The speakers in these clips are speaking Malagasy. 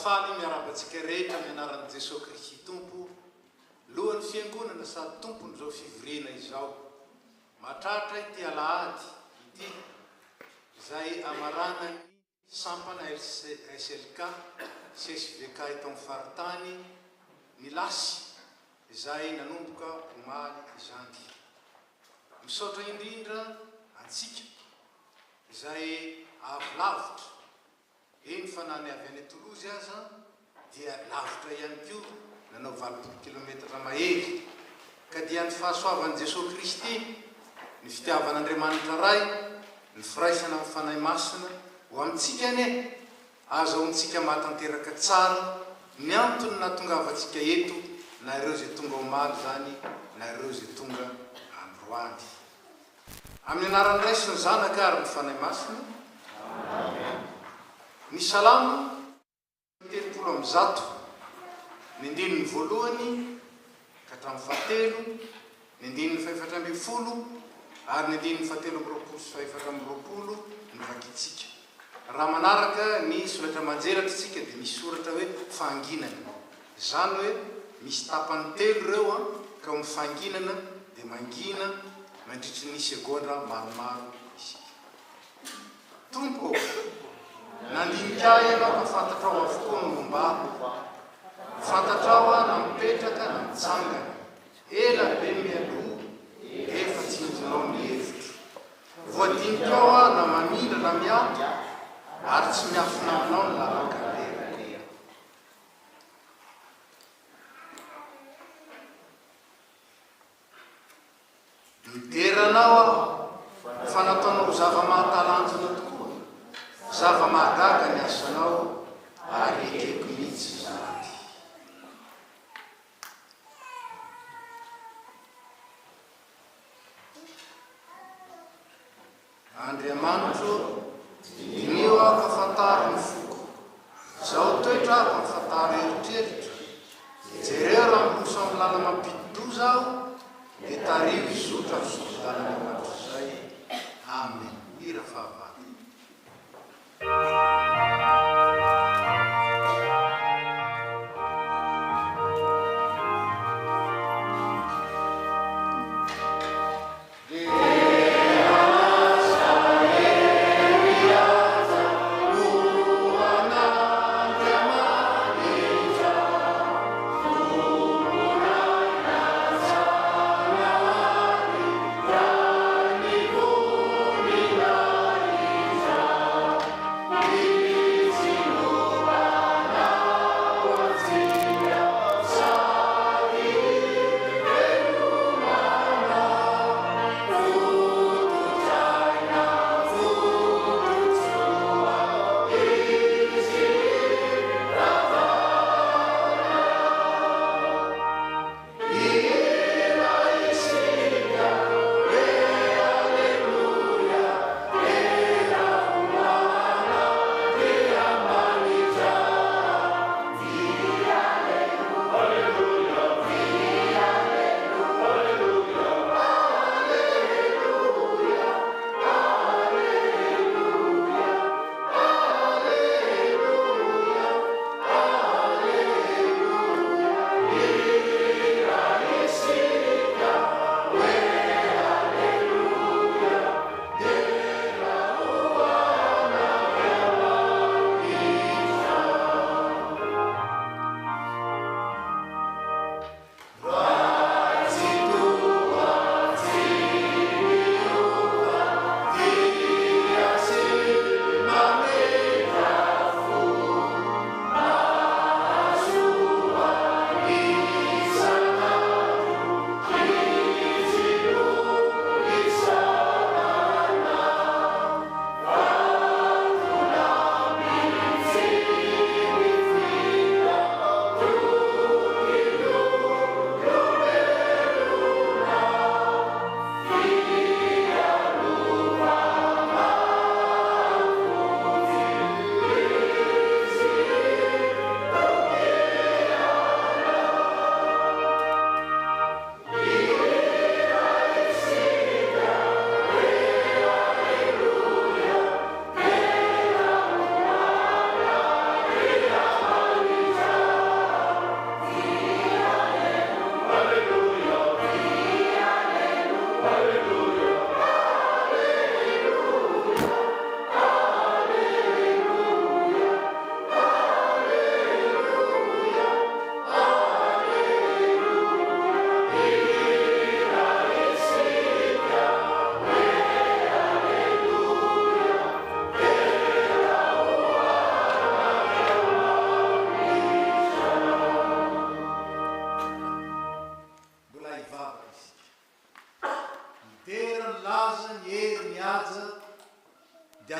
Faly miarahaba antsika rehetra amin'ny anaran'i Jesoa Kristy Tompo, Lohan'ny Fiangonana sady Tompon'izao fivoriana izao. Mahatratra ity alahady ity izay amaranan'ny sampana SLK sy SVK eto amin'ny faritany ny lasy izay nanomboka omaly izany. Misaotra indrindra antsika izay avy lavitra Eny fa na ny avy any Toulouse aza dia lavitra ihany koa nanao 80 kilometatra mahery. Ka dia ny fahasoavan'i Jesoa Kristy, ny fitiavan'Andriamanitra Ray, ny firaisana amin'ny Fanahy Masina ho amintsika anie, ahazahoantsika mahatanteraka tsara ny antony nahatongavantsika eto na ireo izay tonga omaly izany na ireo izay tonga androany. Amin'ny anaran'ny Ray sy ny Zanaka ary ny Fanahy Masina. Amen. Ny Salamo 130, ny andininy voalohany ka hatramin'ny fahatelo, ny andininy fahefatra ambin'ny folo ary ny andininy fahatelo amby roapolo sy fahefatra amby roapolo no vakintsika. Raha manaraka ny solaitra aman-jelatra isika dia misy soratra hoe fahanginana. Izany hoe misy tapany telo ireo an, ka ao amin'ny fahanginana dia mangina mandritry ny segondra maromaro isika. Tompo ô, nandinika ahy Ianao ka fantatrao avokoa ny momba ahy. Fantatrao aho na mipetraka na mitsangana. Ela be mialoha dia efa tsinjonao ny hevitro. Voadinikao aho na mamindra na miato, ary tsy miafina aminao ny lalan-kalehako. Midera Anao aho fa nataonao ho zava-mahatalanjona tokoa, zava-mahagaga ny asanao ary ekeko mihitsy izany. Andriamanitro ô, diniho aho ka fantaro ny foko. Izao toetra aho ka fantaro eritreritra. Jereo raha miroso amin'ny lala-mampidi-doza aho, dia tariho hizotra amin'ny sori-dalana mandrakizay. Amen. Hira fahavalo.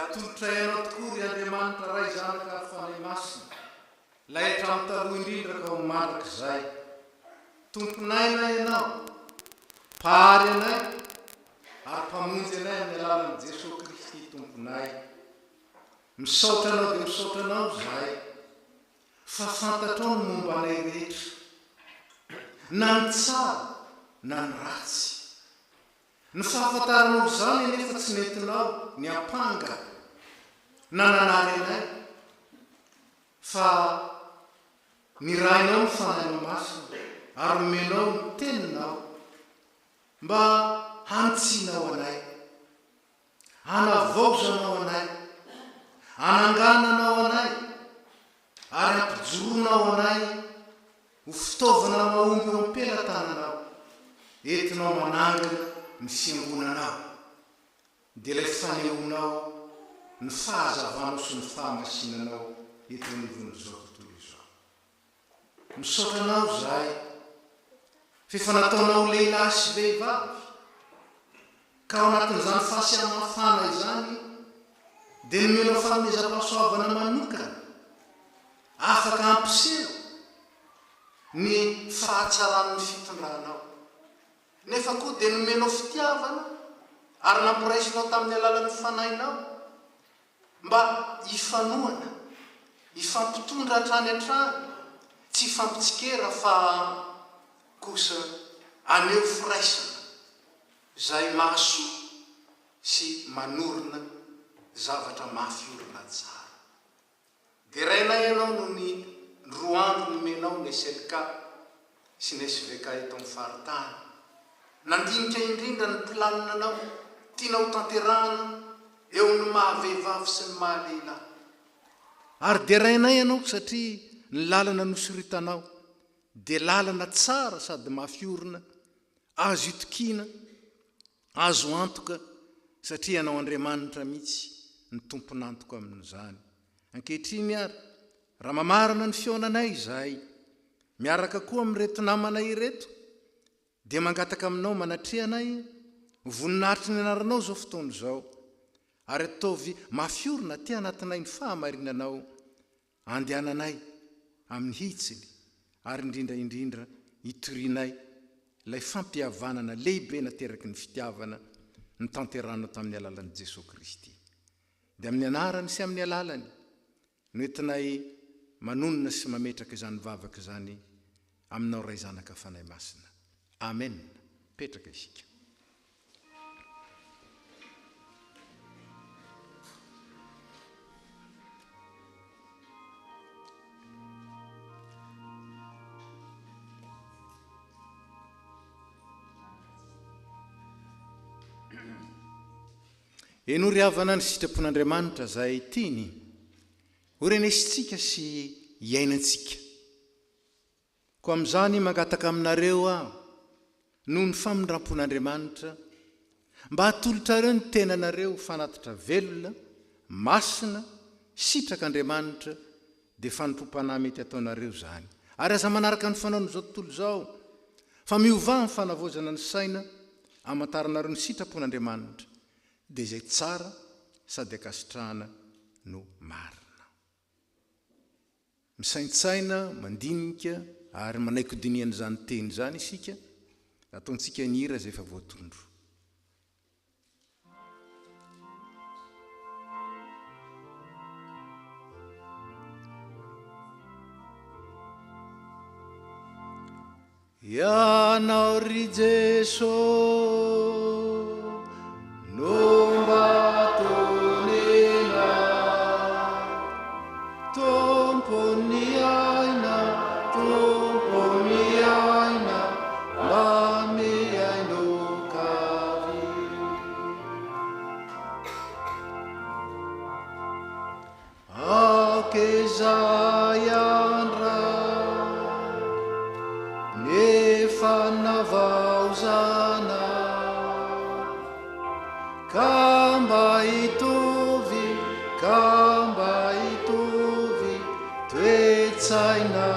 atolotray Anao tokoa, ry Andriamanitra Ray, Zanaka ary Fanahy Masina, Ilay hatramin'ny taloha indrindra ka ho mandrakizay. Tompon'aina Ianao, Mpahary anay ary Mpamonjy anay amin'ny alalan'i Jesoa Kristy Tomponay. Misaotra Anao dia misaotra Anao izahay fa fantatrao ny momba anay rehetra, na ny tsara na ny ratsy. Ny fahafantaranao izany anefa tsy nentinao niampanga na nanary anay, fa nirahinao ny Fanahinao Masina ary nomenao ny Teninao mba hanitsianao anay, hanavaozanao anay, hanangananao anay ary hampijoroanao anay ho fitaovana mahomby eo am-pelatananao, entinao manangana ny fiangonanao, dia ilay fanehoanao ny fahazavanao sy ny fahamasinanao eto anivon'izao tontolo izao. Misaotra anao izahay f'efa nataonao ho lehilahy sy vehivavy, ka ao anatin'izany fahasamihafana izany dia nomenao fanomezam-pahasoavana manokana afaka hampiseho ny fahatsaran'ny fitondranao. Nefa koa dia nomenao fitiavana ary nampiraisinao tamin'ny alalan'ny Fanahinao mba hifanohana, hifampitondra hatrany hatrany, tsy hifampitsikera fa kosa haneho firaisana izay mahasoa sy manorina zavatra mafy orina tsara. Derainay ianao noho ny roa andro nomenao ny SLK sy ny SVK eto amin'ny faritany. Nandinika indrindra ny planinanao tiana ho tanterahana eo amin'ny maha vehivavy sy ny maha lehilahy. Ary derainay ianao satria ny lalana nosoritanao dia lalana tsara sady mafy orina, azo itokiana, Azo antoka satria ianao Andriamanitra mihitsy no tompon'antoka amin'izany. Ankehitriny ary, raha mamarana ny fihaonanay izahay, miaraka koa amin'ireto namanay ireto, dia mangataka aminao manatreha anay ho voninahitry ny anaranao izao fotoana izao, ary ataovy mafy orina aty anatinay ny fahamarinanao Andehananay amin'ny hitsiny ary indrindra indrindra itorianay ilay fampihavanana lehibe nateraky ny fitiavana notanterahina tamin'ny alalan'i Jesoa Kristy. Dia amin'ny anarany sy amin'ny alalany no entinay manonona sy mametraka izany vavaka izany aminao Ray Zanaka Fanahy Masina. Amen. Petraka isika. Henoy ry havana ny sitrapon'Andriamanitra izay tiany ho renesintsika sy hiainantsika. Koa amin'izany mangataka aminareo aho, noho ny famindram-pon'Andriamanitra, mba hatolotrareo ny tenanareo ho fanatitra velona, masina, sitrak'Andriamanitra, dia fanompoam-panahy mety ataonareo izany. Ary aza manaraka ny fanaon'izao tontolo izao, fa miovà amin'ny fanavaozana ny saina, hamantaranareo ny sitrapon'Andriamanitra, dia izay tsara sady ankasitrahana no marina. Misaintsaina, mandinika ary manaiky hodinihan' izany teny izany isika, ataontsika ny hira izay efa voatondro. Ianao ry Jeso no mba tonena, Tompon'ny aina, Tompon'ny aina, mba mihaino kavia. Aoka izay andra ny fanavaozana ka mba hitovy, ka mba hitovy toe-tsaina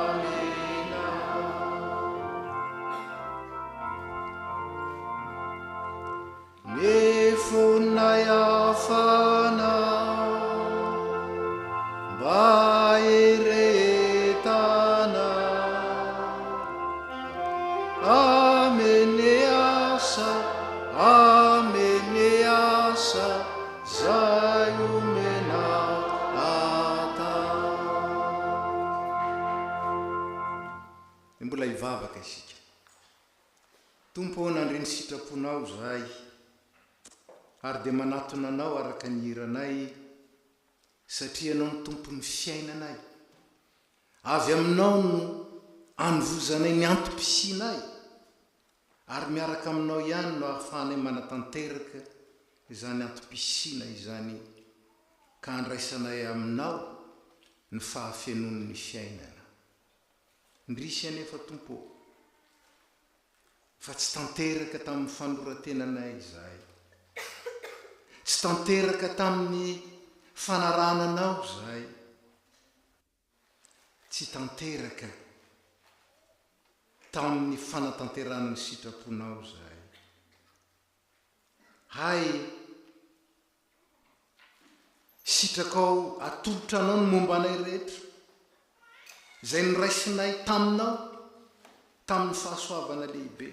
aminao. Ny fonay hafana. Amene asa, amene asa zay omenao atao. Dia mbola hivavaka isika. Tompo ô nandre ny sitraponao izahay ary dia manatona Anao araka ny hiranay satria Ianao no Tompon'ny fiainanay. Avy Aminao no anovozanay ny antom-pisianay ary miaraka Aminao ihany no ahafahanay manatanteraka izany antom-pisiana izany ka andraisanay Aminao ny fahafenoan'ny fiainana. Indrisy anefa Tompo ô, fa tsy tanteraka tamin'ny fanoratenanay izahay. Tsy tanteraka tamin'ny fanarahana Anao izahay. Tsy tanteraka tamin'ny fanatanterahana ny sitraponao izahay. Hay Sitrakao atolotra anao ny momba anay rehetra, izay noraisinay taminao tamin'ny fahasoavana lehibe.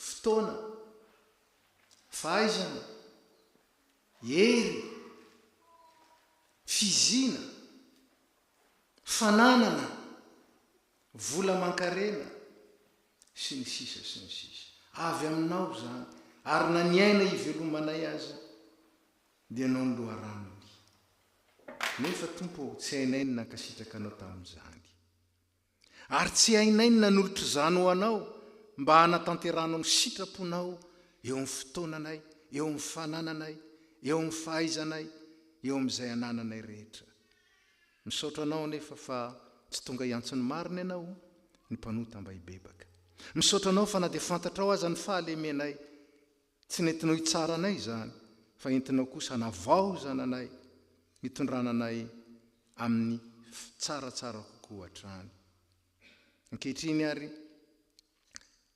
Fotoana, fahaizana, hery, fiziana, fananana, vola aman-karena, sy ny sisa sy ny sisa. Avy aminao izany, ary na ny aina ivelomanay aza dia Ianao no loharanony. Nefa Tompo ô, tsy hainay ny nankasitraka Anao tamin'izany. Ary tsy hainay ny nanolotra izany ho Anao mba hanatanterahanao ny sitraponao eo amin'ny fotoananay, eo amin'ny fanananay, eo amin'ny fahaizanay, eo amin'izay anananay rehetra. Misaotra anao anefa fa tsy tonga hiantso ny marina ianao, ny mpanota mba hibebaka. Misaotra anao fa na dia fantatrao aza ny fahalemenay, tsy nentinao hitsara anay izany, fa entinao kosa hanavaozana anay, hitondrana anay amin'ny tsaratsara kokoa hatrany. Ankehitriny ary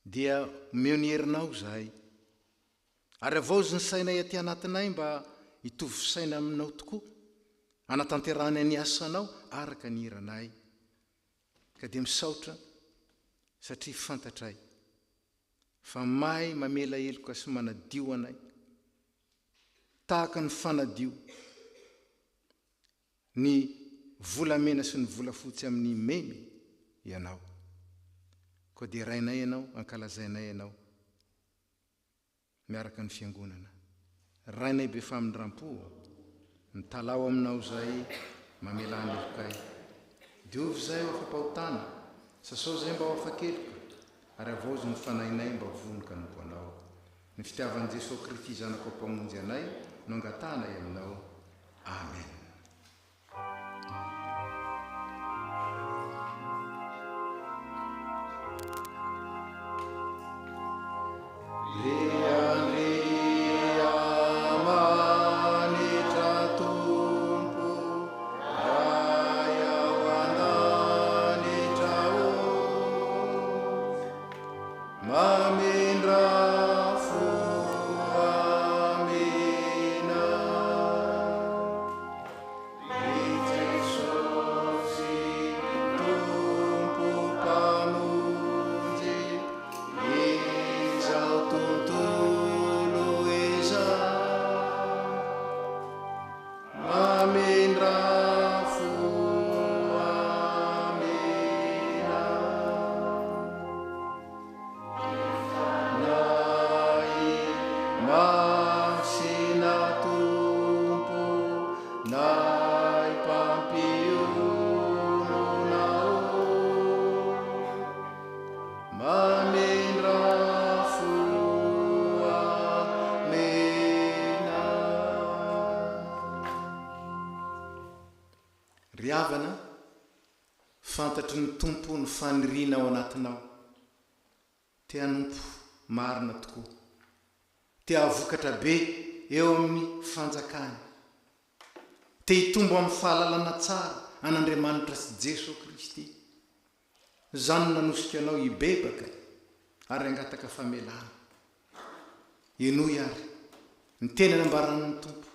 dia omeo ny herinao izahay. Ary havaozy ny sainay aty anatinay mba hitovy fisaina aminao tokoa, hanatanterahanay ny asanao araka ny hiranay. Ka dia misaotra satria fantatray fa mahay mamela heloka sy manadio anay tahaka ny fanadio ny volamena sy ny volafotsy amin'ny memy Ianao. Koa derainay Ianao, ankalazainay Ianao. miaraka ny fiangonana. Rainay be famindrampo ô, mitalaho aminao izahay mamelà ny helokay. Diovy izahay ho afa-pahotana, sasao izahay mba ho afa-keloka, ary havaozy ny fanahinay mba ho vonoka hanompo Anao. Ny fitiavan'i Jesoa Krity Zanakao Mpamonjy anay no angatahanay aminao. Amen. Ry havana, fantatry ny Tompo ny faniriana ao anatinao. Te hanompo marina tokoa. Te hahavokatra be eo amin'ny fanjakany. Te hitombo amin'ny fahalalana tsara an'Andriamanitra sy Jesoa Kristy. Izany no nanosika anao hibebaka ary hangataka famelana. Henoy àry ny teny nambaran'ny Tompo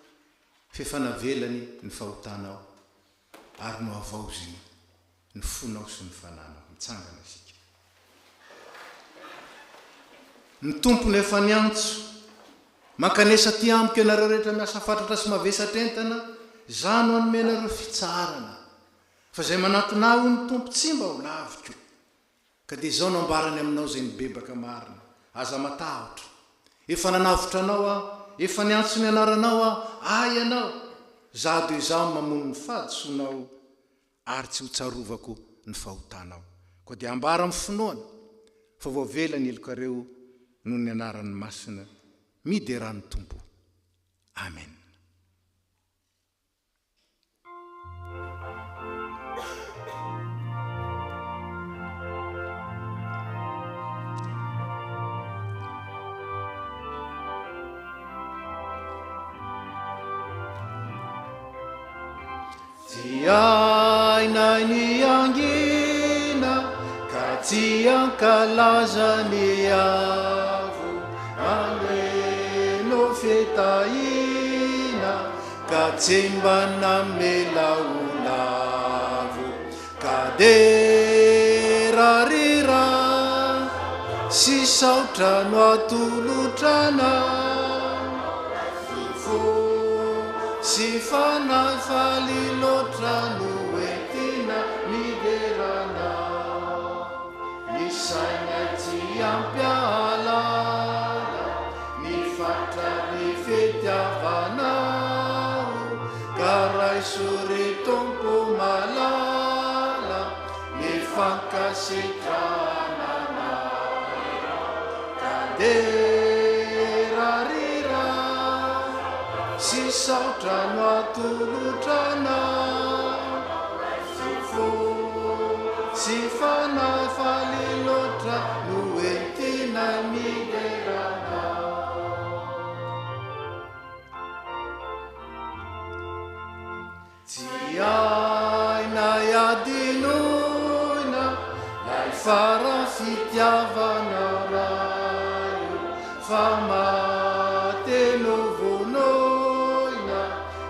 f'efa navelany ny fahotanao ary nohavaoziny ny fonao sy ny fananao. Mitsangana isika. Ny Tompo no efa niantso. Mankanesa aty amiko ianareo rehetra miasa fatratra sy mavesatra entana, Izaho no hanome anareo fitsaharana. Fa izay manatona Ahy, hoy ny Tompo, tsy mba ho laviko. Ka dia izao no ambarany aminao izay mibebaka marina, Aza matahotra. Efa nanavotra anao Aho, efa niantso ny anaranao Aho, Ahy ianao. Izaho dia Izaho no mamono ny fahadisoanao ary tsy hotsarovako ny fahotanao. Koa dia ambara amin'ny finoana fa voavela ny helokareo noho ny anarany masina. Miderà ny Tompo. Amena. Tsy hainay ny hangina ka tsy hankalaza ny avo Aleno fitahiana ka tsy mba namela ho lavo Ka dera ry ra sy saotra no atolotra anao Fo sy fanahy faly loatra no entina midera anao Ny sainay tsy ampy ahalala ny fatran'ny fitiavanao Ka raiso ry Tompo malala ny fankasitrahana anao Ka dera ry Ray sy saotra no atolotra anao Fo sy fanahy faly loatra no entinay midera anao. Tsy hainay adinoina lay fara fitiavanao Ray o, fa maty novonoina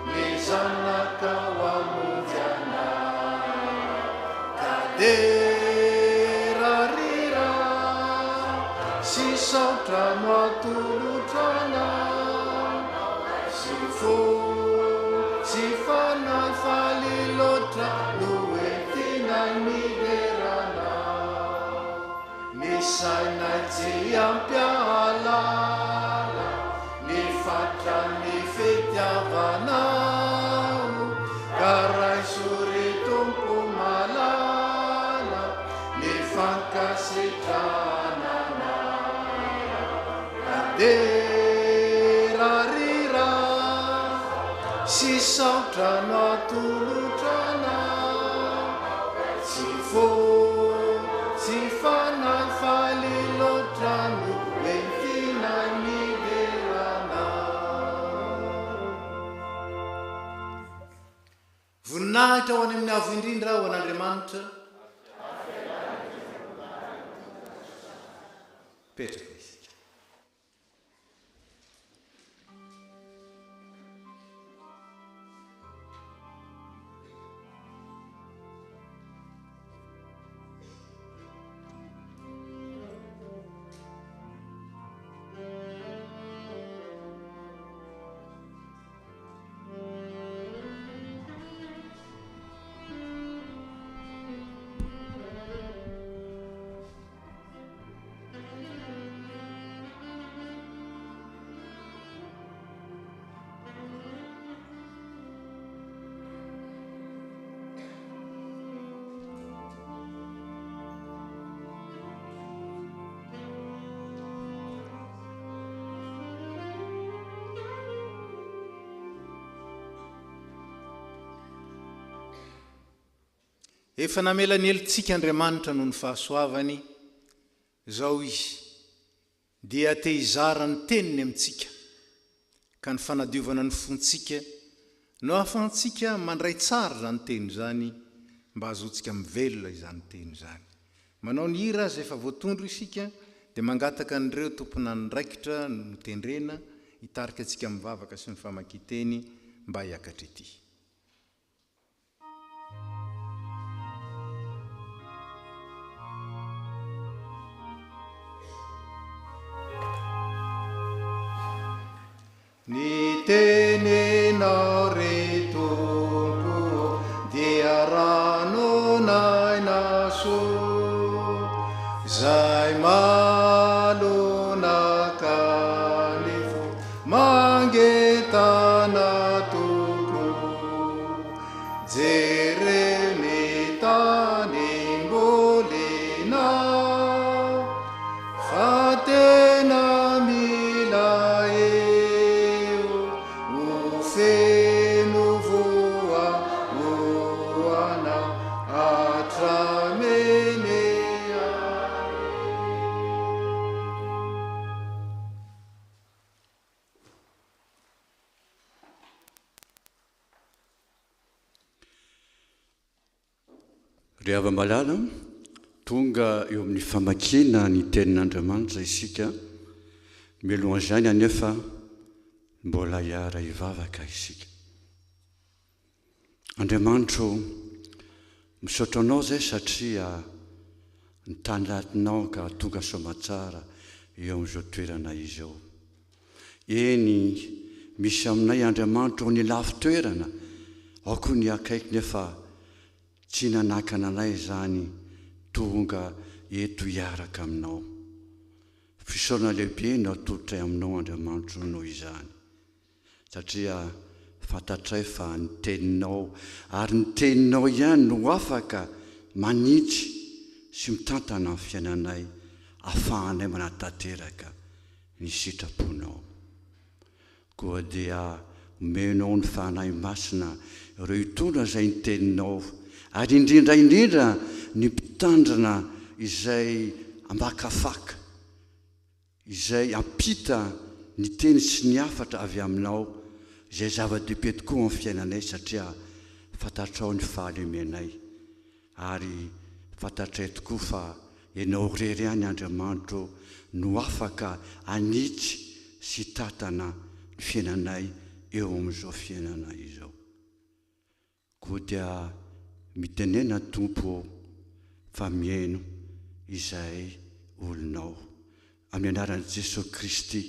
ny zanakao hamonjy anay. Ka dera ry Ray sy saotra no atolotra anao sy fo sy fanahy faly loatra no entinay midera anao. Ny sainay tsy ampy ahalala ny fatran'ny fitiavanao ka raiso ry Tompo malala ny fankasitrahana anao ka dera ry Ray sy saotra no atolotra anao tsy fo tsy fanahy faly loatra no entina midera anao. Voninahitra ho any amin'ny Avo Indrindra ho an'Andriamanitra. Mipetraka isika. Efa namela ny helotsika Andriamanitra noho ny fahasoavany, izao Izy dia te hizara ny teniny amintsika, ka ny fanadiovana ny fontsika no ahafahantsika mandray tsara izany teny izany mba hahazoantsika mivelona izany teny izany. Manao ny hira aza efa voatondro isika dia mangataka an'ireo tompon'andraikitra notendrena hitarika antsika amin'ny vavaka sy ny famakian-teny mba hiakatra ety. Ny teninao ry Tompo ô dia ranon'aina soa Izay malonaka ny fo mangentana tokoa Jereo ny tanim-bolina Fa tena mila eo ho feno voa oana hatramin'ny Ry hava-malala, tonga eo amin'ny famakiana ny Tenin'Andriamanitra isika, mialohan'izany anefa mbola hiara-hivavaka isika. Andriamanitro ô, misaotra Anao izay satria nitanatinao ka tonga soamatsara eo amin'izao toerana izao. Eny, misy aminay Andriamanitra ô ny lafy toerana, ao koa ny akaiky nefa Tsy nanakana anay izany tonga eto hiaraka aminao. Fisaorana lehibe no atolotray aminao Andriamanitro noho izany. Satria fantatray fa ny teninao ary ny teninao ihany no afaka manitsy sy mitantana ny fiainanay afahanay manatanteraka ny sitraponao. Koa dia omenao ny Fanahy Masina ireo hitondra izay ny Teninao, ary indrindra indrindra ny mpitandrina izay hamakafaka, izay hampita ny Teny sy ny hafatra avy Aminao, izay zava-dehibe tokoa amin'ny fiainanay satria fantatrao ny fahalemenay. Ary fantatray tokoa fa Ianao irery ihany Andriamanitro no afaka hanitsy sy hitantana ny fiainanay eo amin'izao fiainana izao. Koa dia mitenena Tompo ô fa mihaino izahay olonao. Amin'ny anaran'i Jesoa Kristy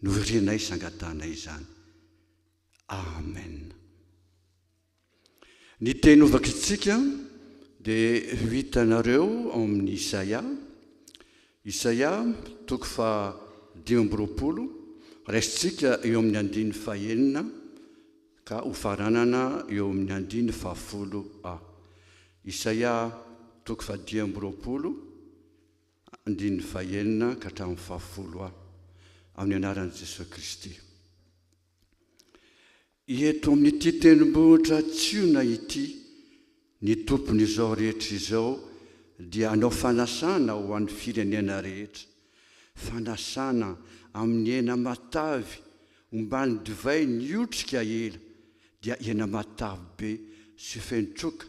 no irinay sy angatahanay izany. Amen. Ny teny hovakintsika dia ho hitanareo ao amin'ny Isaia, Isaia toko faha 25, raisintsika eo amin'ny andininy fahenina ka hofaranana eo amin'ny andininy fahafolo a. Isaia toko faha 25, andininy fahenina ka hatramin'ny fahafolo a. Amin'ny anaran'i Jesoa Kristy. Eto amin'ity tendrombohitra Tsiona ity, ny Tompon'izao rehetra izao dia hanao fanasana ho an'ny firenena rehetra, fanasana amin'ny hena matavy omban'ny divay niotrika ela, dia hena matavy be sy feno troka,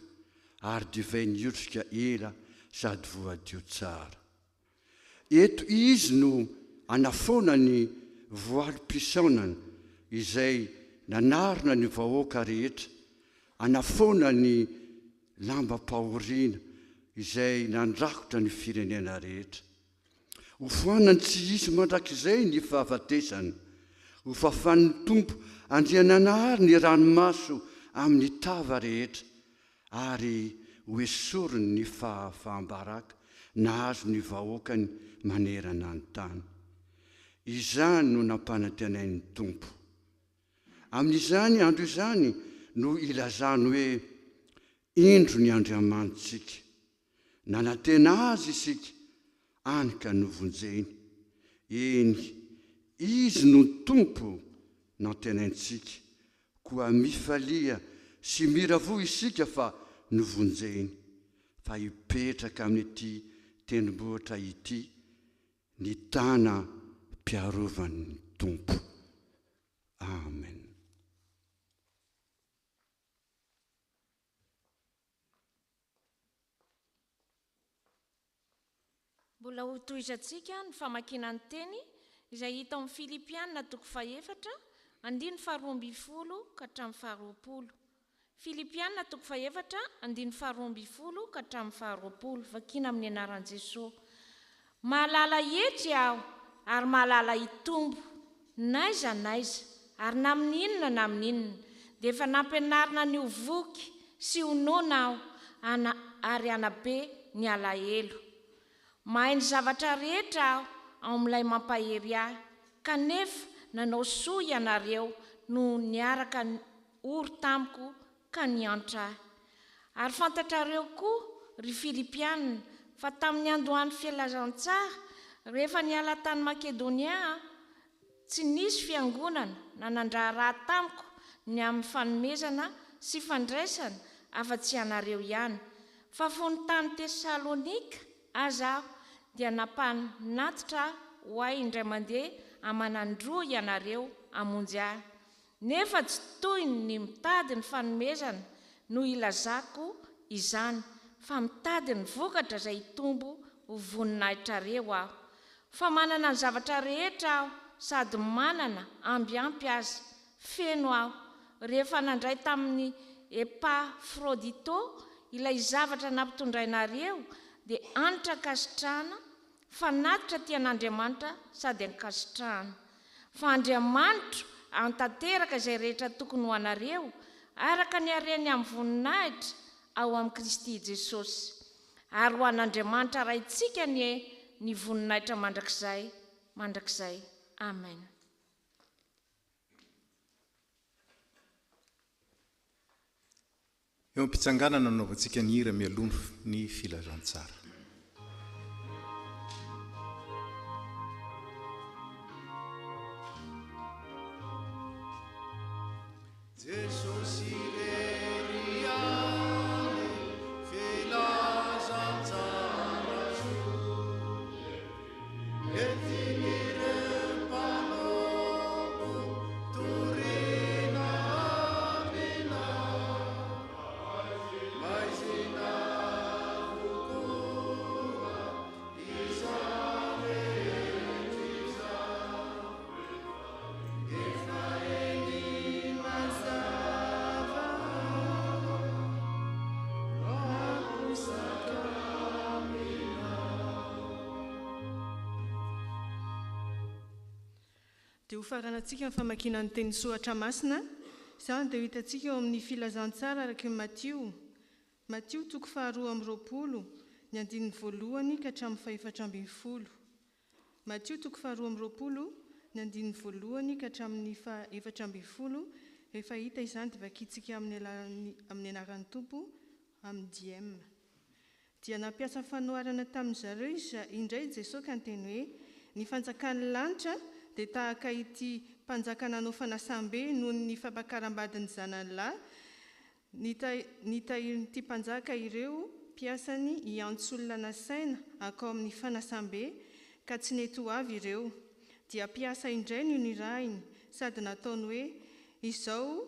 ary divay niotrika ela sady voadio tsara. Eto izy no anafoana ny voalim-pisaonana izay nanarona ny vahoaka rehetra, anafoana ny lambam-pahoriana izay nandrakotra ny firenena rehetra. Hofoanany tsy hisy mandrakizay ny fahafatesana. Hofafan'ny Tompo Andriananahary ny ranomaso amin'ny tava rehetra, ary hoesoriny ny fahafaham-baraka nahazo ny vahoakany manerana ny tany. Izany no nampanantenain'ny Tompo. Amin'izany andro izany no hilazany hoe, Indro ny Andriamanitsika. Nanantena Azy isika, any ka novonjeny. Eny, Izy no Tompo nantenaintsika, Koa mifalia sy miravoa isika fa novonjeny, fa hipetraka amin'ity tendrombohitra ity ny tana mpiarovan'ny Tompo. Amen. Mbola hotohizantsika ny famakiana ny teny izay hita ao amin'ny Filipiana toko fahefatra, andininy faharoambinifolo ka hatramin'ny faharoapolo. Filipiana toko fahefatra, andininy faharoambinifolo ka hatramin'ny faharoapolo. Vakiana amin'ny anaran'i Jesoa. Mahalala hetry aho ary mahalala hitombo, n'aiza n'aiza. Ary na amin'ny inona na amin'ny inona, dia efa nampianarina ny ho voky sy ho noana aho, ana, ary hanabe ny alahelo. Mahay ny zavatra rehetra aho ao amin'ilay mampahery ahy, kanefa nanao soa ianareo no niaraka ory tamiko ka niantra ahy. Ary fantatrareo koa, ry Filipiana, fa tamin'ny andohan'ny filazantsara, rehefa niala tany Makedonia aho, tsy nisy fiangonana nanan-draharaha tamiko ny amin'ny fanomezana sy fandraisana afa-tsy ianareo ihany, fa fony tany Tesalonika aza aho, dia nampanatitra ho ahy indray mandeha aman'androa ianareo hamonjy ahy. Nefa tsy toy ny mitady ny fanomezana no ilazako izany, fa mitady ny vokatra izay hitombo ho voninahitrareo aho. Fa manana ny zavatra rehetra aho sady manana amby ampy aza, feno aho, rehefa nandray tamin'i Epafrodito ilay zavatra nampitondrainareo, dia hanitra ankasitrahana Fanatitra tian'Andriamanitra sady ankasitrahana. Fa Andriamanitro hahatanteraka izay rehetra tokony ho anareo, araka ny hareny amin'ny voninahitra ao amin'i Kristy Jesosy. Ary ho an'Andriamanitra Raintsika anie ny voninahitra mandrakizay mandrakizay. Amen. Eo am-pitsanganana no anaovantsika ny hira mialoha ny filazantsara. Jesosy irery ihany, filazantsara soa. Entin'ireo mpanompo torina aminao. Maizina avokoa izao rehetra izao. Efa eny mazava Naposaka aminao. Dia ho faranantsika ny famakiana ny tenin'ny Soratra Masina. Izany dia ho hitantsika ao amin'ny Filazantsara araka i Matio, Matio toko faharoa amby roapolo, ny andininy voalohany ka hatramin'ny fahefatra ambin'ny folo. Matio toko faharoa amby roapolo, ny andininy voalohany ka hatramin'ny faha 14, rehefa hita izany dia vakintsika amin'ny alalan'ny amin'ny anaran'ny Tompo amin'ny diem. Dia nampiasa fanoharana tamin-dry zareo izy indray i Jesoa ka niteny hoe, Ny fanjakan'ny lanitra dia tahaka ity mpanjaka nanao fanasam-be noho ny fampakaram-badin'ny zanany lahy, Nitahirin'ity mpanjaka ireo mpiasany hiantso olona nasaina hankao amin'ny fanasam-be, ka tsy nety ho avy ireo. Dia mpiasa indray no nirahiny, sady nataony hoe, Izao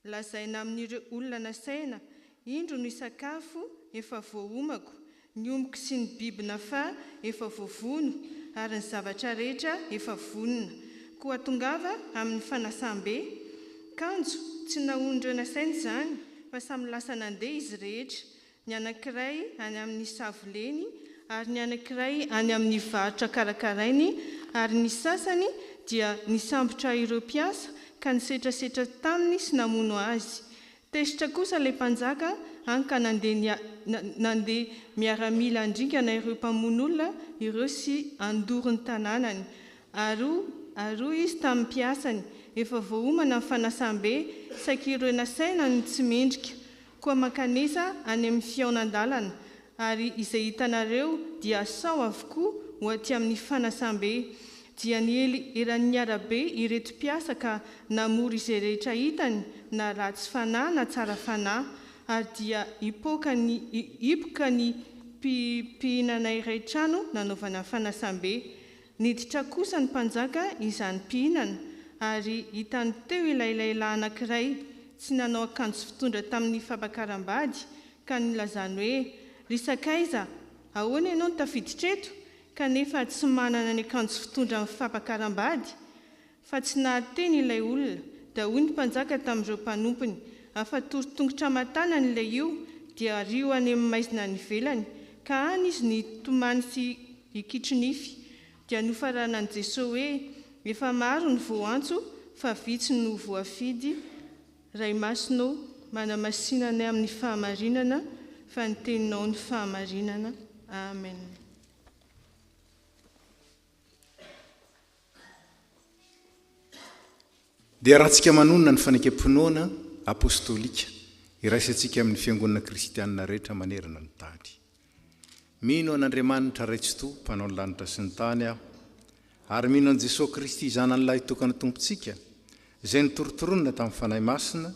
Lazaina amin'ireo olona nasaina, Indro ny sakafo efa voaomako, ny ombiko sy ny biby nafaha efa voavono, ary ny zavatra rehetra efa vonona. Koa tongava amin'ny fanasam-be. Kanjo, tsy nahoan'ireo nasaina izany, fa samy lasa nandeha izy rehetra, ny anankiray any amin'ny savoleny, ary ny anankiray any amin'ny varotra karakarainy, ary ny sasany dia nisambotra ireo mpiasa ka nisetrasetra taminy sy namono azy. Tezitra kosa ilay mpanjaka hany ka nandeha nandeha miaramila handringana ireo mpamono olona ireo sy handoro ny tanànany. Ary ary hoy izy tamin'ny mpiasany, Efa voaomana ny fanasam-be, saiky ireo nasaina no tsy mendrika. Koa mankanesa any amin'ny fihaonan-dalana, ary izay hitanareo dia asao avokoa ho aty amin'ny fanasam-be. Dia niely eran'ny arabe ireto mpiasa ka namory izay rehetra hitany, na ratsy fanahy na tsara fanahy, ary dia hipoka ny hipoka ny mpihinana iray trano nanaovana fanasam-be. Niditra kosa ny mpanjaka izany mpihinana, ary hitany teo ilay lehilahy anankiray tsy nanao akanjo fitondra tamin'ny fampakaram-bady, ka nilazany hoe, Ry sakaiza, ahoana ianao no tafiditra eto, kanefa tsy manana ny akanjo fitondra amin'ny fampakaram-bady? Fa tsy nahateny ilay olona, dia hoy ny mpanjaka tamin'ireo mpanompony, Afa-tory tongotra aman-tanany ilay io, dia ario any amin'ny maizina any ivelany, ka any izy no hitomany sy hikitro-nify. Dia nofaranan'i Jesoa hoe, Efa maro ny voantso, fa vitsy no voafidy, Ray Masina ô, manamasina anay amin'ny fahamarinana, fa ny Teninao no fahamarinana. Amen. Dia arahantsika manonona ny fanekem-pinoana apostolika iraisantsika amin'ny Fiangonana kristianina rehetra manerana ny tany. Mino an'Andriamanitra Ray Tsitoha, Mpanao ny lanitra sy ny tany aho, ary mino an'i Jesoa Kristy Zanany Lahitokana Tompontsika, izay notorontoronina tamin'ny Fanahy Masina,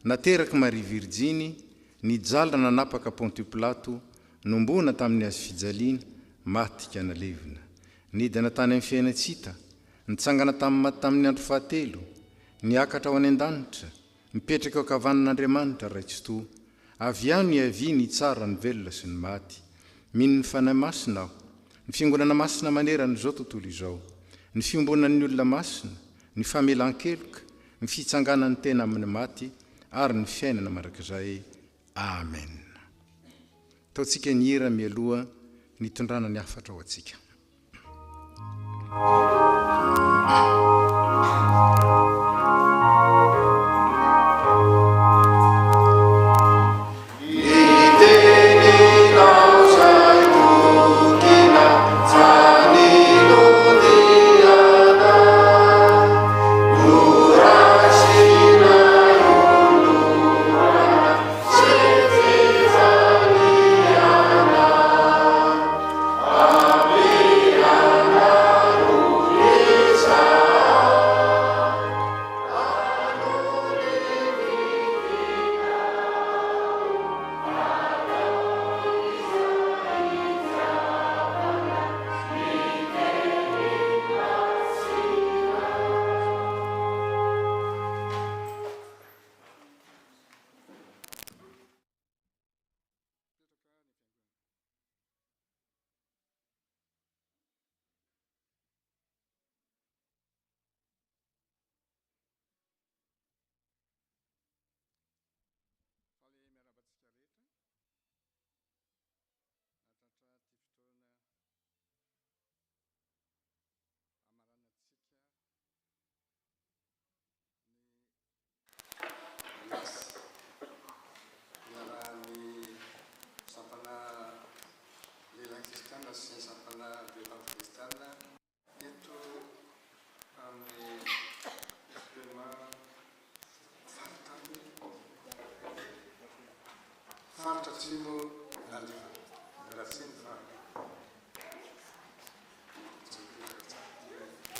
naterak'i Maria Virjiny, nijaly nanapaka Pontio Pilato, nomboana tamin'ny hazofijaliana, maty ka nalevina. Nidina tany amin'ny fiainan-tsy hita, nitsangana tamin'ny maty tamin'ny andro fahatelo, niakatra ho any an-danitra, Mipetraka eo ankavanan'Andriamanitra Ray Tsitoha. Avy any hiaviany hitsara ny velona sy ny maty. Mino ny Fanahy Masina aho. Ny Fiangonana Masina manerana izao tontolo izao. Ny fiombonan'ny olona masina, ny famelan-keloka, ny fitsanganan'ny tena amin'ny maty, ary ny fiainana mandrakizay. Amen. Ataontsika ny hira mialoha ny hitondrana ny hafatra ho antsika. Lasy niarahan'ny sampana lehilahy kristiana sy ny sampana vehivavy kristiana eto amin'ny FPMA faritany faritra Atsimo Andrefana. Miala tsiny fa tsy mipetraka tsara ity.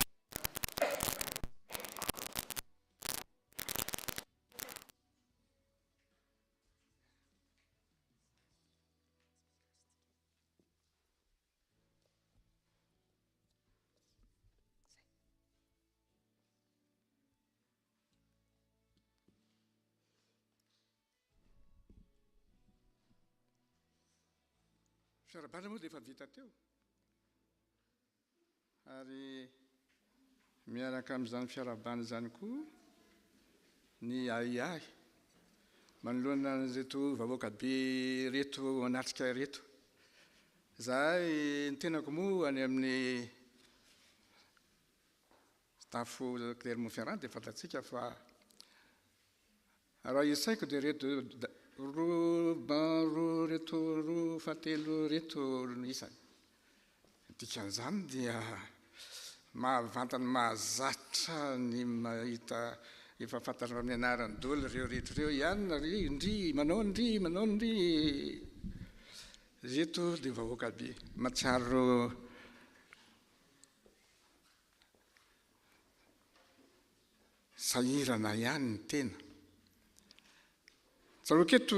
Fiarahabana moa dia efa vita teo. Ary miaraka amin'izany fiarahabana izany koa ny ahiahy manoloana an'ireto vahoaka be ireto manatrika ireto. Izahay, ny tenako moa any amin'ny tafo Clermont-Ferrand dia fantatsika fa Raha isaiko dia ireto roa ban roa ireto roa fahatelo ireto no isany. Ny dikan'izany dia mahavantana mahazatra ny mahita efa fantatro amin'ny anarany daholo ireo rehetra ireo ihany ry ndry manao ndry manao ndry ireto dia vahoaka be mahatsiaro Sahirana ihany ny tena. Tsaroako eto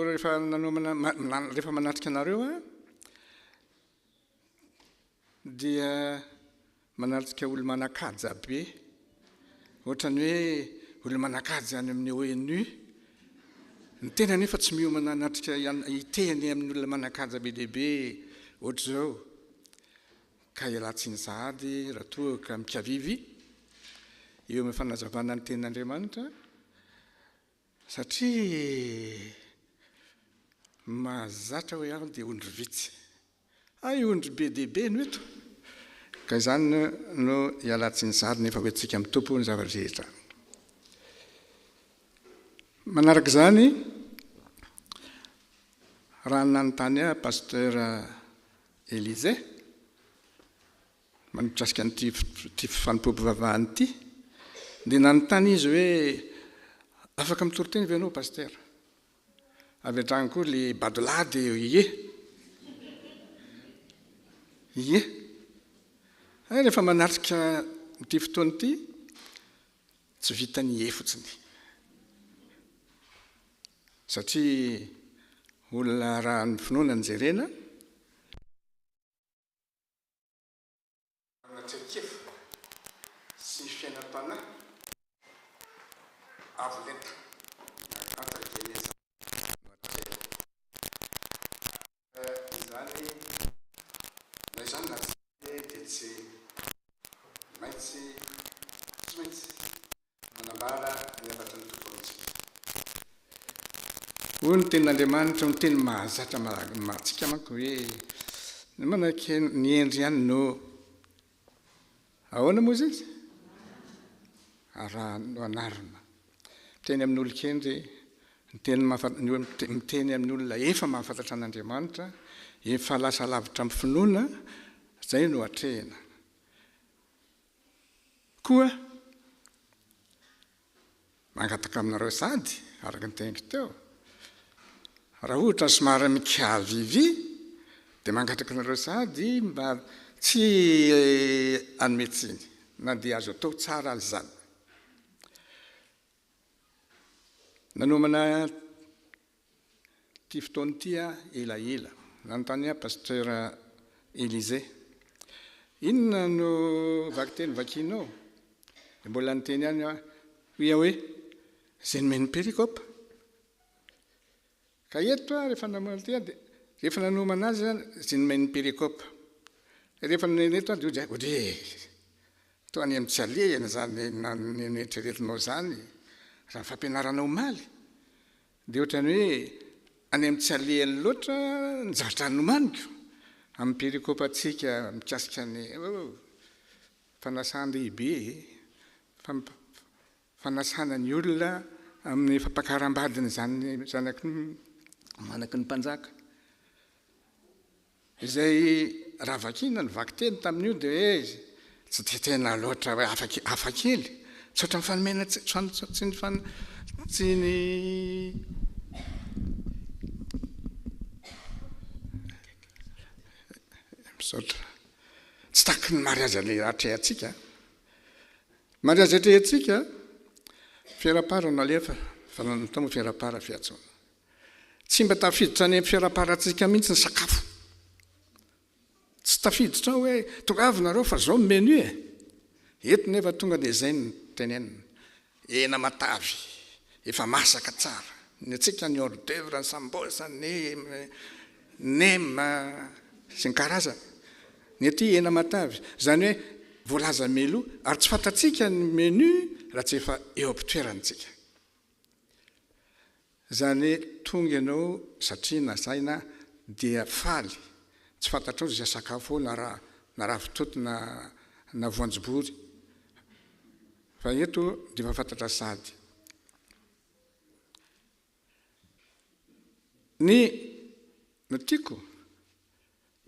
rehefa nanomana rehefa manatrika anareo aho dia manatrika olo-manan-kaja be. Ohatran'ny hoe olo-manan-kaja any amin'ny ONU. Ny tena anefa tsy miomana hanatrika hiteny amin'ny olona manan-kaja be dia be ohatr'izao. Ka ialatsiny sahady raha toa ka mikavivy eo amin'ny fanazavana ny tenin'Andriamanitra satria mahazatra hoe aho dia ondry vitsy. Hay ondry be dia be no eto. Ka izany no ialatsiny sahady nefa hoentintsika amin'ny Tompo ny zava-drehetra. Manaraka izany, raha nanontany ahy Pasteur Elysée, mikasika an'ity ity fanompoam-pivavahana ity, dia nanontany izy hoe, afaka mitory teny ve ianao Pasteur? Avy hatrany koa le badolahy dia ie. Ie. Hay rehefa manatrika ity fotoana ity, tsy vitan'ny ie fotsiny. Satria olona raha ny finoana no jerena, Manana traikefa sy fiainam-panahy avo lenta na entre guillemets izany no atrehina. Izany na izany na tsy izany dia tsy maintsy tsy maintsy Manambara ny hafatry ny Tompo amintsika. Hoy ny Tenin'Andriamanitra, ny teny mahazatra antsika manko hoe, ny manaiky ny hendry ihany no ahoana moa izy? Raha no anarina. Miteny amin'ny olon-kendry, miteny miteny amin'ny olona efa mahafantatra an'Andriamanitra, efa lasa lavitra amin'ny finoana, izay no atrehina. Koa mangataka aminareo sady, araka ny teniko teo, raha ohatra somary mikavivy dia mangataka anareo sady mba tsy hanome tsiny na dia azo atao tsara aza izany. Nanomana Ity fotoana ity aho elaela. Nanontany ahy Pasteur Elysée. Inona no vakiteny vakianao? Dia mbola niteny ihany aho, hoy aho hoe, izay nomen'ny perikopa. Ka eto aho rehefa nanomana ity aho dia rehefa nanomana azy aho izay nomen'ny perikopa. Rehefa nomena eto aho dia hoy aho, hoe, toa any amin'ny tsy alehany izany noeritreretinao izany raha ny fampianarana omaly. Dia ohatran'ny hoe any amin'ny tsy alehany loatra ny zavatra nomaniko amin'ny perikopantsika mikasika ny fanasan-dehibe, fanasana ny olona amin'ny fampakaram-badiny izany zanaky ny zanaky ny mpanjaka. Izay raha vakiana ny vakiteny tamin'io dia hoe tsy dia tena loatra hoe hafa hafa kely, tsy ohatran'ny fanomena tsy tsy ny fan tsy ny misaotra tsy tahaky ny mariazy atrehantsika mariazy atrehantsika ferapara no alefa fa natao moa ferapara fiantsoana Tsy mba tafiditra any amin'ny fiaramparantsika mihitsy ny sakafo. Tsy tafiditra ao hoe tongava nareo fa zao ny menu e. Eto nefa tonga dia izay no tenenina. Hena matavy, efa masaka tsara. Ny antsika ny hors d'oeuvre, ny sambosa, ny nem sy ny karazany. Ny aty hena matavy. Izany hoe voalaza mialoha ary tsy fantatsika ny menu raha tsy efa eo am-pitoerana isika. Izany hoe tonga ianao satria nasaina dia faly, tsy fantatrao izay sakafo ao na raha na ravitoto na na voanjobory fa eto dia efa fantatra sahady. Ny no tiako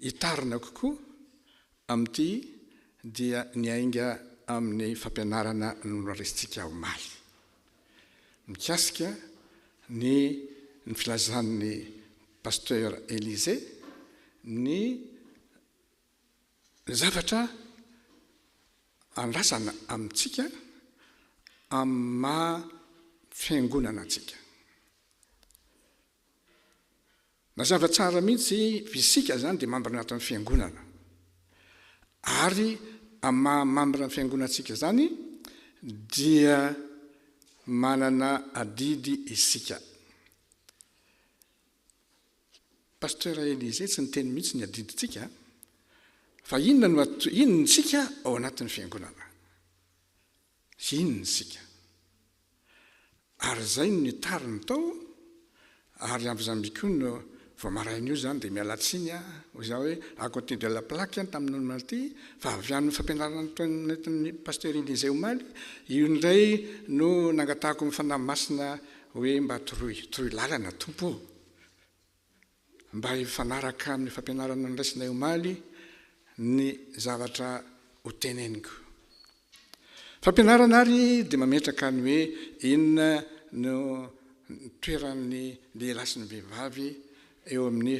hitarina kokoa amin'ity dia niainga amin'ny fampianarana noraisintsika omaly mikasika ny ny filazan'ny Pasteur Elysée ny zavatra andrasana amintsika amin'ny maha fiangonana antsika. Mazava tsara mihitsy fa isika izany dia mambra anatin'ny fiangonana. Ary amin'ny maha mambra ny fiangonantsika izany dia manana adidy isika. Pasteur Elysée tsy niteny mihitsy ny adidintsika fa inona no inona isika ao anatin'ny fiangonana. Inona isika? Ary izay no nitariny tao, ary avy Zambie koa no vao maraina io izany dia miala tsiny aho, hoy izaho hoe à côté de la plaque aho tamin'ny omaly ity, fa avy amin'ny fampianarana nataon'ny nentin'ny Pasteur Elysée omaly, io indray no nangatahako ny Fanahy Masina Hoe mba toroy, toroy lalana Tompo ô! Mba hifanaraka amin'ny fampianarana noraisinay omaly ny zavatra ho teneniko. Fampianarana ary dia mametraka ny hoe inona no toeran'ny lehilahy sy ny vehivavy eo amin'ny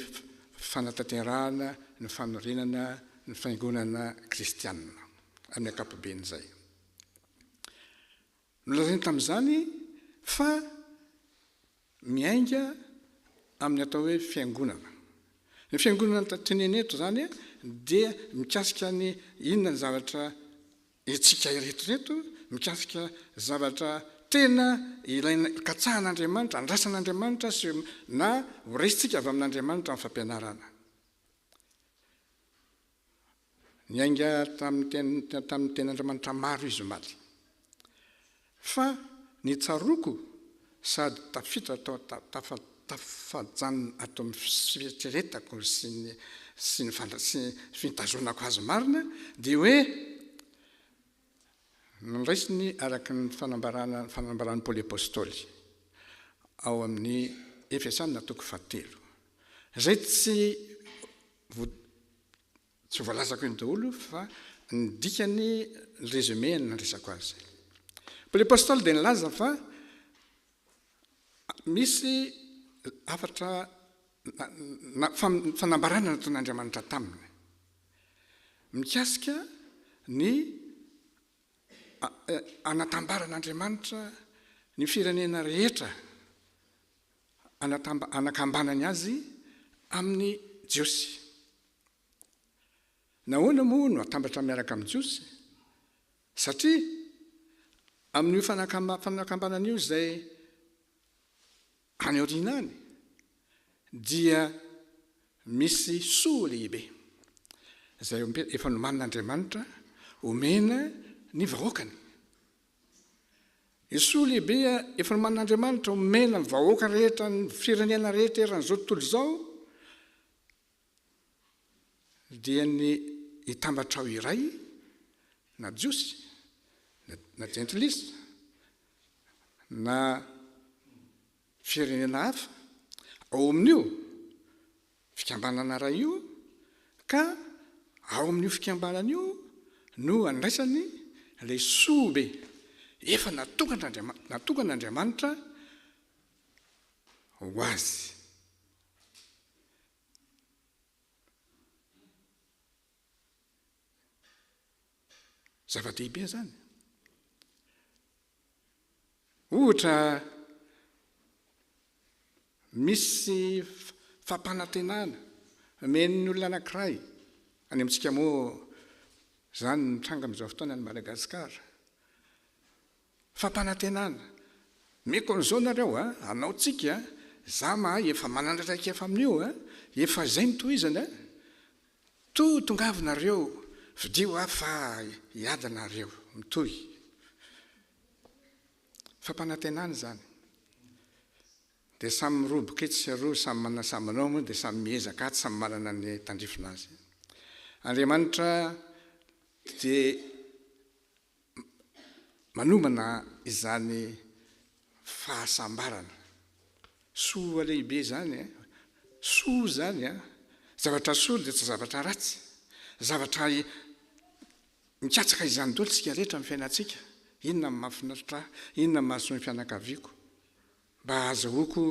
fanatanterahana ny fanorenana ny fiangonana kristianina amin'ny ankapobeny izay. Nolazainy tamin'izany fa miainga amin'ny atao hoe fiangonana. Ny fiangonana tenenina eto izany dia mikasika ny inona ny zavatra etsika ireto ireto, mikasika zavatra tena ilaina katsahan'Andriamanitra, andrasan'Andriamanitra sy na ho raisintsika avy amin'Andriamanitra amin'ny fampianarana. Niainga tamin'ny teny tamin'ny tenin'Andriamanitra maro izy omaly. Fa ny tsaroako sady tafiditra tao tafa tafajanona ato amin'ny fieritreretako sy ny sy ny fandra sy ny fitazonako azy marina dia hoe noraisiny araka ny fanambarana fanambaran'i Paoly Apostoly ao amin'ny Efesiana toko fahatelo. Izay tsy Tsy voalazako eny daholo fa ny dikany, ny résumé ny nandraisako azy. Paoly Apostoly dia nilaza fa misy hafatra na fanambarana nataon'Andriamanitra taminy mikasika ny anatambaran'Andriamanitra ny firenena rehetra anakambanany azy amin'ny Jiosy. Nahoana moa no atambatra miaraka amin'ny Jiosy? Satria amin'io fanakambanana io izay any aoriana any dia misy soa lehibe izay efa nomanin'Andriamanitra omena ny vahoakany. Ny soa lehibe efa nomanin'Andriamanitra omena ny vahoaka rehetra, ny firenena rehetra eran'izao tontolo izao dia ny hitambatra ho iray na Jiosy na Jentilisa na firenena hafa ao amin'io fikambanana iray io ka ao amin'io fikambanana io no andraisany ilay soa be efa natokan'Andriamanitra ho azy. Zava-dehibe izany. Ohatra, misy fampanantenana omen'ny olona anankiray, any amintsika moa izany no mitranga amin'izao fotoana any Madagasikara. Fampanantenana, Omeko an'izao nareo a, anao tsika a, za mahay efa manana traikefa amin'io a, efa izay no tohizana a, to tongava nareo fidio aho fa hiady nareo, mitohy. Fampanantenana izany. Dia samy miroboka etsy sy aroa, samy manana samy manao moa dia samy miezaka atsy, samy manana ny tandrifina azy. Andriamanitra dia Manomana izany fahasambarana. Soa lehibe izany e! Soa izany a! Zavatra soa dia tsy zavatra ratsy. Zavatra mikatsaka izany daholo isika rehetra amin'ny fiainantsika. Inona no mahafinaritra ahy? Inona no mahasoa ny fianakaviako? Mba hahazahoako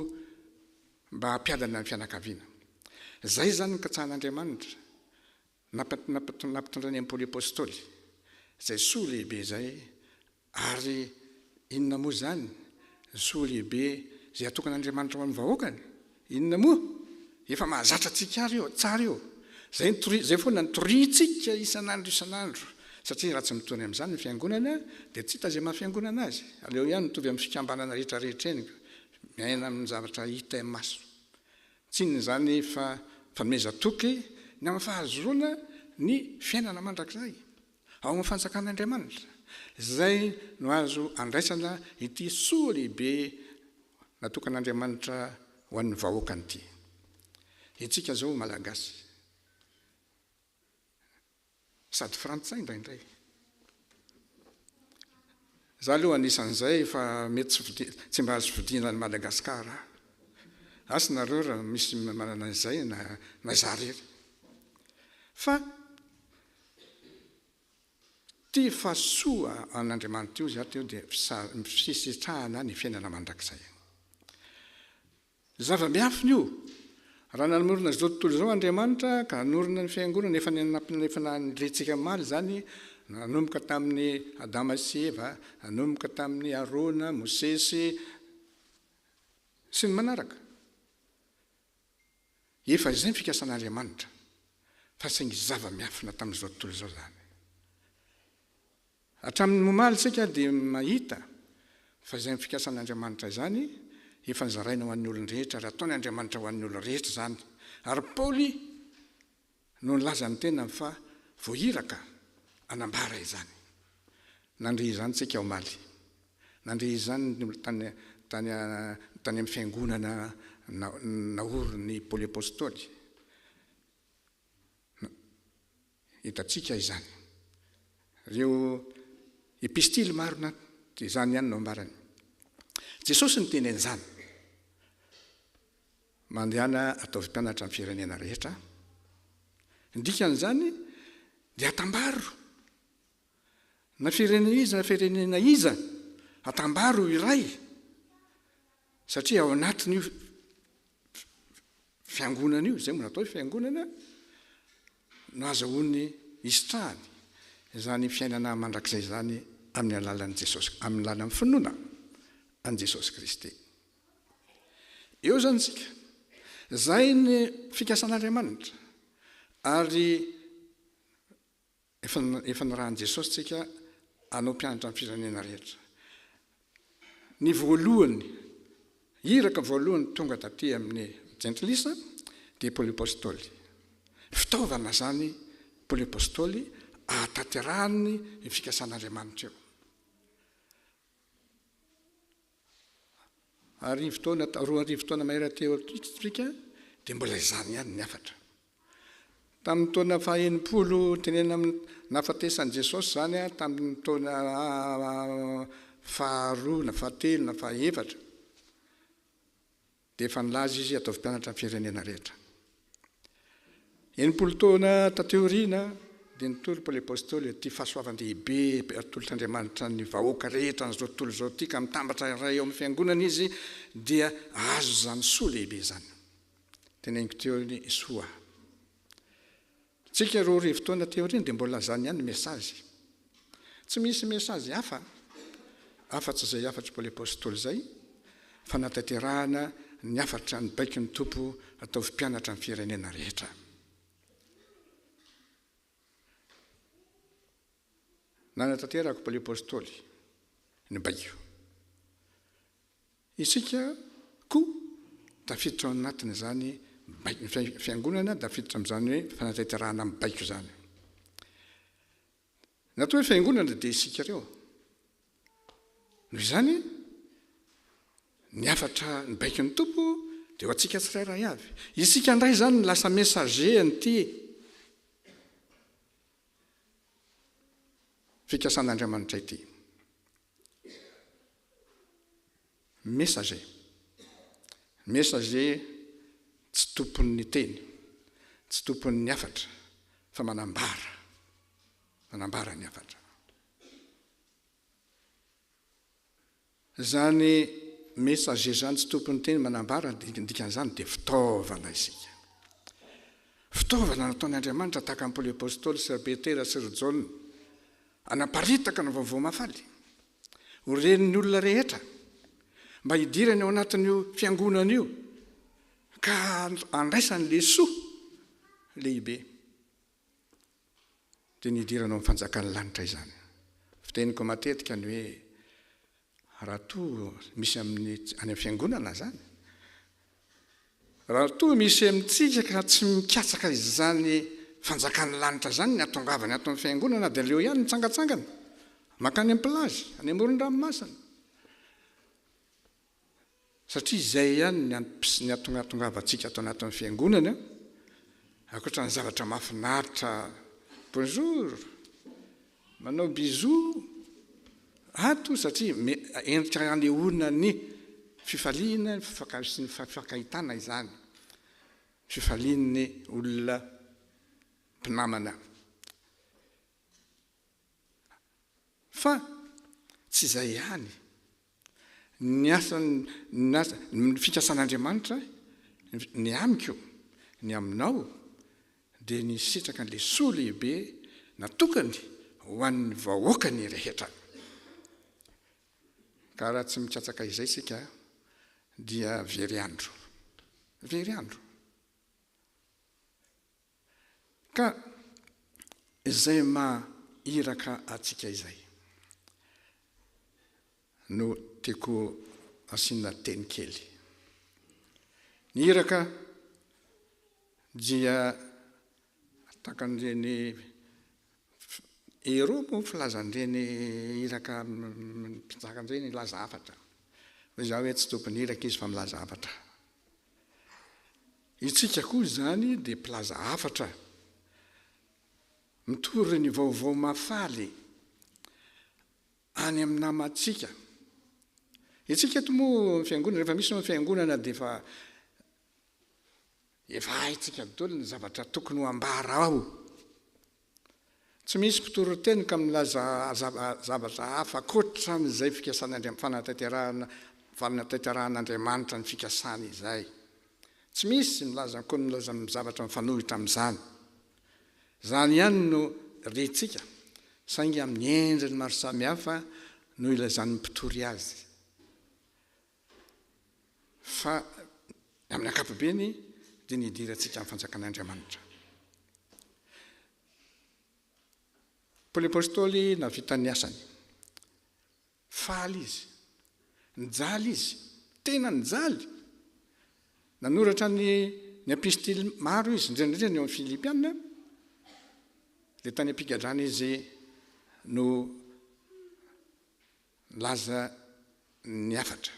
mba hampiadana ny fianakaviana. Izay izany no katsahan'Andriamanitra. Nampitondrainy an'i Paoly Apostoly izay soa lehibe izay, ary inona moa izany ny soa lehibe izay atokan'Andriamanitra ho an'ny vahoakany? Inona moa? Efa mahazatra antsika ary io, tsara io. Izay no tori, izay foana no toriantsika isan'andro isan'andro, satria raha tsy mitory amin'izany ny fiangonana dia tsy hita izay maha fiangonana azy. Aleo ihany mitovy amin'ny fikambanana rehetra rehetra eny, miaina amin'ny zavatra hita maso. Tsy inona izany fa fanomezan-toky ny amin'ny fahazoana ny fiainana mandrakizay ao amin'ny Fanjakan'Andriamanitra, izay no azo andraisana ity soa lehibe natokan'Andriamanitra ho an'ny vahoakany ity. Isika izao Malagasy. Sady frantsay indraindray. Za aloha anisan'izay fa mety tsy fidi, tsy mba azo fidina any Madagascar aho. Asa nareo raha misy manana an'izay na na izaho irery. Fa ity fahasoa an'Andriamanitra io za teo dia fisitrahana ny fiainana mandrakizay. Zava-miafina io. Raha nanorina izao tontolo izao Andriamanitra ka hanorina ny Fiangonana, efa efa nandrentsika omaly izany, nanomboka tamin'i Adama sy Eva, nanomboka tamin'i Arona, Mosesy, sy ny manaraka. Efa izay ny fikasan'Andriamanitra, fa saingy zava-miafina tamin'izao tontolo izao izany. Hatramin'ny omaly isika dia mahita fa izany fikasan'Andriamanitra izany efa nozaraina ho an'ny olon-drehetra ary ataon' Andriamanitra ho an'ny olon-rehetra izany. Ary Paoly no nilaza ny tenany fa voahiraka hanambara izany. Nandre izany isika omaly. Nandre izany ny olona tany tany tany amin'ny fiangonana naorin'i Paoly Apostoly. Hitantsika izany. Ireo epistily marina dia izany ihany no ambarany. Jesosy niteny an'izany. Mandehana ataovy mpianatra ny firenena rehetra. Ny dikan'izany dia atambaro. Na firenena iza na firenena iza, atambaro ho iray. Satria ao anatin'io Fiangonana io, izay moa natao hoe fiangonana, no azahoany hisitrahany izany fiainana mandrakizay izany amin'ny alalan'i Jesosy, amin'ny alalan'ny finoana an'i Jesosy Kristy. Eo izany isika. Izay ny fikasan'Andriamanitra. Ary Efa efa nirahan'i Jesosy tsika hanao mpianatra ny firenena rehetra. Ny voalohany, iraka voalohany tonga taty amin'ny jentilisa dia Paoly Apostoly. Fitaovana izany Paoly Apostoly ahatanterahany ny fikasan'Andriamanitra io. Arivo taona, 2000 taona mahery aty aoriana dia mbola izany ihany ny hafatra. Tamin'ny taona faha-60 tenenina amin'ny nahafatesan'i Jesosy izany tamin'ny taona faharoa na fahatelo na fahaefatra dia efa nilaza izy ataovy mpianatra ny firenena rehetra. 60 taona taty aoriana dia nitory Paoly Apostoly ity fahasoavan-dehibe atolotr'Andriamanitra ny vahoaka rehetra an'izao tontolo izao ity ka mitambatra iray ao amin'ny fiangonana izy dia azo izany soa lehibe izany. Teneniko teo ny soa. Tsika 2000 taona aty aoriana dia mbola zany ihany ny message. Tsy misy message hafa afa-tsy izay hafatr'i Paoly Apostoly izay, fanatanterahana ny hafatra ny baikon'ny Tompo ataovy mpianatra ny firenena rehetra. Nanatanterako Paoly Apostoly ny baiko. Isika koa tafiditra ao anatin'izany baiko, ny fiangonana tafiditra amin'izany hoe fanatanterahana ny baiko izany. Ny atao hoe fiangonana dia isika ireo. Noho izany, ny hafatra ny baikon'ny Tompo dia ho antsika tsirairay avy. Isika indray izany no lasa messager an'ity fikasan'Andriamanitra ity. Messager. Messager tsy tompon'ny teny, tsy tompon'ny hafatra fa manambara, manambara ny hafatra. Izany messager izany tsy tompon'ny teny manambara, ny dikan'izany dia fitaovana isika. Fitaovana nataon'Andriamanitra tahaka an'i Paoly Apostoly sy ry Petera sy ry Jaona hanaparitaka ny vaovao mahafaly ho ren'ny olona rehetra mba hidirany ao anatin'io fiangonana io ka handraisany le soa lehibe dia ny hidirana ao amin'ny fanjakan'ny lanitra izany. Fiteniko matetika ny hoe raha toa misy amin'ny any amin'ny fiangonana izany, raha toa misy amintsika ka tsy mikatsaka izany fanjakan'ny lanitra izany ny hatongavany ato amin'ny fiangonana dia aleo ihany mitsangantsangana mankany amin'ny plage, any amoron-dranomasina. Satria izay ihany ny ny hatongatongavantsika ato anatin'ny fiangonana, ankoatra ny zavatra mahafinaritra, bonjour, manao bisous. Ato satria endrika anehoana ny fifaliana sy ny fifankahitana izany, fifalian'ny olona mpinamana. Fa tsy izay ihany, ny asan'ny, ny asa, ny fikasan'Andriamanitra, ny amiko, ny aminao, dia ny hisitraka an'ilay soa lehibe natokany ho an'ny vahoakany rehetra. Ka raha tsy mikatsaka izay isika dia very andro. Very andro. Ka izay maha iraka antsika izay no tiako asiana teny kely. Ny iraka dia tahaka an'ireny héros moa filazan'ireny iraka mpanjaka ireny hilaza hafatra. Hoy izaho hoe tsy tompon'ny iraka izy fa milaza hafatra. Itsika koa izany dia mpilaza hafatra, mitory ny vaovao mahafaly any amin'ny namantsika. Itsika eto moa ny fiangonana, rehefa misy ny fiangonana dia efa efa haintsika daholo ny zavatra tokony ho ambara ao. Tsy misy mpitoriteny ka milaza zavatra hafa ankoatra an'izay fikasan'Andriamanitra, fanatanterahana, fanatanterahan'Andriamanitra ny fikasany izay. Tsy misy milaza koa milaza zavatra mifanohitra amin'izany. Izany ihany no rentsika, saingy amin'ny endriny maro samihafa no ilazan'ny mpitory azy. Fa amin'ny ankapobeny dia ny hidirantsika amin'ny fanjakan'Andriamanitra. Paoly Apostoly nahavita ny asany. Faly izy. Nijaly izy. Tena nijaly. Nanoratra ny ny epistily maro izy, indrindra indrindra ny eo amin'ny Filipiana. Dia tany am-pigadrana izy no nilaza ny hafatra.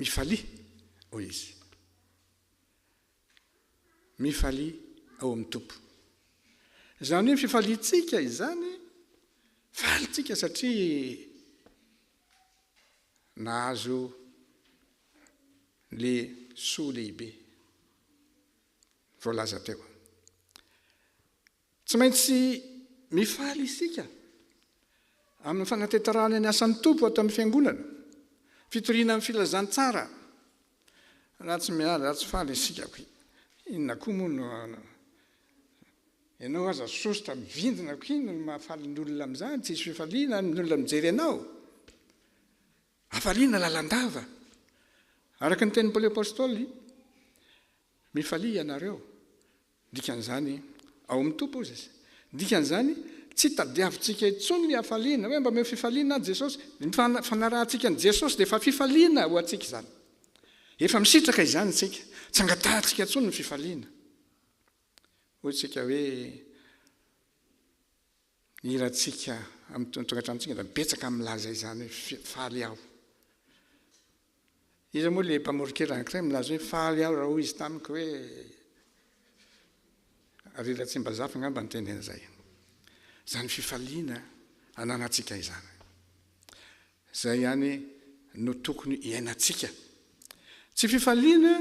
Mifalia, hoy izy. Mifalia ao amin'ny Tompo. Izany hoe ny fifaliantsika izany, faly tsika satria nahazo le soa lehibe voalaza teo. Tsy maintsy mifaly isika amin'ny fanatanterahana ny asan'ny Tompo ato amin'ny Fiangonana, fitoriana ny filazantsara. Raha tsy miala, raha tsy faly isika, inona koa moa no ianao aza sosotra mivindina koa inona no mahafaly ny olona amin'izany? Tsy hisy fifaliana ny olona mijery anao. Hafaliana lalandava. Araka ny tenin'i Paoly Apostoly, mifalia ianareo. Dikan'izany, ao amin'ny Tompo hozy izy. Dikan'izany, tsy tadiavintsika intsony ny hafaliana, hoe mba omeo fifaliana aho Jesosy. Ny fanarahantsika an'i Jesosy dia efa fifaliana ho antsika izany. Efa misitraka izany isika. Tsy angatahantsika intsony ny fifaliana. Hoy isika hoe, ny hirantsika amin'ny tokantranontsika dia betsaka milaza izany hoe faly aho. Iza moa ilay mpamoron-kira anankiray milaza hoe faly aho raha hoy izy tamiko hoe Ary Ratsimbazafy angamba niteny an'izay. Izany fifaliana ananantsika izany. Izay ihany no tokony hiainantsika. Tsy fifaliana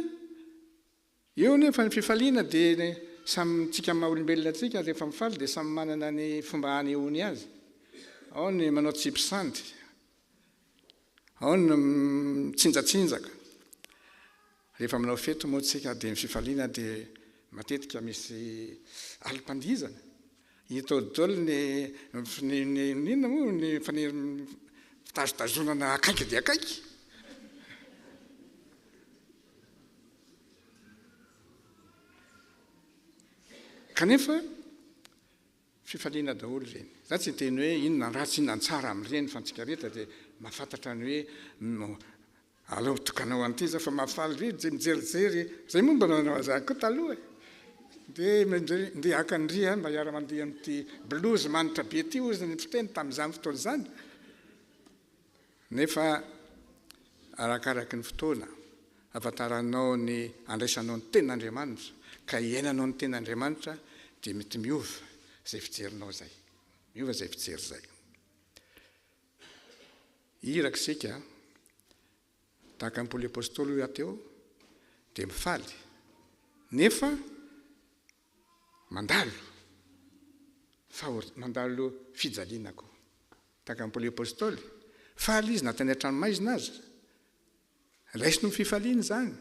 Eo anefa ny fifaliana dia samy tsika maha olombelona antsika rehefa mifaly dia samy manana ny fomba anehoany azy. Ao ny manao tsipy sandy, ao ny mitsinjatsinjaka. Rehefa manao fety moa tsika dia ny fifaliana dia matetika misy alim-pandihizana. Hita ao daholo ny ny inona moa ny fitazotazonana akaiky dia akaiky. Kanefa fifaliana daholo ireny. Za tsy hiteny hoe inona ny ratsy inona ny tsara amin'ireny fa antsika rehetra dia mahafantatra ny hoe aleo tokanao an'ity za fa mahafaly be dia mijerijery. Zay moa mba nanao an'izany koa taloha e. Dia ndeha haka an-dry aho mba hiara-mandeha amin'ity blouse manitra be ity hozy ny fiteny tamin'izany fotoana izany. Nefa arakaraky ny fotoana ahafantaranao ny andraisanao ny tenin'Andriamanitra ka iainanao ny tenin'Andriamanitra dia mety miova. Izay fijerinao izay. Miova izay fijery izay. Iraka isika, tahaka an'i Paoly Apostoly hoy aho teo, dia mifaly. Nefa mandalo fahor- mandalo fijaliana koa. Tahaka an'i Paoly Apostoly, faly izy na tany an-tranomaizina aza. Raisiny ho fifaliana izany.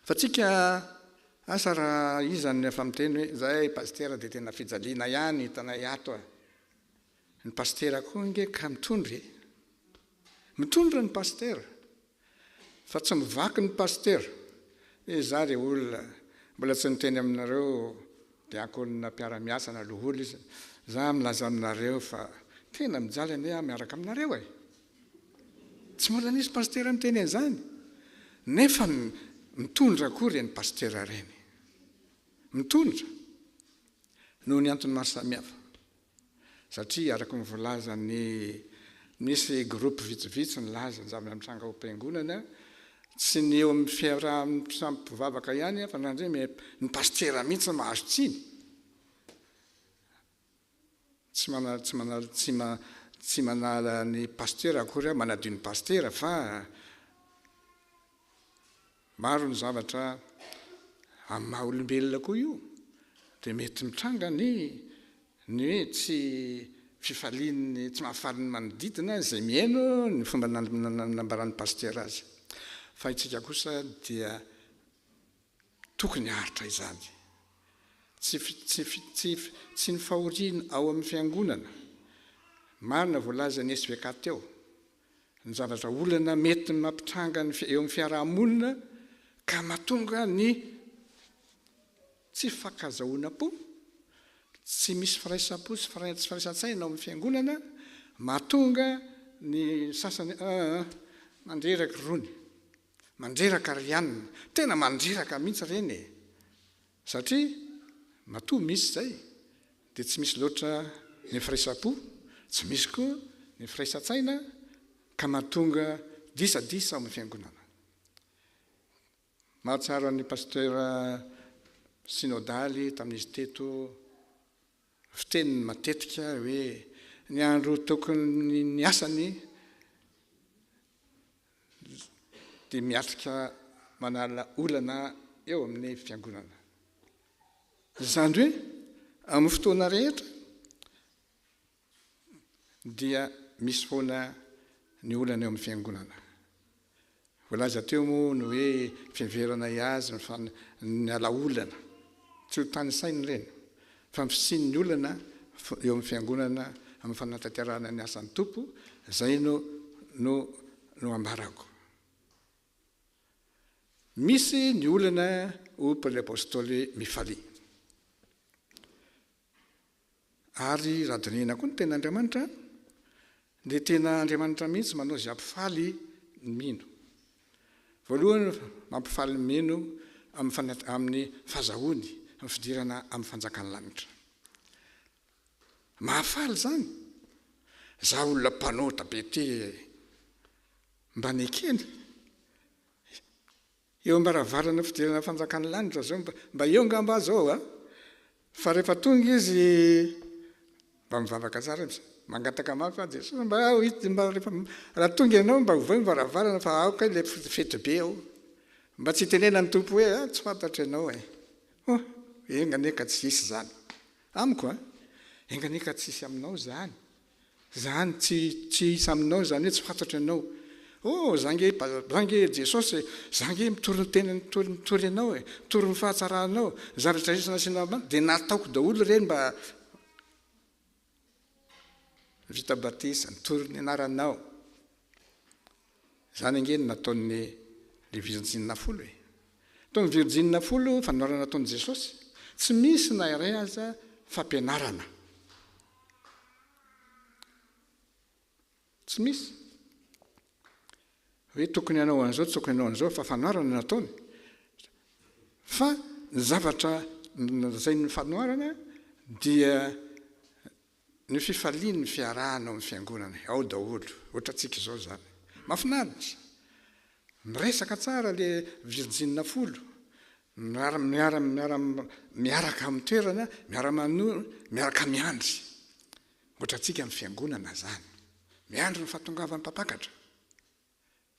Fa tsika, asa raha iza no efa miteny hoe, zay pasitera dia tena fijaliana ihany hitanay ato a. Ny pasitera koa ange ka mitondra e. Mitondra ny pasitera. Fa tsy mivaky ny pasitera. Hoe za ry olona, mbola tsy niteny aminareo diakonina mpiara-miasa na loholona izy, za milaza aminareo fa tena mijaly anie aho miaraka aminareo e. Tsy mbola nisy pasitera niteny an'izany. Nefa mitondra koa ireny pasitera ireny. Mitondra. Noho ny antony maro samihafa. Satria araka ny voalazan'ny misy groupe vitsivitsy nilaza ny zavatra mitranga ao am-piangonana, tsy ny eo amin'ny fiarahan'ny samy mpivavaka ihany fa indraindray ny pasitera mihitsy no mahazo tsiny. Tsy mana tsy mana tsy ma tsy manala ny pasitera akory aho, manadio ny pasitera fa maro ny zavatra amin'ny maha olombelona koa io dia mety mitranga ny ny hoe tsy fifalian'ny tsy mahafaly ny manodidina izay mihaino ny fomba nanambaran'ny pasitera azy. Fa isika kosa dia Tokony haharitra izany. Tsy tsy tsy tsy ny fahoriana ao amin'ny fiangonana. Marina voalazan'ny SVK teo. Ny zavatra olana mety mampitranga ny eo amin'ny fiaraha-monina ka mahatonga ny tsy fifankazahoana-po, tsy misy firaisam-po sy tsy firaisan-tsaina ao amin'ny fiangonana, mahatonga ny sasany aa mandreraka irony. Mandreraka ry anona. Tena mandreraka mihitsy ireny e! Satria matoa misy izay dia tsy misy loatra ny firaisam-po, tsy misy koa ny firaisan-tsaina ka mahatonga disadisa ao amin'ny fiangonana. Mahatsiaro an'i Pasteur Synodaly tamin'izy teto Fiteniny matetika hoe ny andro tokony niasany dia miatrika manala olana eo amin'ny fiangonana. Izany hoe amin'ny fotoana rehetra dia misy foana ny olana eo amin'ny fiangonana. Voalaza teo moa ny hoe fiheveranay azy ny fan, ny ala olana. Tsy ho tanisaina ireny fa ny fisian'ny olana eo amin'ny fiangonana amin'ny fanatanterahana ny asan'ny Tompo, izay no no no ambarako. Misy ny olana hoy Paoly Apostoly mifalia. Ary raha dinihina koa ny tenin'Andriamanitra dia tena Andriamanitra mihitsy manao izay hampifaly ny mino. Voalohany mampifaly ny mino amin'ny amin'ny fahazahoany amin'ny fidirana amin'ny fanjakan'ny lanitra. Mahafaly izany. Za olona mpanota be ty mba nekeny. Eo ambaravarana fidirana fanjakan'ny lanitra zao mba mba eo angamba aho zao a! Fa rehefa tonga izy mba mivavaka tsara izy, mangataka mafy aho Jesosy mba aho ity mba rehefa raha tonga ianao mba ovay ny varavarana fa aoka ilay fety be ao. Mba tsy hitenenan'ny Tompo hoe ah tsy fantatro ianao e. Oh, enga anie ka tsy hisy izany. Amiko a! Enga anie ka tsy hisy aminao izany. Zany tsy tsy hisy aminao izany hoe tsy fantatro ianao. Oh za nge za nge Jesosy e, za nge mitory ny teny mitory mitory anao e, mitory ny fahatsaranao, ny zavatra rehetra nasianao ahy dia nataoko daholo ireny mba vita batisa, nitory ny anaranao. Izany ange no nataon'ny le virjinina folo e. Nataon'ny virjinina folo fanoharana nataon'i Jesosy. Tsy misy na iray aza fampianarana. Tsy misy. Hoe tokony hanao an'izao, tsy tokony hanao an'izao, fa fanoharana no nataony. Fa ny zavatra lazain'ny fanoharana dia Ny fifalian'ny fiarahana ao amin'ny fiangonana e, ao daholo, ohatrantsika izao izany. Mahafinaritra! Miresaka tsara le virjinina folo. Miara miara miara miaraka amin'ny toerana, miara manohy, miaraka miandry. Ohatrantsika amin'ny fiangonana izany. Miandry ny fahatongavan'ny mpampakatra.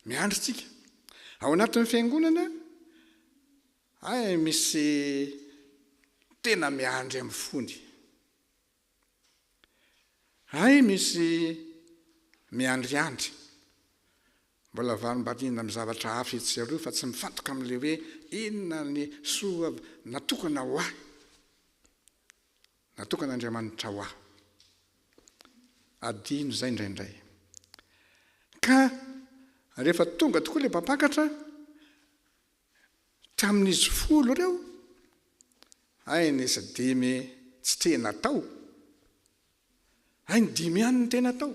Miandry tsika. Ao anatin'ny fiangonana, hay misy tena miandry amin'ny fony. Hay misy miandriandry. Mbola varimbariana amin'ny zavatra hafa etsy sy aroa fa tsy mifantoka amin'ilay hoe inona ny soa natokana ho ahy. Natokan'Andriamanitra ho ahy. Adino izay indraindray. Ka rehefa tonga tokoa ilay mpampakatra, tamin'izy folo ireo, hay nisy dimy tsy tena tao. Hay ny dimy ihany no tena tao.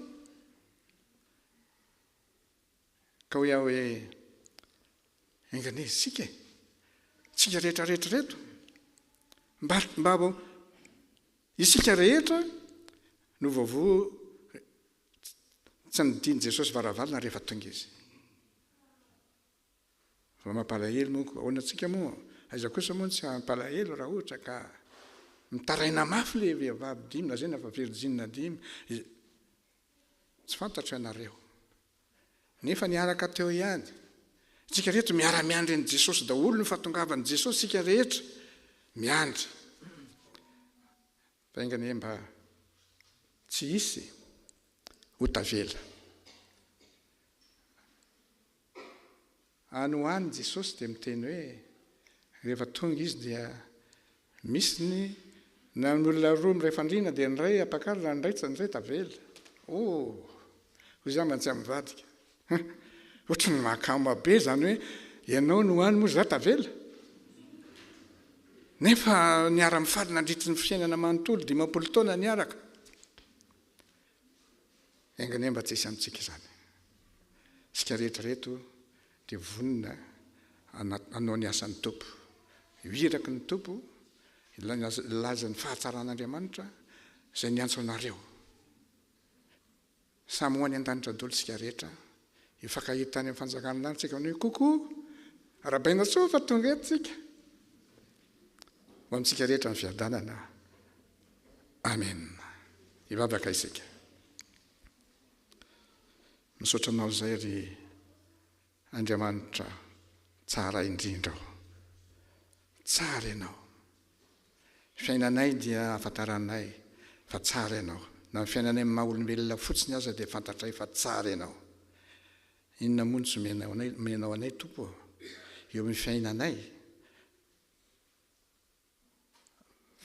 Ka hoy aho hoe, enga anie isika e, isika rehetra rehetra ireto, mba, mba ho, isika rehetra no voavoa tsy nodian'i Jesosy varavarana rehefa tonga Izy. Fa mampalahelo moa ko, ahoana tsika moa, aiza kosa moa no tsy hampalahelo raha ohatra ka mitaraina mafy le vehivavy dimy, lazaina fa virjina dimy, tsy fantatro ianareo. Nefa niaraka teo ihany. Tsika rehetra miara-miandry an'i Jesosy daholo ny fahatongavan'i Jesosy tsika rehetra miandry. Fa enga anie mba tsy hisy ho tavela. Any ho any Jesosy dia miteny hoe rehefa tonga Izy dia misy ny na ny olona roa miray fandriana dia ny iray ampakarina ny iray ny iray tavela. Oh! Hoy izaho mba tsy mivadika. Huh! Ohatry ny mahakamo be izany hoe ianao no any moa izaho tavela. Nefa niara-mifaly nandritry ny fiainana manontolo, 50 taona niaraka. Enga anie mba tsy hisy amintsika izany. Isika rehetra ireto dia vonona hanao ny asan'ny Tompo. Ho iraky ny Tompo, hilaza ny fahatsaran'Andriamanitra izay niantso anareo. Samy ho any an-danitra daholo isika rehetra. Hifankahita any amin'ny fanjakan'ny lanitra isika manao hoe coucou, arahabaina soa fa tonga eto isika. Ho amintsika rehetra ny fiadanana. Amen. Hivavaka isika. Misaotra anao izay ry Andriamanitra tsara indrindra o. Tsara ianao. Fiainanay dia ahafantaranay fa tsara ianao. Na ny fiainanay amin'ny maha olombelona fotsiny aza dia fantatray fa tsara ianao. Inona moa no tsy omenao anay Tompo ô? Eo amin'ny fiainanay.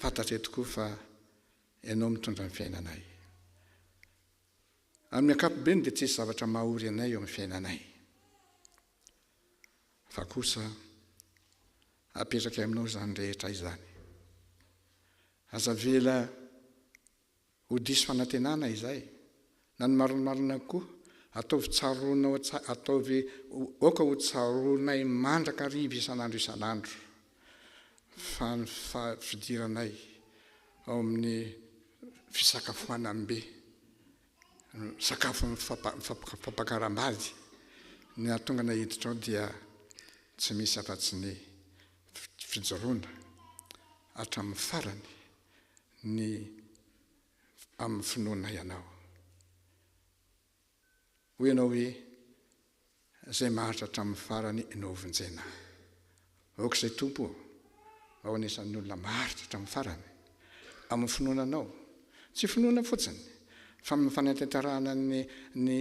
Fantatray tokoa fa Ianao mitondra ny fiainanay. Amin'ny ankapobeny dia tsisy zavatra mahory anay eo amin'ny fiainanay. Fa kosa apetrakay aminao izany rehetra izany. Aza avela Ho diso fanantenana izay, na ny marimarina koa, ataovy tsaroanao ataovy aoka ho tsaroanay mandrakariva isan'andro isan'andro fa ny fidiranay ao amin'ny fisakafoanam-be, sakafon'ny fampakaram-bady, ny hahatonga anay hiditra ao dia tsy misy afa-tsy ny fijoroana hatramin'ny farany ny amin'ny finoana ianao. Hoy ianao hoe, Izay maharitra hatramin'ny farany no hovonjena. Aoka izay Tompo ô, mba ho anisan'ny olona maharitra hatramin'ny farany, amin'ny finoana Anao. Tsy finoana fotsiny, fa amin'ny fanatanterahana ny, ny,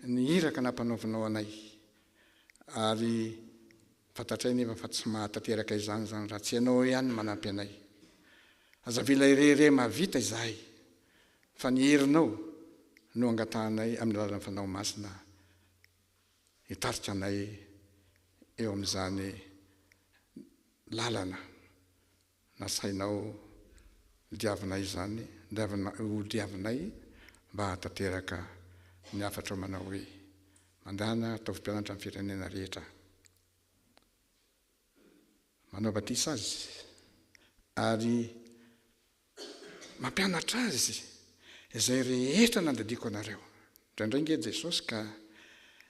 ny iraka nampanaovinao anay. Ary fantatray nefa fa tsy mahatanteraka izany izany raha tsy Ianao ihany no manampy anay. Aza avela irery mahavita izahay fa ny herinao no angatahanay amin'ny alalan'ny Fanahy Masina hitarika anay eo amin'izany lalana nasainao diavinay izany, ho diavinay mba hahatanteraka ny hafatrao manao hoe, Mandàna ataovy mpianatra ny firenena rehetra. Manao batisa azy ary mampianatra azy izay rehetra nandadiako anareo. Indraindray nge Jesosy ka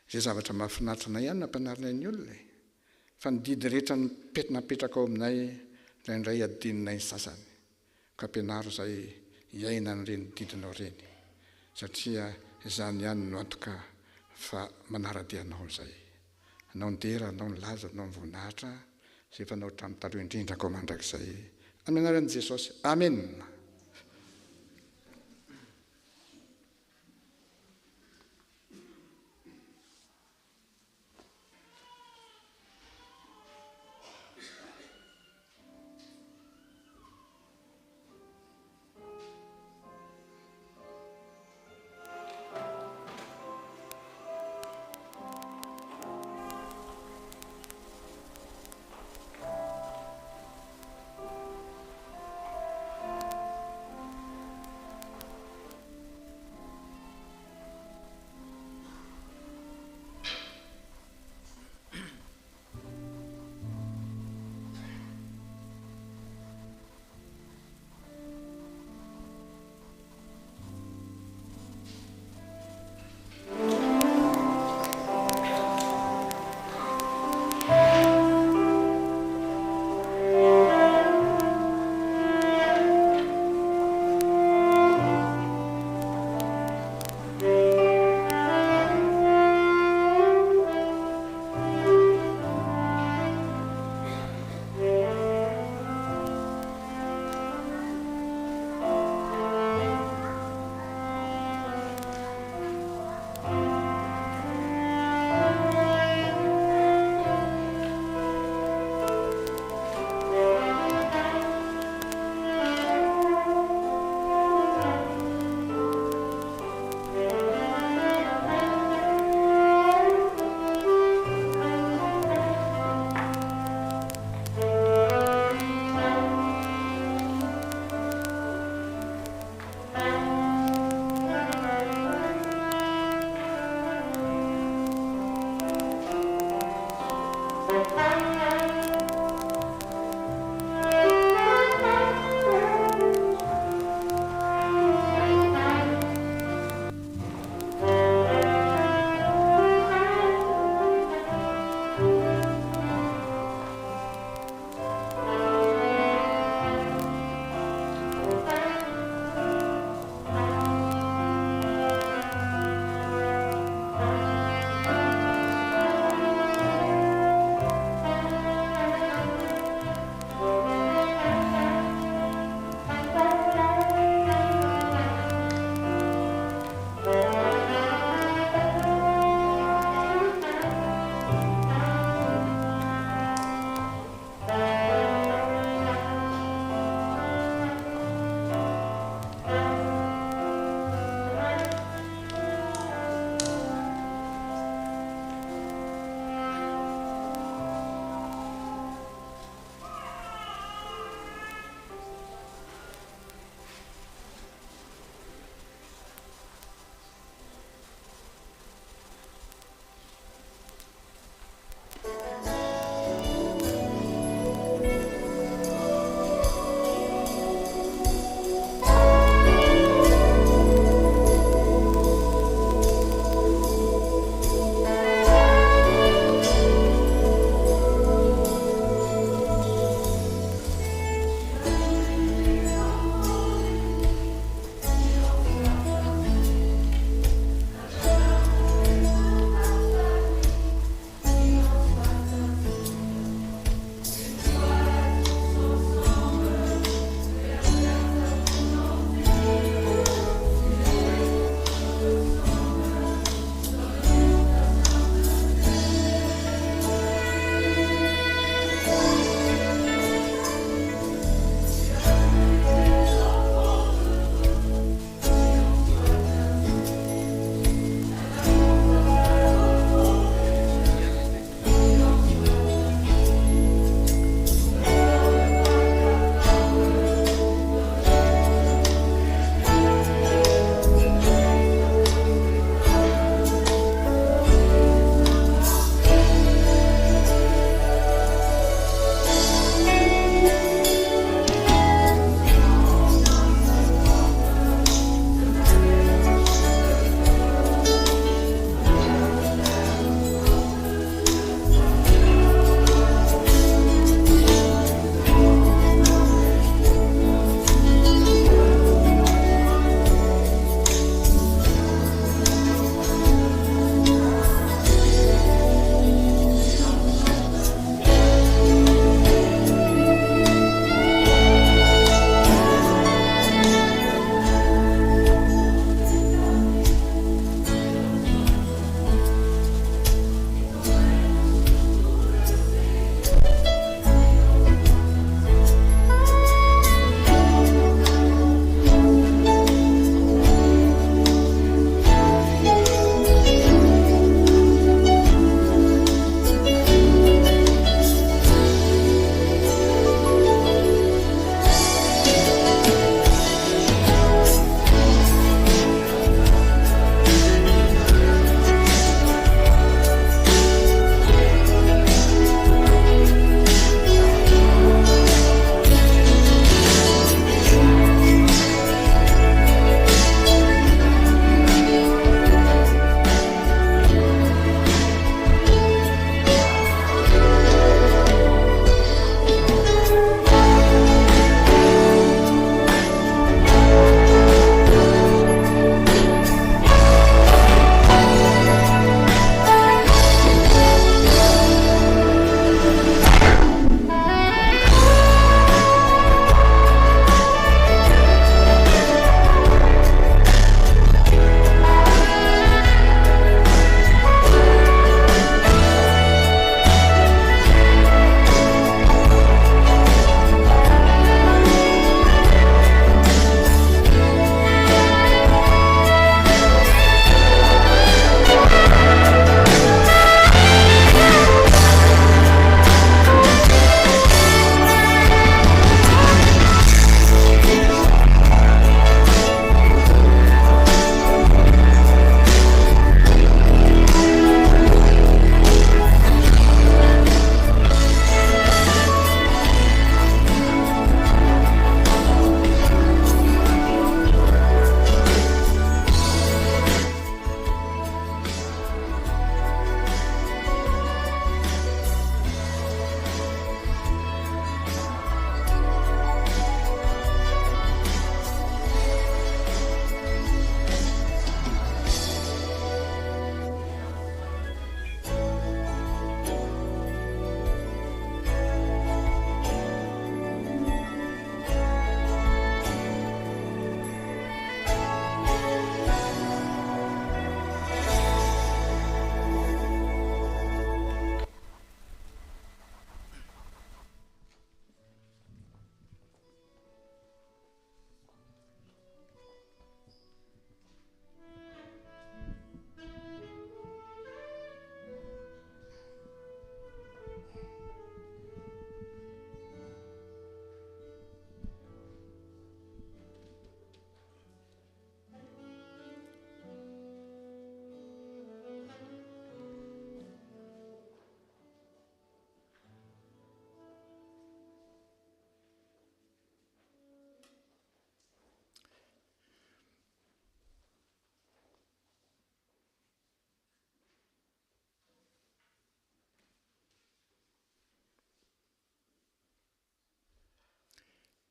izay zavatra mahafinaritra anay ihany no ampianarinay ny olona e. Fa ny didy rehetra napetrakao aminay indraindray adinonay ny sasany. Ka ampianaro izahay hiaina an'ireny didinao ireny, satria izany ihany no antoka fa manara-dia Anao izahay. Anao ny dera, Anao ny laza, Anao ny voninahitra, izay efa Anao hatramin'ny taloha indrindra ka ho mandrakizay. Amin'ny anaran'i Jesosy. Amena.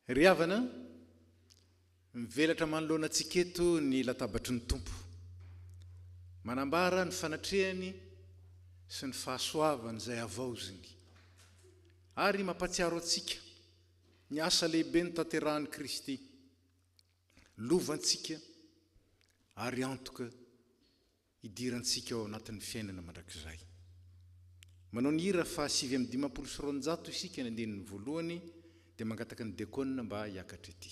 Ry havana, mivelatra manoloana antsika eto ny latabatry ny Tompo. Manambara ny fanatrehany sy ny fahasoavany izay havaoziny. Ary mampahatsiaro antsika ny asa lehibe notanterahin'i Kristy, lovantsika ary antoka hidirantsika ao anatin'ny fiainana mandrakizay. Manao ny hira faha 259 isika ny andininy voalohany dia mangataka ny diakona mba hiakatra ety.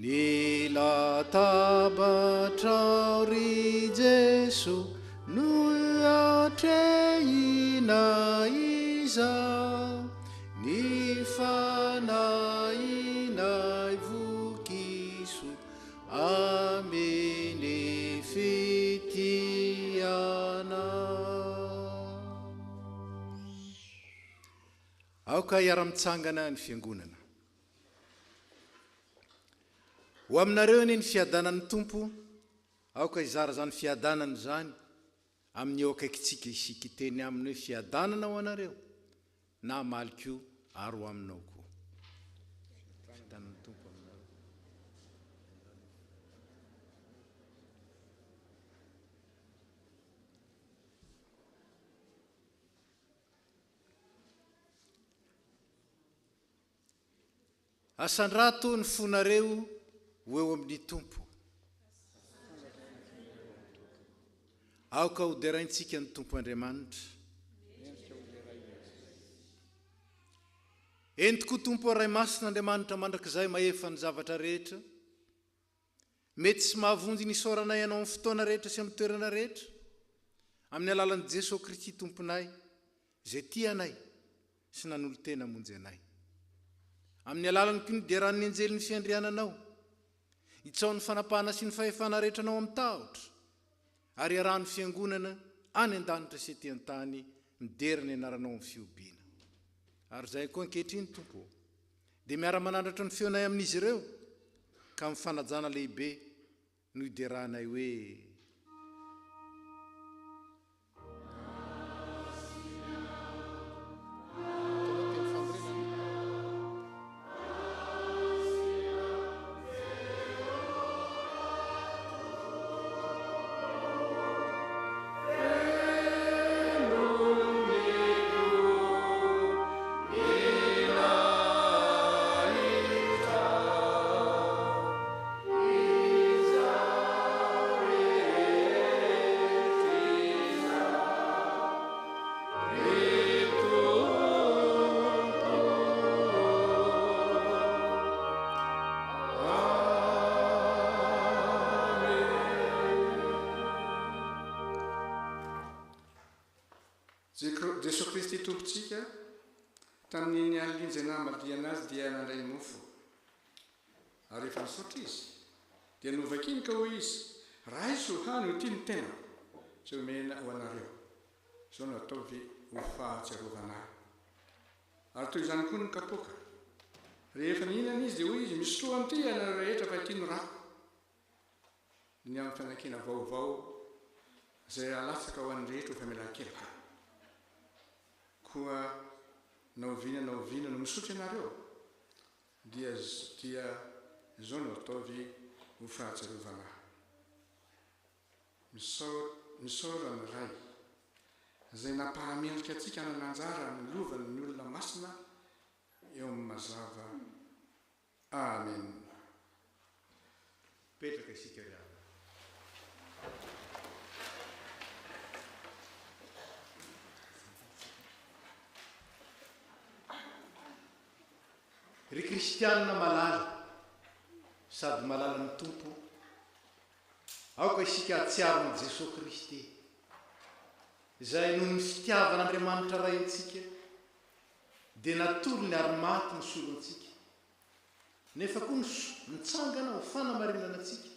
Ny latabatrao ry Jeso no atrehina izao, ny fanahinay vokiso amin'ny fitianao. Aoka hiara-mitsangana ny fiangonana. Ho aminareo anie ny fiadanan'ny Tompo, aoka hizara izany fiadanana izany amin'ny eo akaikintsika isika, hiteny aminy hoe fiadanana ho anareo, na hamaly koa ary ho aminao koa. Fiadanan'ny Tompo aminareo. Asandrato ny fonareo ho eo amin'ny Tompo. Aoka hoderaintsika ny Tompo Andriamanitra. Eny tokoa Tompo Ray Masina Andriamanitra mandrakizay mahefa ny zavatra rehetra. Mety sy mahavonjy ny isaoranay Anao amin'ny fotoana rehetra sy amin'ny toerana rehetra, amin'ny alalan'i Jesoa Kristy Tomponay, izay tia anay sy nanolo-tena hamonjy anay. Amin'ny alalany koa nideran'ny anjely ny fiandriananao, itsaohan'ny fanapahana sy ny fahefana rehetra anao amin'ny tahotra, ary iarahan'ny Fiangonana any an-danitra sy ety an-tany midera ny anaranao amin'ny fihobiana. Ary izahay koa ankehitriny, Tompo ô, dia miara-manandratra ny feonay amin'izy ireo, ka amin'ny fanajana lehibe no iderahanay hoe. Jesoa Kristy Tompontsika, tamin'iny alina iny izay namadihana Azy dia nandray mofo. Ary rehefa nisaotra Izy, dia novakiny ka hoy Izy, Raiso, hano, ity ny tenako, izay omena ho anareo. Izao no ataovy ho fahatsiarovana Ahy. Ary toy izany koa ny kapoaka. Rehefa nihinana Izy dia hoy Izy, Misotroa amin'ity ianareo rehetra fa ity no rako. Ny amin'ny fanekena vaovao izay alatsaka ho an'ny rehetra ho famelan-keloka. Koa na oviana na oviana no misotro ianareo, dia dia izao no ataovy ho fahatsiarovana ahy. Misaora misaora ny Ray, izay nampahamendrika antsika hanana anjara amin'ny lovan'ny olona masina eo amin'ny mazava. Amen. Mipetraka isika ry havana. Ry kristianina malala sady malalan'ny Tompo, aoka isika hahatsiaro an'i Jesoa Kristy, izay noho ny fitiavan'Andriamanitra Ray antsika dia natolony ary maty nisolo antsika, nefa koa nitsangana ho fanamarinana antsika.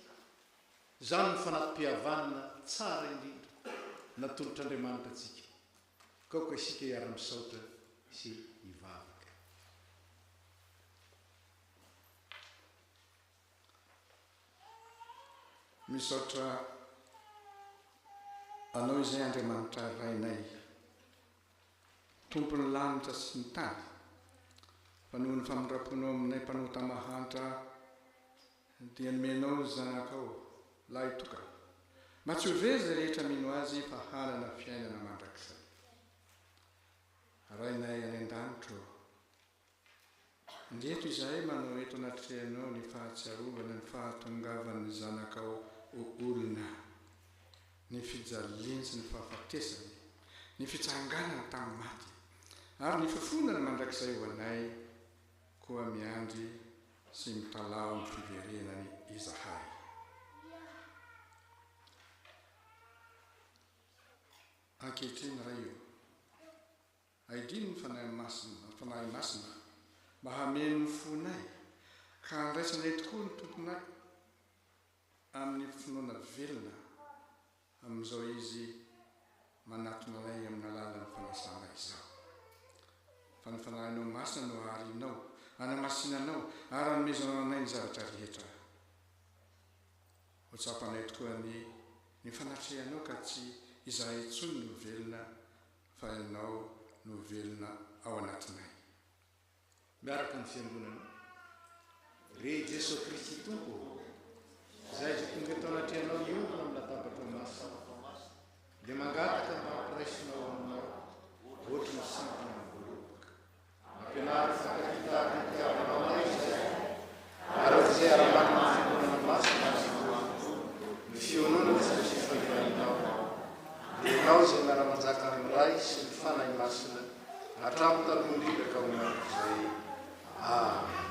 Izany no fanati-pihavanana tsara indrindra natolotr'Andriamanitra antsika. Ka aoka isika hiara-misaotra sy hivavaka. Misaotra Anao izay Andriamanitra Rainay, Tompon'ny lanitra sy ny tany, fa noho ny famindram-ponao aminay mpanota mahantra dia nomenao ny Zanakao lahitokana, mba tsy ho very izay rehetra mino Azy fa hanana fiainana mandrakizay. Rainay any an-danitra ô, Indreto izahay manao eto anatrehanao ny fahatsiarovana ny fahatongavan'ny Zanakao ho olona, ny fijaliany sy ny fahafatesany, ny fitsanganany tamin'ny maty, ary ny fifonany mandrakizay ho anay, koa miandry sy mitalaho ny fiverenany izahay. Ankehitriny Ray ô, Aidino ny Fanahy Masina, Fanahy Masina, mba hameno ny fonay, ka handraisanay tokoa ny Tomponay amin'ny finoana velona amin'izao Izy manatona anay amin'ny alalan'ny fanasana izao. Fa ny Fanahinao Masina no aharinao, anamasinanao, ary anomezanao anay ny zavatra rehetra. Ho tsapanay tokoa anie ny fanatrehanao ka tsy izahay intsony no velona fa Ianao no velona ao anatinay. Miaraka amin'ny Fiangonana. Ry Jesoa Kristy Tompo ô, izahay izay tonga eto anatrehanao hiombona amin'ny latabatrao masina, dia mangataka mba hampiraisinao aminao ohatry ny sampona amin'ny voaloboka. Ampianaro hifankatia tahaka ny itiavanao anay izahay, araka izay arahan'ny Fiangonana Masina azy ireo, ny fiononana sy ny fifandrinanao. Dia Ianao izay miara-manjaka amin'ny Ray sy ny Fanahy Masina, hatramin'ny taloha indrindra ka ho mandrakizay. Amen.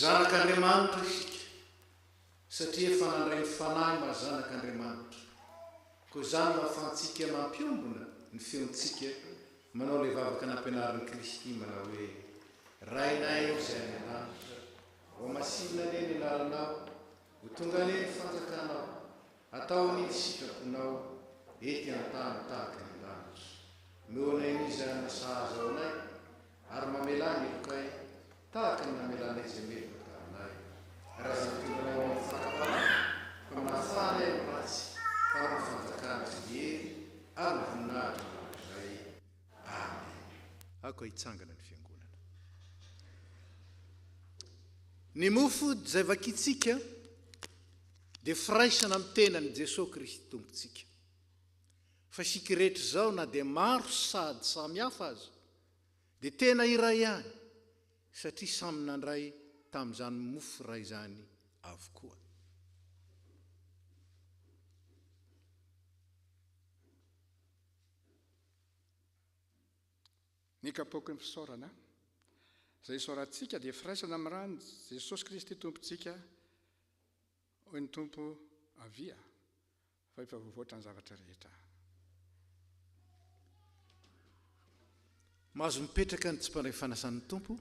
Zanak'Andriamanitra isika satria efa nandray ny Fanahy maha zanak'Andriamanitra. Koa izany no ahafahantsika mampiombona ny feontsika manao ilay vavaka nampianarin'i Kristy manao hoe, Rainay izay any an-danitra, hohamasinina anie ny anaranao, ho tonga anie ny fanjakanao, Atao anie ny sitraponao ety an-tany tahaka ny an-danitra. Omeo anay ny izay hanana sahaza ho anay, ary mamelà ny helokay tahaka ny namelanay izay meloka taminay. Ary aza mitondra anay ho amin'ny fakam-panahy, fa manafaha anay amin'ny ratsy, fa anao ny fanjakana sy ny hery ary ny voninahitra mandrakizay. Amen. Aoka hitsangana ny fiangonana. Ny mofo izay vakintsika dia firaisana amin'ny tenan'i Jesoa Kristy Tompontsika. Fa isika rehetra izao na dia maro sady samy hafa aza dia tena iray ihany satria samy nandray tamin'izany mofo iray izany avokoa. Ny kapoaky ny fisaorana izay isaorantsika dia firaisana amin'ny ran'i Jesosy Kristy Tompontsika Hoy ny Tompo, Avia, fa efa voavoatra ny zavatra rehetra. Mahazo mipetraka ny tsy mpandray fanasan'ny Tompo.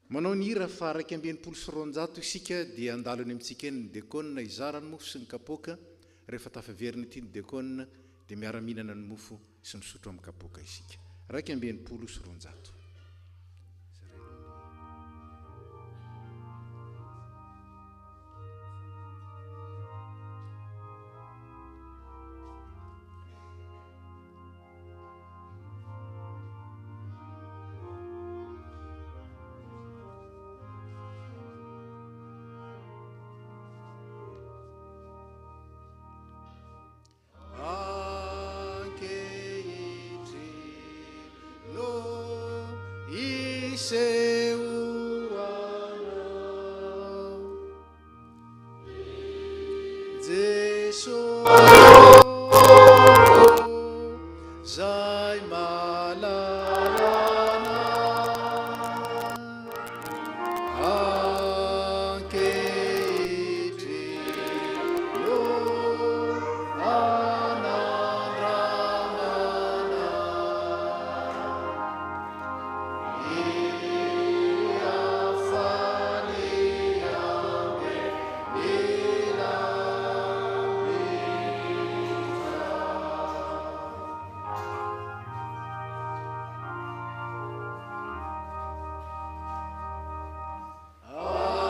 Manao ny hira faha 261 isika dia handalo eny amintsika eny ny dekona hizara ny mofo sy ny kapoaka, rehefa tafaverina ety ny dekona dia miara-mihinana ny mofo sy misotro amin'ny kapoaka isika. 261. Fisehoanao. Jeso zay malalana ankehitriny no anandramana ny hafaliambe mila mitra. Ampiomany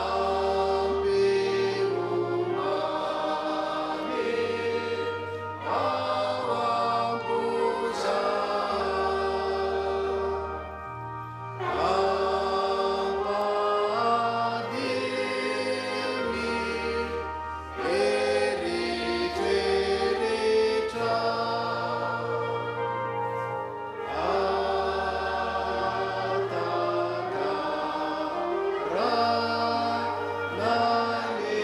ao am-poza. Ampadio ny eritreritra. Ahatakarana ny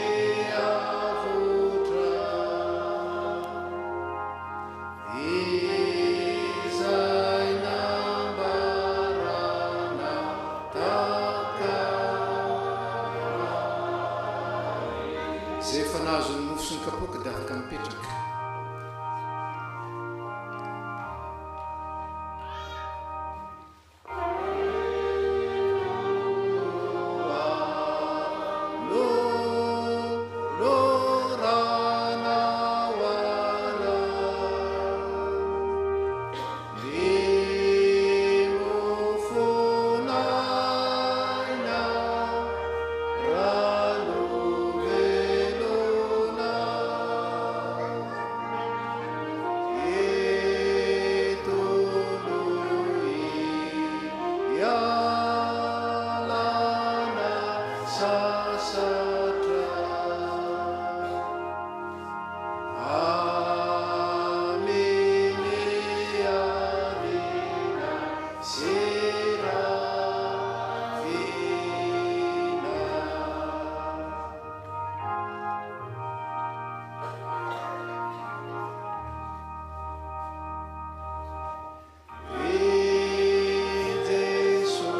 avotra. Izay nambarana tamin'ny. Izay efa nahazo ny mofo sy ny kapoaka dia afaka mipetraka. Ialana sasatra. Aminy arina sy ravina. I Jeso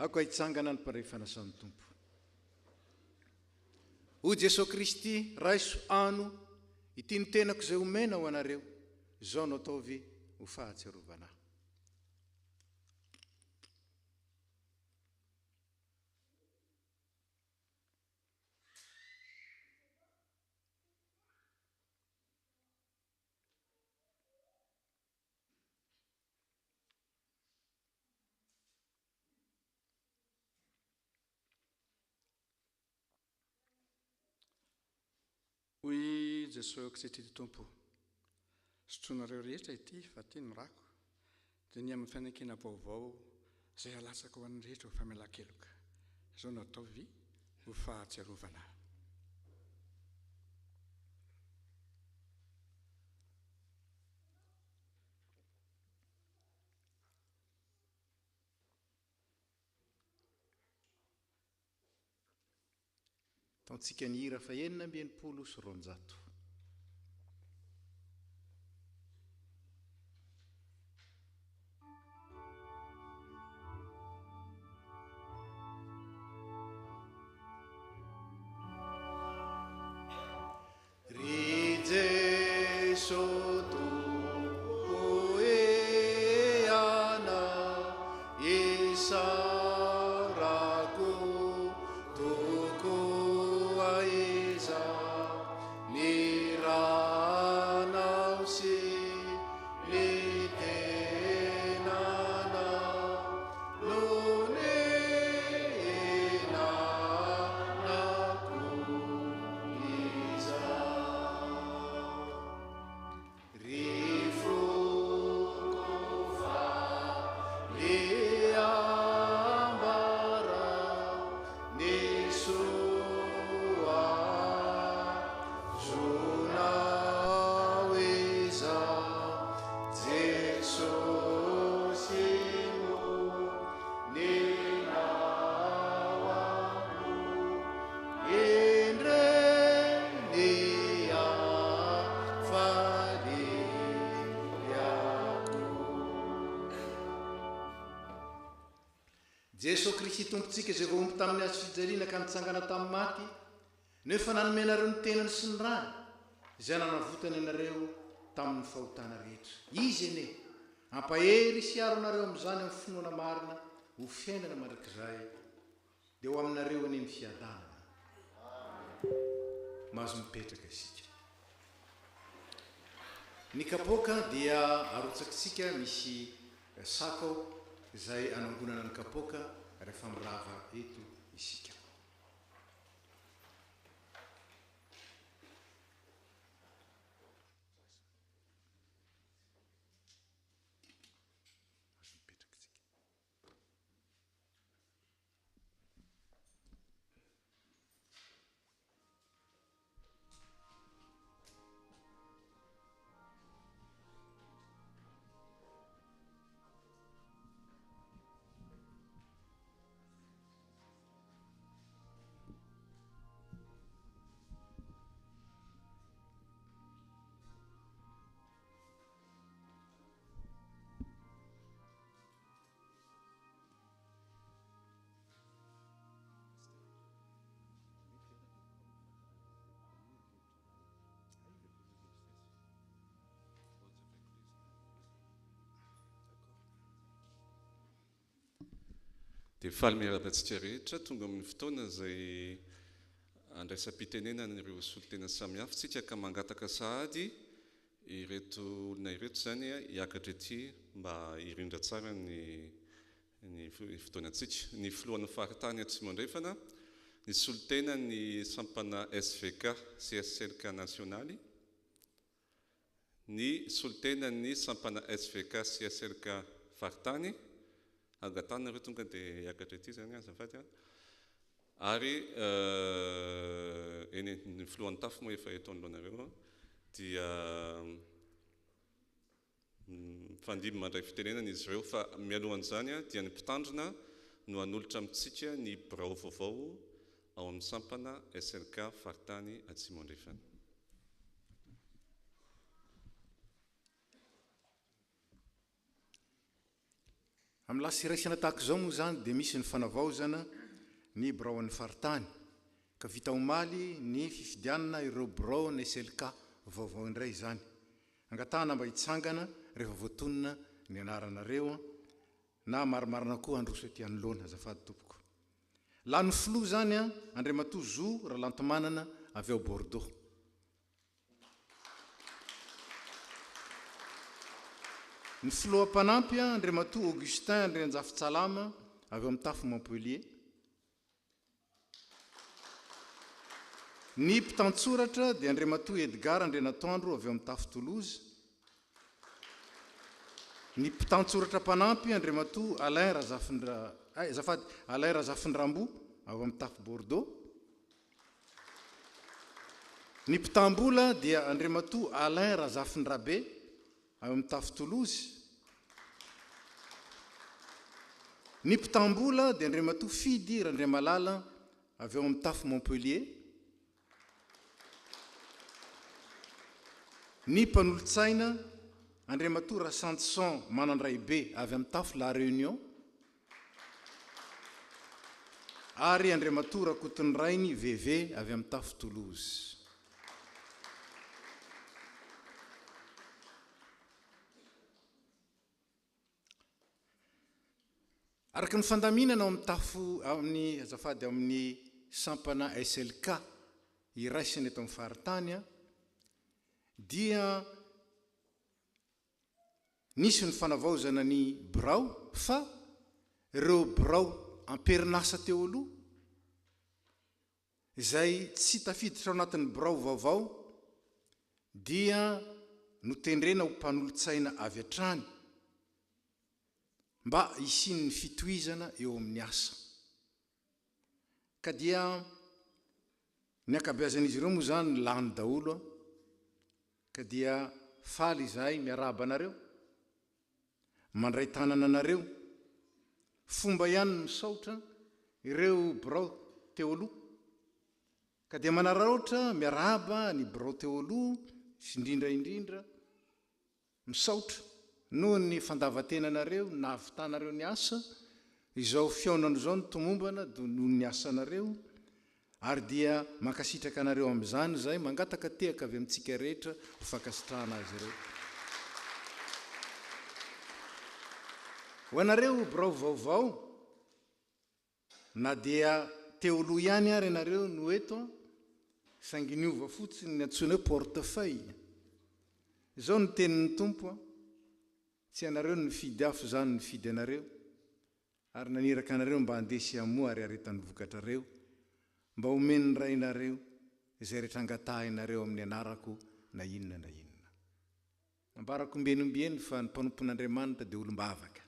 Aoka hitsangana ny mpandray fanasan'ny Tompo. O Jesoa Kristy, raiso ano ity ny tenako izay omena ho anareo, izao no ataovy ho fahatsiarovana ahy. Hoy Jesoa Kristy Tompo, Sotroinareo rehetra ity fa ity ny rako, dia ny amin'ny fanekena vaovao izay halatsaka ho an'ny rehetra ho famelan-keloka. Izao no ataovy ho fahatsiarovana ahy. Ataontsika ny hira fahenina amby 260. Ry Jeso Tompo e Anao isaorako tokoa izao ny ranao sy ny tenanao no nihinanako. Ry foko faly ambara ny soa azonao izao Jesosy monina ao am-po. Endrey ny hafaliako. Jesoa Kristy Tompontsika izay voahombo tamin'ny hazo fijaliana ka nitsangana tamin'ny maty, no efa nanome anareo ny tenany sy ny rany, izay nanavotany anareo tamin'ny fahotana rehetra. Izy anie hampahery sy hiaro anareo amin'izany amin'ny finoana marina ho fiainana mandrakizay. Dia ho aminareo anie ny fiadanana. Mahazo mipetraka isika. Ny kapoaka dia arotsakitsika misy sako ao izay anangonana ny kapoaka rehefa mirava eto isika. Mahazo mipetraka isika. Dia faly miarahaba antsika rehetra tonga amin'ny fotoana izay andraisam-pitenenana ireo solontena samihafa isika ka mangataka sahady Ireto olona ireto izany hiakatra ety mba hirindra tsara ny ny fotoanantsika. Ny filohan'ny faritany Atsimo Andrefana, ny solontenan'ny sampana SVK sy SLK nasionaly, ny solontenan'ny sampana SVK sy SLK faritany, angatahana nareo tonga dia hiakatra ety izany azafady an. Ary eny e, ny filohan'ny tafo moa efa eto anoloanareo dia mifandimby mandray fitenenana izy ireo fa mialohan'izany dia ny mpitandrina no hanolotra amintsika ny birao vaovao ao amin'ny sampana SLK faritany Atsimo Andrefana. Amin'ny lasy iraisana tahaka izao moa izany dia misy ny fanavaozana ny biraon'ny faritany, ka vita omaly ny fifidianana ireo biraon'ny SLK vaovao indray izany. Angatahana mba hitsangana rehefa voatonona ny anaranareo na marimarina koa handroso ety anoloana azafady tompoko. Lany filoha izany Andriamatoa Zo Ralantomanana avy ao Bordeaux. Ny filoha mpanampy Andriamatoa Augustin Andrianjafitsalama avy ao amin'ny tafo Montpellier. Ny mpitantsoratra dia Andriamatoa Edgar Andrianatoandro avy ao amin'ny tafo Toulouse. Ny mpitantsoratra mpanampy Andriamatoa Alain Razafindra, eh, azafady, Alain Razafindrambo avy amin'ny tafo Bordeaux. Ny mpitam-bola dia Andriamatoa Alain Razafindrabe avy amin'ny tafo Toulouse. Ny mpitam-bola dia Andriamatoa Fidy Randriamalala avy ao amin'ny tafo Montpellier. Ny mpanolotsaina Andriamatoa Rasantison Manandraibe avy amin'ny tafo La Réunion. Ary Andriamatoa Rakotonirainy VV avy amin'ny tafo Toulouse. Araka ny fandaminana ao amin'ny tafo amin'ny azafady ao amin'ny sampana SLK iraisana eto amin'ny faritany dia Nisy ny fanavaozana ny birao fa ireo birao am-perinasa teo aloha izay tsy tafiditra ao anatin'ny birao vaovao dia notendrena ho mpanolotsaina avy hatrany mba hisian'ny fitohizana eo amin'ny asa. Ka dia ny ankabeazan'izy ireo moa izany lany daholo an! Ka dia faly izahay miarahaba anareo, mandray tanana anareo. Fomba ihany ny misaotra ireo birao teo aloha. Ka dia manararaotra miarahaba ny birao teo aloha sy indrindra indrindra Misaotra noho ny fandavantenanareo nahavitanareo ny asa, izao fihaonana izao no tomombana noho ny asanareo ary dia mankasitraka anareo amin'izany izahay, mangataka tehaka avy amintsika rehetra ho fankasitrahana azy ireo. Ho anareo birao vaovao, Na dia teo aloha ihany ary ianareo no eto saingy niova fotsiny ny antsoina hoe portefeuille. Izao no tenin'ny Tompo an, tsy ianareo no nifidy ahy fa izaho no nifidy anareo ary naniraka anareo mba handeha sy hamoa ary haharetan'ny vokatrareo, mba homen'ny Rainareo izay rehetra angatahinareo amin'ny anarako na inona na inona. Nambarako ombieny ombieny fa ny mpanompon'Andriamanitra dia olom-bavaka.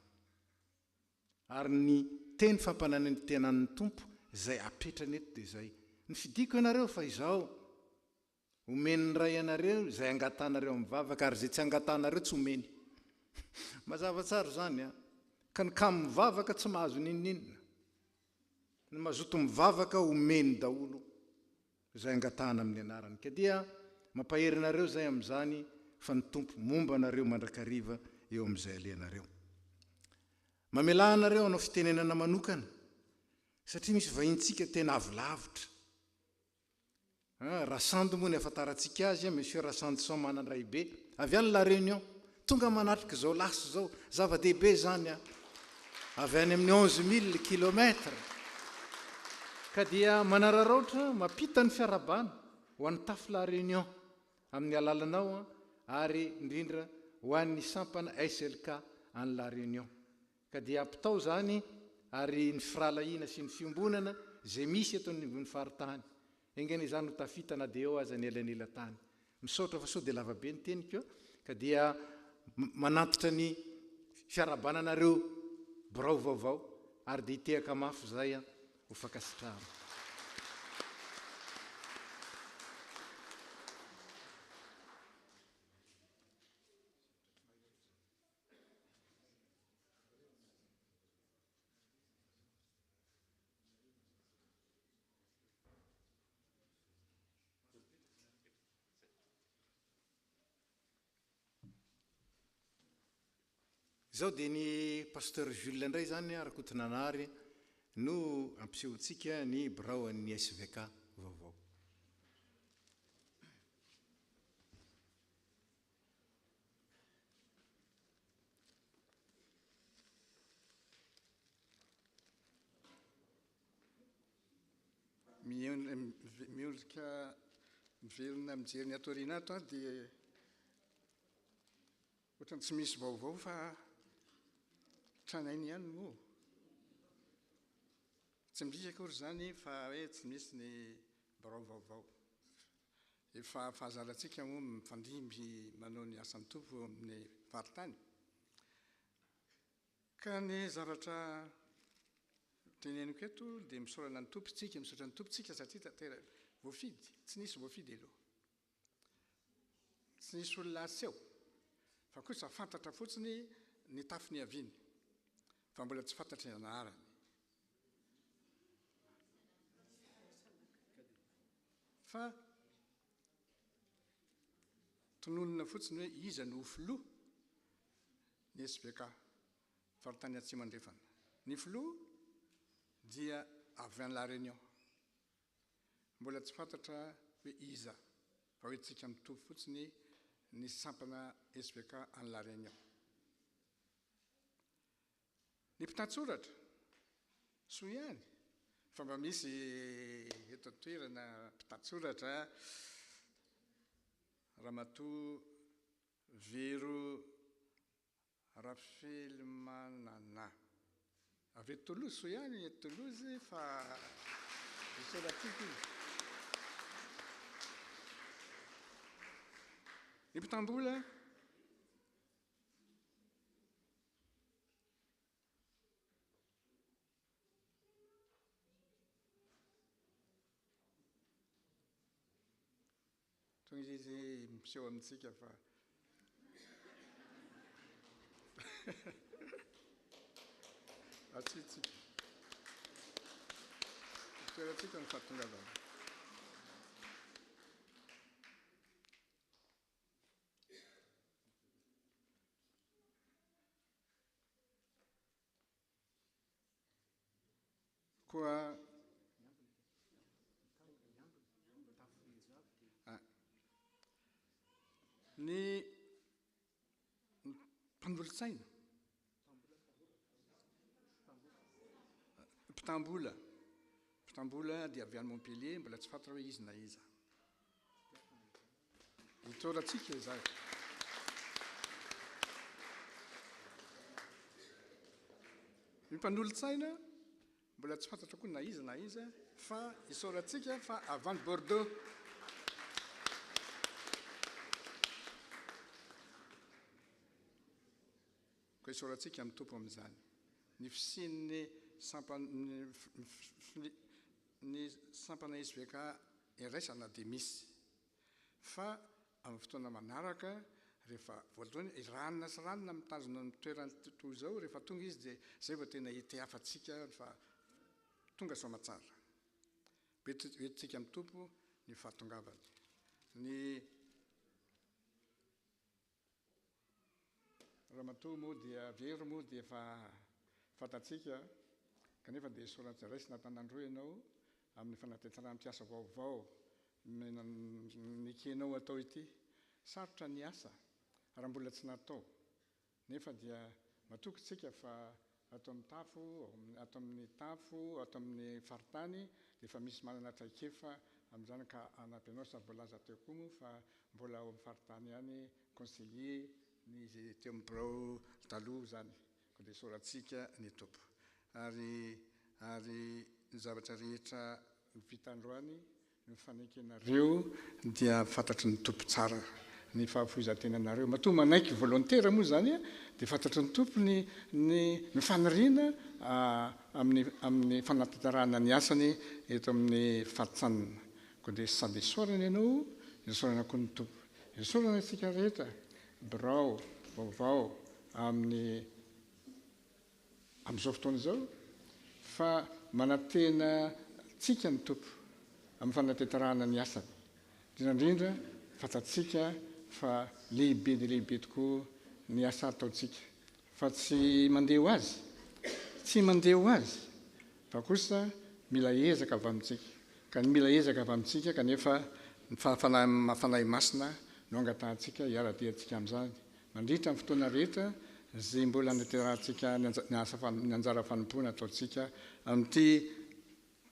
Ary ny teny fampanantenan'ny Tompo izay apetrany eto dia izay, Nifidiko ianareo fa izao, omen'ny Ray anareo izay angatanareo amin'ny vavaka, ary izay tsy angatanareo tsy omeny. Mazava tsara izany an! Ka ny kamo mivavaka tsy mahazo n'inon'inona. Ny mazoto mivavaka omeny daholo. izay angatahana amin'ny anarany. Ka dia mampahery anareo izay amin'izany fa ny Tompo momba anareo mandrakariva eo amin'izay alehanareo. Mamelà anareo hanao fitenenana manokana satria misy vahintsika tena avy lavitra. Ah, Rasandy moa ny ahafantarantsika azy, Monsieur Rasandison Manandraibe, avy any La Réunion. Tonga manatrika izao lasa izao, zava-dehibe izany an! Avy any amin'ny 11 mille kilomètres. Ka dia manararaotra mampita ny fiarahabana ho an'ny Tafo La Réunion amin'ny alalanao an, ary indrindra ho an'ny sampana SLK any La Réunion. Ka dia ampitao izany ary ny firahalahiana sy ny fiombonana izay misy eto anivon'ny faritany. Enga anie izany ho tafita na dia eo aza ny elanelan-tany. Misaotra fa sao dia lava be ny teniko ka dia manantitra ny fiarahabana anareo birao vaovao ary dia hitehaka mafy izahay ho fankasitrahana. Izao dia ny Pasteur Jules indray izany Rakotonanahary no ampisehoantsika ny birao an'ny SVK vaovao. Miondrika miverina mijery ny ato aoriana ato aho dia ohatran'ny tsy misy vaovao fa tranainy ihany moa. Tsy midika akory izany fa hoe tsy misy ny birao vaovao. Efa fahazarantsika moa mifandimby manao ny asan'ny Tompo amin'ny faritany. Ka ny zavatra teneniko eto dia misaorana ny Tompo tsika, misaotra ny Tompo tsika satria tanteraka, voafidy, tsy nisy voafidy aloha. Tsy nisy olona aseho, fa kosa fantatra fotsiny ny tafo niaviany, fa mbola tsy fantatra ny anarany. Fa tononina fotsiny hoe iza no ho filoha ny SVK faritany Atsimo Andrefana. Ny filoha dia avy any La Réunion. Mbola tsy fantatra hoe iza fa hoe tsika mitovy fotsiny ny sampana SVK any La Réunion. Ny mpitantsoratra, soa ihany fa mba misy eto an-toerana mpitantsoratra, Ramatoa Vero Rafelimanana. Avy eto Toulouse, soa ihany eto Toulouse fa isaorantsika izy. Ny mpitam-bola. Tonga izy miseho amintsika fa atsitsika. Toerantsika ny fahatongavana. Koa ny mpanolotsaina, mpitam-bola, mpitam-bola dia avy any Montpellier, mbola tsy fantatra hoe izy na iza. Itoerantsika izany. Ny mpanolotsaina, mbola tsy fantatra koa na iza na iza, fa isaorantsika fa avy any Bordeaux. Koa isaorantsika ny Tompo amin'izany. Ny fisian'ny sampan-, ny sampana SVK iraisana dia misy. Fa amin'ny fotoana manaraka, rehefa voalohany, i ranona sy ranona mitazona ny toerany toy izao, rehefa tonga izy dia izay vao tena hitehafantsika fa tonga soamatsara. Hoentintsika amin'ny Tompo ny fahatongavany. Ny. Ramatoa moa dia very moa dia efa fantatsika kanefa dia soratsy raisina an-tanan-droa ianao amin'ny fanatanterahana mpiasa vaovao nekenao atao ity. Sarotra ny asa raha mbola tsy natao nefa dia matoky tsika fa ato amin'ny tafo, ato amin'ny tafo, ato amin'ny faritany dia efa misy manana traikefa amin'izany ka hanampy anao sady voalaza teo koa moa fa mbola ao amin'ny faritany ihany conseiller ny izay teo amin'ny birao taloha izany koa dia isaorantsika ny Tompo ary ary ny zavatra rehetra vita androany ny fanekenareo dia fantatry ny Tompo tsara ny fahafoizan-tenanareo. Matoa manaiky volontaire moa izany dia fantatry ny Tompo ny ny ny faniriana amin'ny amin'ny fanatanterahana ny asany eto amin'ny faritsanina. Koa dia sady isaorana ianao, isaorana koa ny Tompo. Isaorana isika rehetra, birao vaovao amin'ny amin'izao fotoana izao fa manantena antsika ny Tompo amin'ny fanatanterahana ny asany. Indrindra indrindra fantatsika fa lehibe dia lehibe tokoa ny asa ataontsika. Fa tsy mandeha ho azy. Tsy mandeha ho azy. Fa kosa mila ezaka avy amintsika. Ka ny mila ezaka avy amintsika kanefa ny fanahy Fanahy Masina no angatahantsika hiara-dia antsika amin'izany mandritra ny fotoana rehetra izay mbola anaterahantsika ny asa ny anjara fanompoana ataontsika amin'ity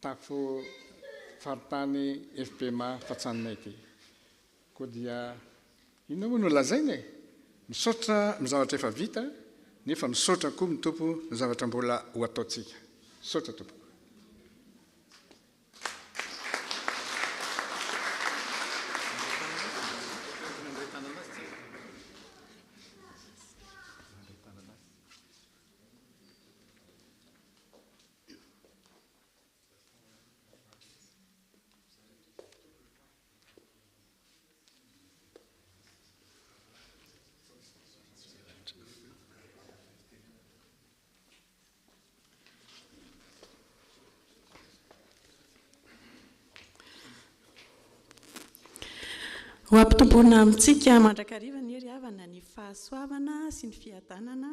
tafo faritany FPMA Fatsanina ity. Koa dia inona moa no lazaina e? Misaotra ny zavatra efa vita nefa misaotra koa ny Tompo ny zavatra mbola ho ataontsika. Misaotra tompoko. Ho ampitomboina amintsika mandrakariva anie ry havana ny fahasoavana sy ny fiadanana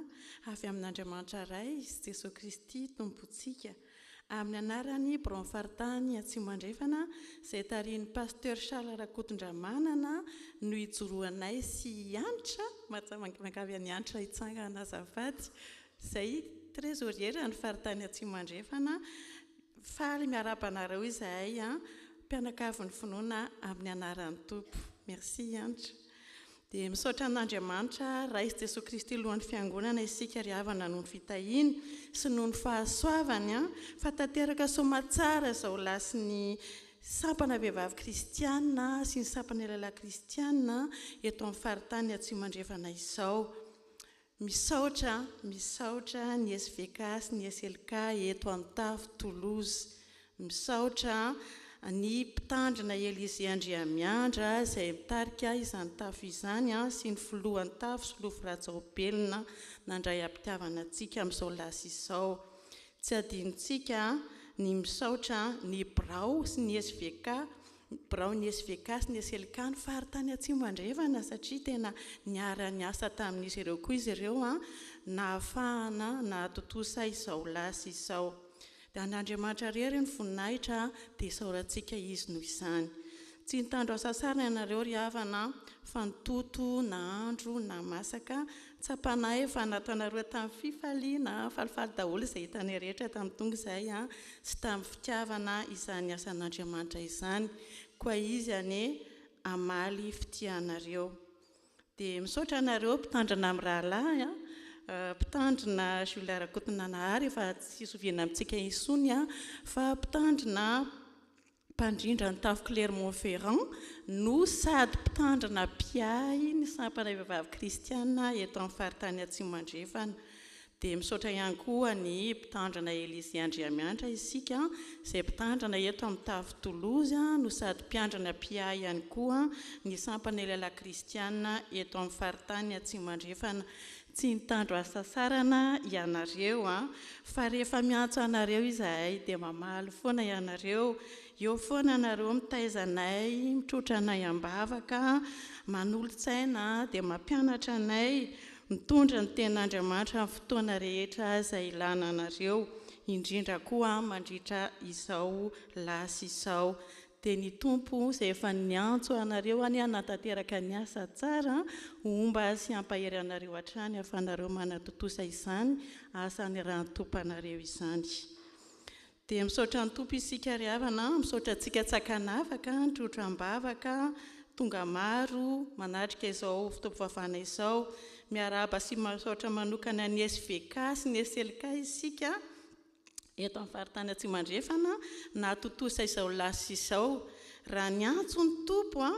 avy amin'Andriamanitra Ray sy Jesoa Kristy Tompontsika. Amin'ny anaran'ny Biraon'ny Faritany Atsimo Andrefana izay tarihin'ny Pasteur Charles Rakotondramanana no ijoroanay sy i Hanitra, miangavy an'i Hanitra hitsangana azafady, izay Trésorier an'ny Faritany Atsimo Andrefana. Faly miarahaba anareo izahay mpianakavin'ny finoana amin'ny anaran'ny Tompo. Merci Hanitra. Dia misaotra an'Andriamanitra Ray sy Jesoa Kristy Lohan'ny Fiangonana isika ry havana noho ny fitahiany sy noho ny fahasoavany fa tanteraka soamatsara izao lasin'ny Sampana Vehivavy Kristiana sy ny Sampana Lehilahy Kristiana eto amin'ny Faritany Atsimo Andrefana izao. Misaotra, misaotra ny SVK sy ny SLK eto Antafo Toulouse. Misaotra ny Mpitandrina Elysée Andriamiandra izay mitarika izany tafo izany sy ny Filohan'ny tafo Solofo Rajaobelina nandray am-pitiavana antsika amin'izao lasy izao. Tsy adinontsika ny misaotra ny birao sy ny SVK, biraon'ny SVK sy ny SLK ny faritany Atsimo Andrefana satria tena niara-niasa tamin'izy ireo koa izy ireo nahafahana nahatontosa izao lasy izao. Dia an'Andriamanitra irery ny voninahitra dia isaorantsika Izy noho izany. Tsy nitandro hasasarana ianareo ry havana fa nitoto na andro na masaka. Tsapanay fa nataonareo tamin'ny fifaliana, falifaly daholo izay hitanay rehetra tamin'ny tonga izay sy tamin'ny fitiavana izany asan'Andriamanitra izany. Koa Izy anie hamaly fitia anareo. Dia misaotra anareo mpitandrina mirahalahy a! Mpitandrina Jules Rakotonanahary efa tsy zoviana amintsika intsony a! Fa mpitandrina mpandrindra ny tafo Clermont Ferrand no sady mpitandrina mpiahy ny sampana vehivavy kristiana eto amin'ny faritany Atsimo Andrefana. Dia misaotra ihany koa ny Mpitandrina Elysée Andriamiandra isika izay mpitandrina eto amin'ny tafo Toulouse no sady mpiandrina mpiahy ihany koa ny sampana Elala Kristiana eto amin'ny faritany Atsimo Andrefana. Tsy nitandro hasasarana ianareo fa rehefa miantso anareo izahay dia mamaly foana ianareo. Eo foana ianareo mitaiza anay, mitrotra anay am-bavaka, manolo-tsaina dia mampianatra anay. Mitondra ny Tenin'Andriamanitra amin'ny fotoana rehetra izay ilana anareo, indrindra koa mandritra izao lasy izao. Dia ny Tompo izay efa niantso anareo anie hanatanteraka ny asa tsara, homba sy hampahery anareo hatrany ahafahanareo manatontosa izany asa anirahan'ny Tompo anareo izany. Dia misaotra ny Tompo isika ry havana a, misaotra antsika tsy ankanavaka, nitrotro am-bavaka, tonga maro manatrika izao fotoam-pivavahana izao. Miarahaba sy misaotra manokana ny SVK sy ny SLK isika eto amin'ny faritany Atsimo Andrefana nahatontosa izao lasy izao. Raha niantso ny Tompo a,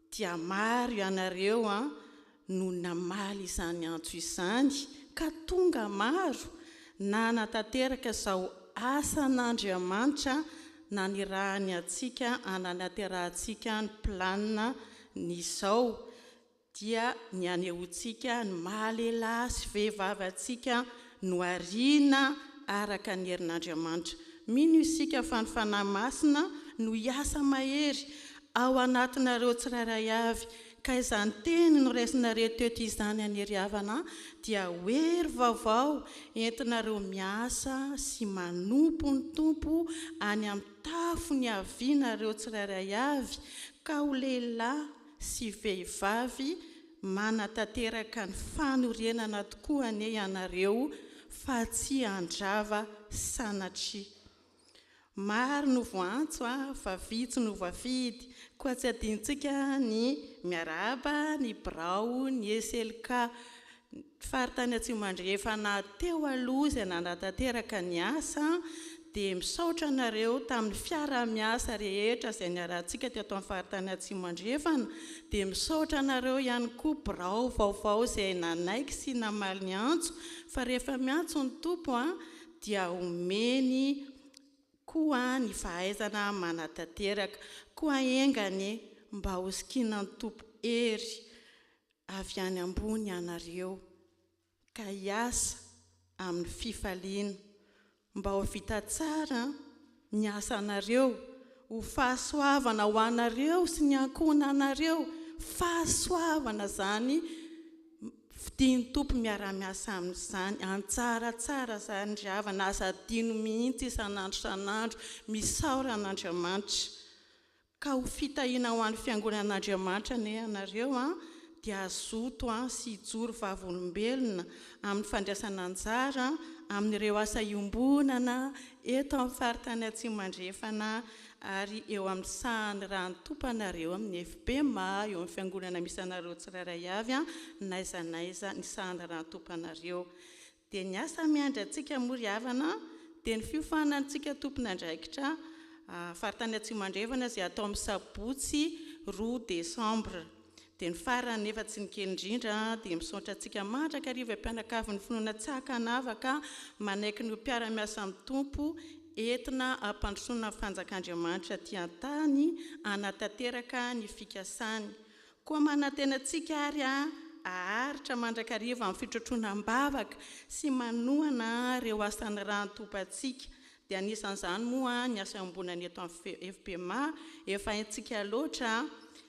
dia maro ianareo a, no namaly izany antso izany ka tonga maro nanatanteraka izao asan'Andriamanitra nanirahany antsika hananaterahantsika ny planina ny izao dia ny hanehoantsika ny maha lehilahy sy vehivavy antsika nohariana araka ny herin'Andriamanitra. Mino isika fa ny Fanahy Masina no hiasa mahery ao anatinareo tsirairay avy. Ka izany teny noraisinareo teto izany anie ry havana dia ho hery vaovao entinareo miasa sy manompo ny Tompo any amin'ny tafo niavianareo tsirairay avy ka ho lehilahy sy vehivavy manatanteraka ny fanorenana tokoa anie ianareo fa tsy handrava sanatria. Maro no voaantso fa vitsy no voafidy, koa tsy adinontsika ny miarahaba ny birao ny SLK faritany Atsimo Andrefana teo aloha izay nanatanteraka ny asa dia misaotra anareo tamin'ny fiarahamiasa rehetra izay niarahantsika teto amin'ny faritany Atsimo Andrefana dia misaotra anareo ihany koa birao vaovao izay nanaiky sy namaly ny antso fa rehefa miantso ny Tompo dia omeny koa ny fahaizana manatanteraka. Koa enga anie mba hosikinan'ny Tompo hery avy any ambony ianareo, ka hiasa amin'ny fifaliana, mba ho vita tsara ny asanareo, ho fahasoavana ho anareo sy ny ankohonanareo, fahasoavana izany Fidin'ny Tompo miara-miasa amin'izany. Anjara tsara izany ry havana, aza adino mihitsy isan'andro isan'andro, misaora an'Andriamanitra. Ka ho fitahiana ho an'ny fiangonan'Andriamanitra anie ianareo an, dia hazoto an sy hijoro vavolombelona amin'ny fandraisana anjara amin'ireo asa iombonana eto amin'ny faritany Atsimo Andrefana ary eo amin'ny sahan'ny rantompanareo amin'ny FPMA, eo amin'ny fiangonana misy anareo tsirairay avy, n'aiza n'aiza ny sahan'ny rantompanareo. Dia ny asa miandry antsika moa ry havana dia ny fiofanantsika tompon'andraikitra faritany Atsimo Andrefana izay atao amin'ny sabotsy roa desambra. Dia ny farany nefa tsy ny kely indrindra dia misaotra antsika mandrakariva mpianakavin'ny finoana tsy ankanavaka manaiky ny ho mpiara-miasa amin'ny Tompo entina hampandrosoana ny fanjak'Andriamanitra aty an-tany hanatanteraka ny fikasany. Koa manantena antsika ary haharitra mandrakariva amin'ny fitrotroana am-bavaka sy manohana ireo asa nirahan'ny Tompo antsika Dia anisan'izany moa ny asa iombonana eto amin'ny FPMA, efa haintsika loatra,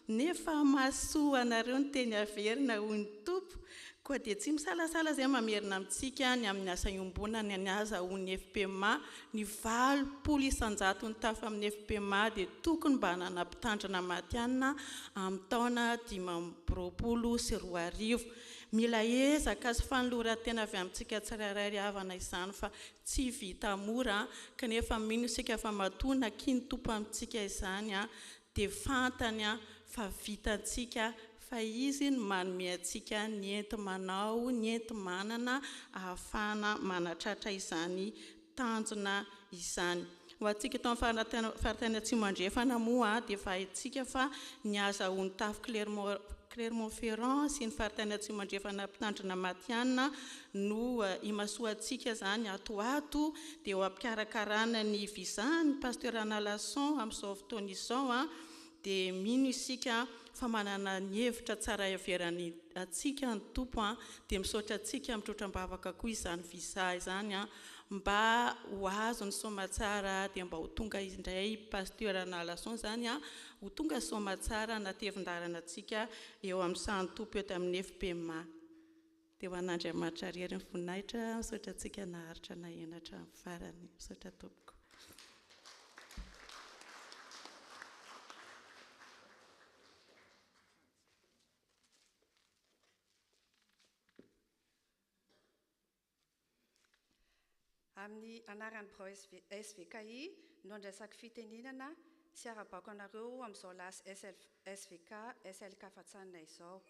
nefa mahasoa anareo ny teny averina hoy ny Tompo, koa dia tsy misalasala izay mamerina amintsika ny amin'ny asa iombonana ny azahoan'ny FPMA ny 80 isan-jaton'ny tafa amin'ny FPMA dia tokony mba hanana mpitandrina matihanina amin'ny taona 2025. Mila ezaka sy fanoloran-tena avy amintsika tsirairay ry havana izany fa Tsy vita mora kanefa mino isika fa matoa nakian'ny Tompo amintsika izany dia fantany fa vitantsika fa Izy no manome antsika ny enti-manao, ny enti-manana ahafahana manatratra izany tanjona izany. Ho antsika eto amin'ny faritany Atsimo Andrefana moa dia efa haintsika fa ny azahoan'ny tafo Clermont-Ferrand sy ny faritany Atsimo Andrefana mpitandrina matihanina no imasoantsika izany ato ho ato dia eo am-pikarakarana ny visa-n'ny Pasteur Ranalason amin'izao fotoana izao dia mino isika fa manana ny hevitra tsara hiaverany antsika ny Tompo dia misaotra antsika mitrotra am-bavaka koa izany visa izany mba ho azony soamatsara dia mba ho tonga indray Pasteur Ranalason izany ho tonga soamatsara hanatevin-dalana antsika eo amin'ny sahan'ny Tompo eto amin'ny FPMA. Dia ho an'Andriamanitra irery ny voninahitra, misaotra antsika naharitra naheno hatramin'ny farany. Misaotra tompoko. Amin'ny anaran'ny birao SVKI no andraisako fitenenana sy arabako anareo amin'izao lasy SVK SLK Fatsanina izao.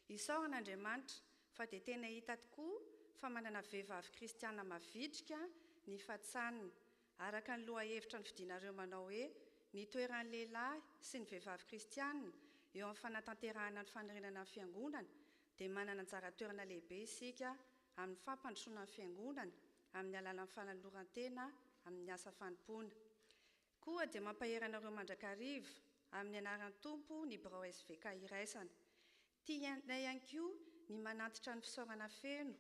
Isaorana Andriamanitra fa dia tena hita tokoa fa manana vehivavy kristiana mavitrika ny Fatsanina, araka ny lohahevitra nofidinareo manao hoe Ny toeran'ny lehilahy sy ny vehivavy kristiana eo amin'ny fanatanterahana ny fanorenana ny Fiangonana dia manana anjara toerana lehibe isika amin'ny fampandrosoana ny Fiangonana amin'ny alalan'ny fanoloran-tena amin'ny asa fanompoana. Koa dia mampahery anareo mandrakariva amin'ny anaran'ny Tompo ny birao SVK iraisana. Tianay ihany koa ny manantitra ny fisaorana feno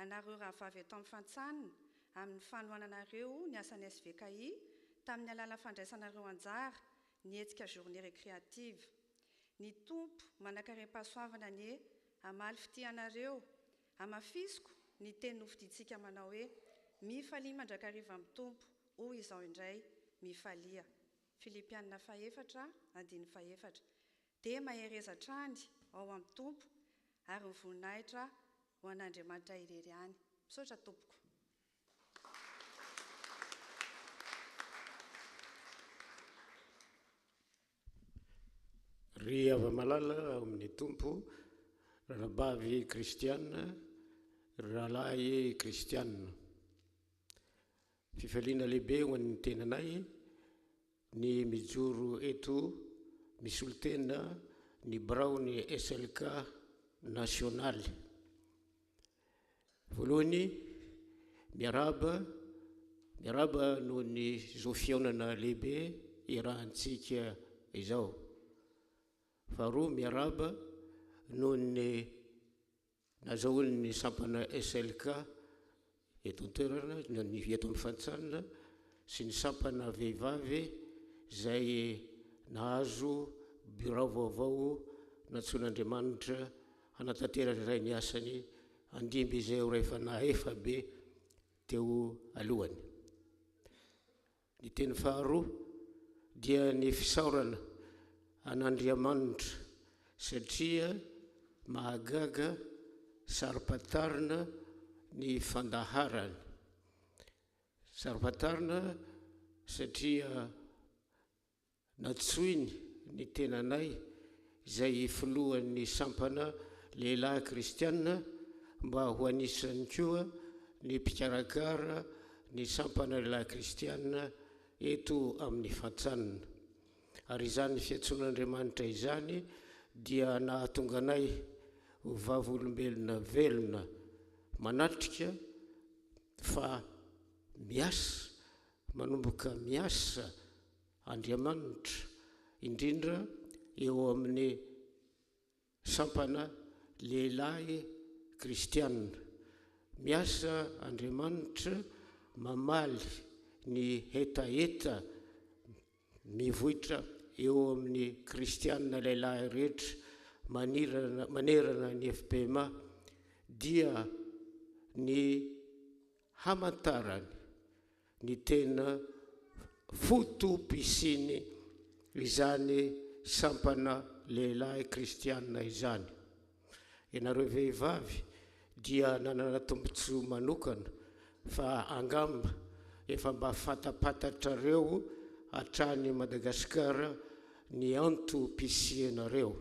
anareo rahavavy eto amin'ny Fantsanina amin'ny fanohananareo ny asan'ny SVKI tamin'ny alalan'ny fandraisanareo anjara ny hetsika Journée Récréative. Ny Tompo manankarem-pahasoavana anie hamaly fitia anareo, hamafisiko ny teny nofidintsika manao hoe, Mifalia mandrakariva amin'ny Tompo, hoy izao indray, mifalia. Filipiana fahefatra, andininy fahefatra. Dia mahereza hatrany ao amin'ny Tompo, ary ny voninahitra ho an'Andriamanitra irery ihany. Misaotra tompoko. Ry hava-malala ao amin'ny Tompo, ranabavy kristiana, ry rahalahy kristiana. Fifaliana lehibe ho an'ny tenanay ny mijoro eto misolo tena ny biraon'ny SLK nasionaly. Voalohany, miarahaba, miarahaba noho ny izao fihaonana lehibe iarahantsika izao. Faharoa, miarahaba noho ny nazahoan'ny sampana SLK eto an-toerana, na ny eto amin'ny Fantsanina, sy ny sampana vehivavy izay nahazo birao vaovao nantsoin'Andriamanitra hanatanteraka indray ny asany handimby izay ho efa nahefa be teo alohany. Ny teny faharoa dia ny fisaorana an'Andriamanitra satria mahagaga saro-pantarina ny fandaharany. Saro-pantarina satria Nantsoiny ny tenanay izay filohan'ny sampana lehilahy kristiana mba ho anisany koa ny mpikarakara ny sampana lehilahy kristiana eto amin'ny Fantsanina. Ary izany fiantsoan'Andriamanitra izany dia nahatonga anay ho vavolombelona velona manatrika fa miasa Manomboka miasa Andriamanitra, indrindra eo amin'ny sampana lehilahy kristiana. Miasa Andriamanitra mamaly ny hetaheta mivoitra eo amin'ny kristiana lehilahy rehetra manerana ny fpma dia ny hamantarany ny tena foto-pisiany izany sampana lehilahy kristiana izany. Ianareo vehivavy dia nanana tombontsoa manokana fa angamba efa mba fantapantatrareo hatrany Madagasikara ny antom-pisianareo.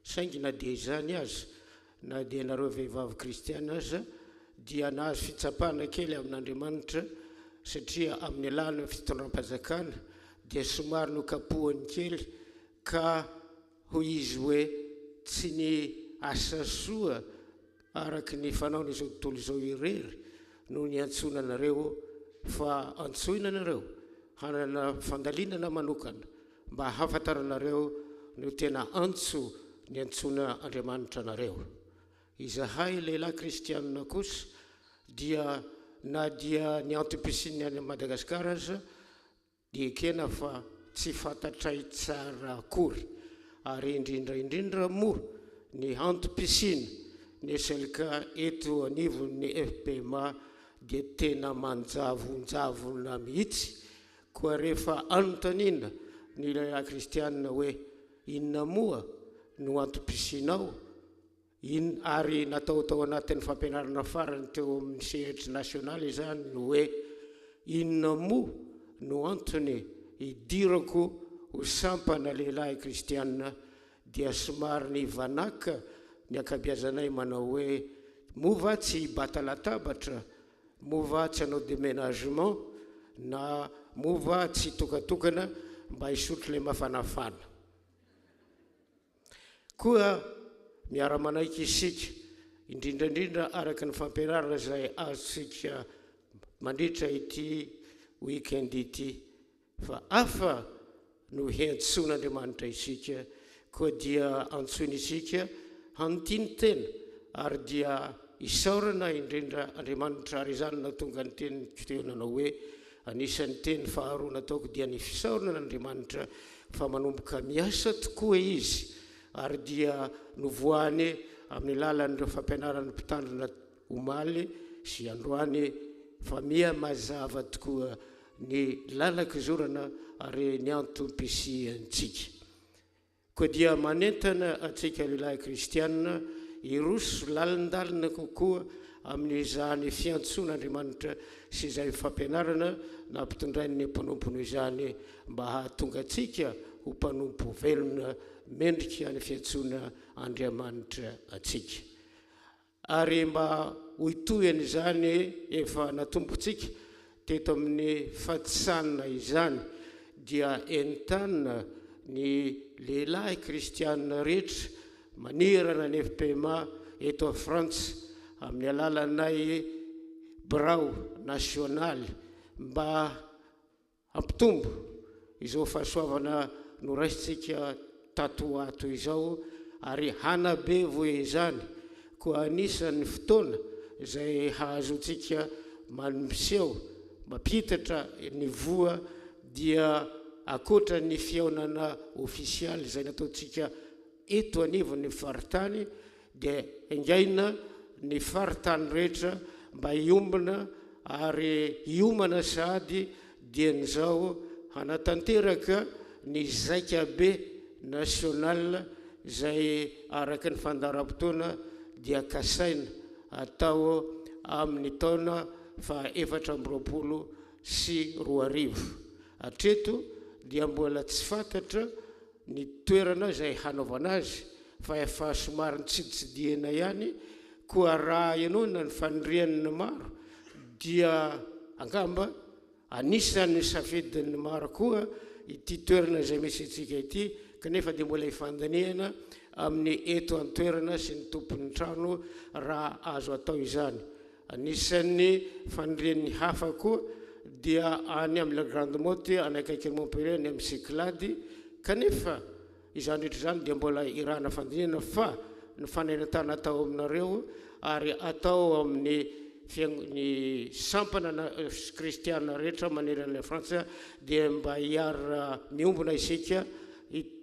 Saingy na dia izany aza, na dia ianareo vehivavy kristiana aza, dia nahazo fitsapana kely amin'Andriamanitra, satria amin'ny alalan'ny fitondram-panjakana dia somary nokapohany kely ka hoy izy hoe tsy ny asa soa araka ny fanaon'izao tontolo izao irery no niantsoana anareo fa antsoina anareo hanana fandalinana manokana mba hahafantaranareo no tena antso niantsoana Andriamanitra anareo. Izahay lehilahy kristianina kosa dia na dia ny antom-pisian'ny any Madagasikara aza dia ekena fa tsy fantatray tsara akory ary indrindra indrindra moa ny antom-pisiana ny SLK eto anivon'ny FPMA dia tena manjavonjavona mihitsy Koa rehefa anontaniana ny lehilahy kristianina hoe inona moa no antom-pisianao, in ary natao tao anatin'ny fampianarana farany teo amin'ny sehatry nasionaly izany ny hoe inona moa no antony hidirako ho sampana lehilahy kristianina dia somary nivanàka ny ankabiazanay manao hoe moa va tsy hibata latabatra Moa va tsy hanao demenagement na moa va tsy hitokatokana mba hisotro ilay mafanafana? Koa miara-manaiky isika, indrindra indrindra araka ny fampianarana izay azontsika mandritra ity week-end ity, Fa hafa no hiantsoan'Andriamanitra isika, koa dia antsoiny isika hantin-tena, ary dia isaorana indrindra Andriamanitra, ary izany no nahatonga ny teniko teo nanao hoe, anisan'ny teny faharoa nataoko dia ny fisaorana an'Andriamanitra fa manomboka miasa tokoa Izy. ary dia novoahany amin'ny alalan'ireo fampianaran'ny mpitandrina omaly sy androany fa miha mazava tokoa ny lalan-kizorana ary ny antom-pisiantsika. Koa dia manentana antsika lehilahy kristiana hiroso lalindalina kokoa amin'izany fiantsoan'Andriamanitra sy izay fampianarana nampitondrainy ny mpanompony izany mba hahatonga antsika ho mpanompo velona mendrika ny fiantsoana Andriamanitra antsika. Ary mba ho hitohy an'izany efa natombotsika teto amin'ny Fatsan izany dia entanina ny lehilahy kristiana rehetra manerana ny fpma eto Frantsa amin'ny alalanay birao nasionaly mba Hampitombo izao fahasoavana noraisintsika tato ho ato izao ary hanabe voe izany koa anisan'ny fotoana izay hahazoantsika mampiseho, mampitatra ny voa dia ankoatra ny fihaonana ofisialy izay nataontsika eto anivon'ny faritany dia engaina ny faritany rehetra mba hiombona ary hiomana sahady dian'izao hanatanteraka ny zaikabe national izay araka ny fandaharam-potoana dia kasaina atao amin'ny taona faha 2024. Hatreto dia mbola tsy fantatra ny toerana izay hanaovana azy fa efa somary nitsiditsidihina ihany, koa raha henoina ny fanirian'ny maro dia angamba anisan'ny safidin'ny maro koa ity toerana izay misy antsika ity kanefa dia mbola ifandinihana amin'ny eto an-toerana sy ny tompon'ny trano raha azo atao izany. Anisan'ny fanirian'ny hafa koa dia any amin'ny La Grande Motte any akaikin'i Montpellier any amin'ny Cyclades, kanefa izany rehetra izany dia mbola irahana fandinihana fa ny fanentanana atao aminareo ary atao amin'ny ny sampana kristiana rehetra manerana an'i Frantsa dia mba hiara miombona isika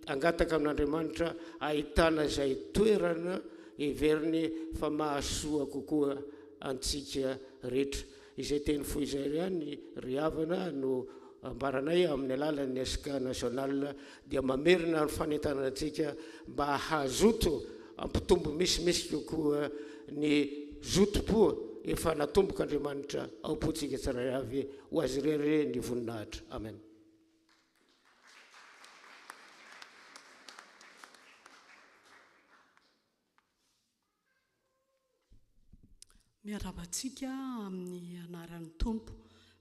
hangataka amin'Andriamanitra ahitana izay toerana heveriny fa mahasoa kokoa antsika rehetra. Izay teny fohy izay ihany ry havana no ambaranay amin'ny alalan'ny SK National dia mamerina ny fanentanana antsika mba hazoto hampitombo misimisy kokoa ny zotom-po efa natombok'Andriamanitra ao am-pontsika tsirairay avy. Ho Azy irery ny voninahitra. Amen. Miarahaba antsika amin'ny anaran'ny Tompo.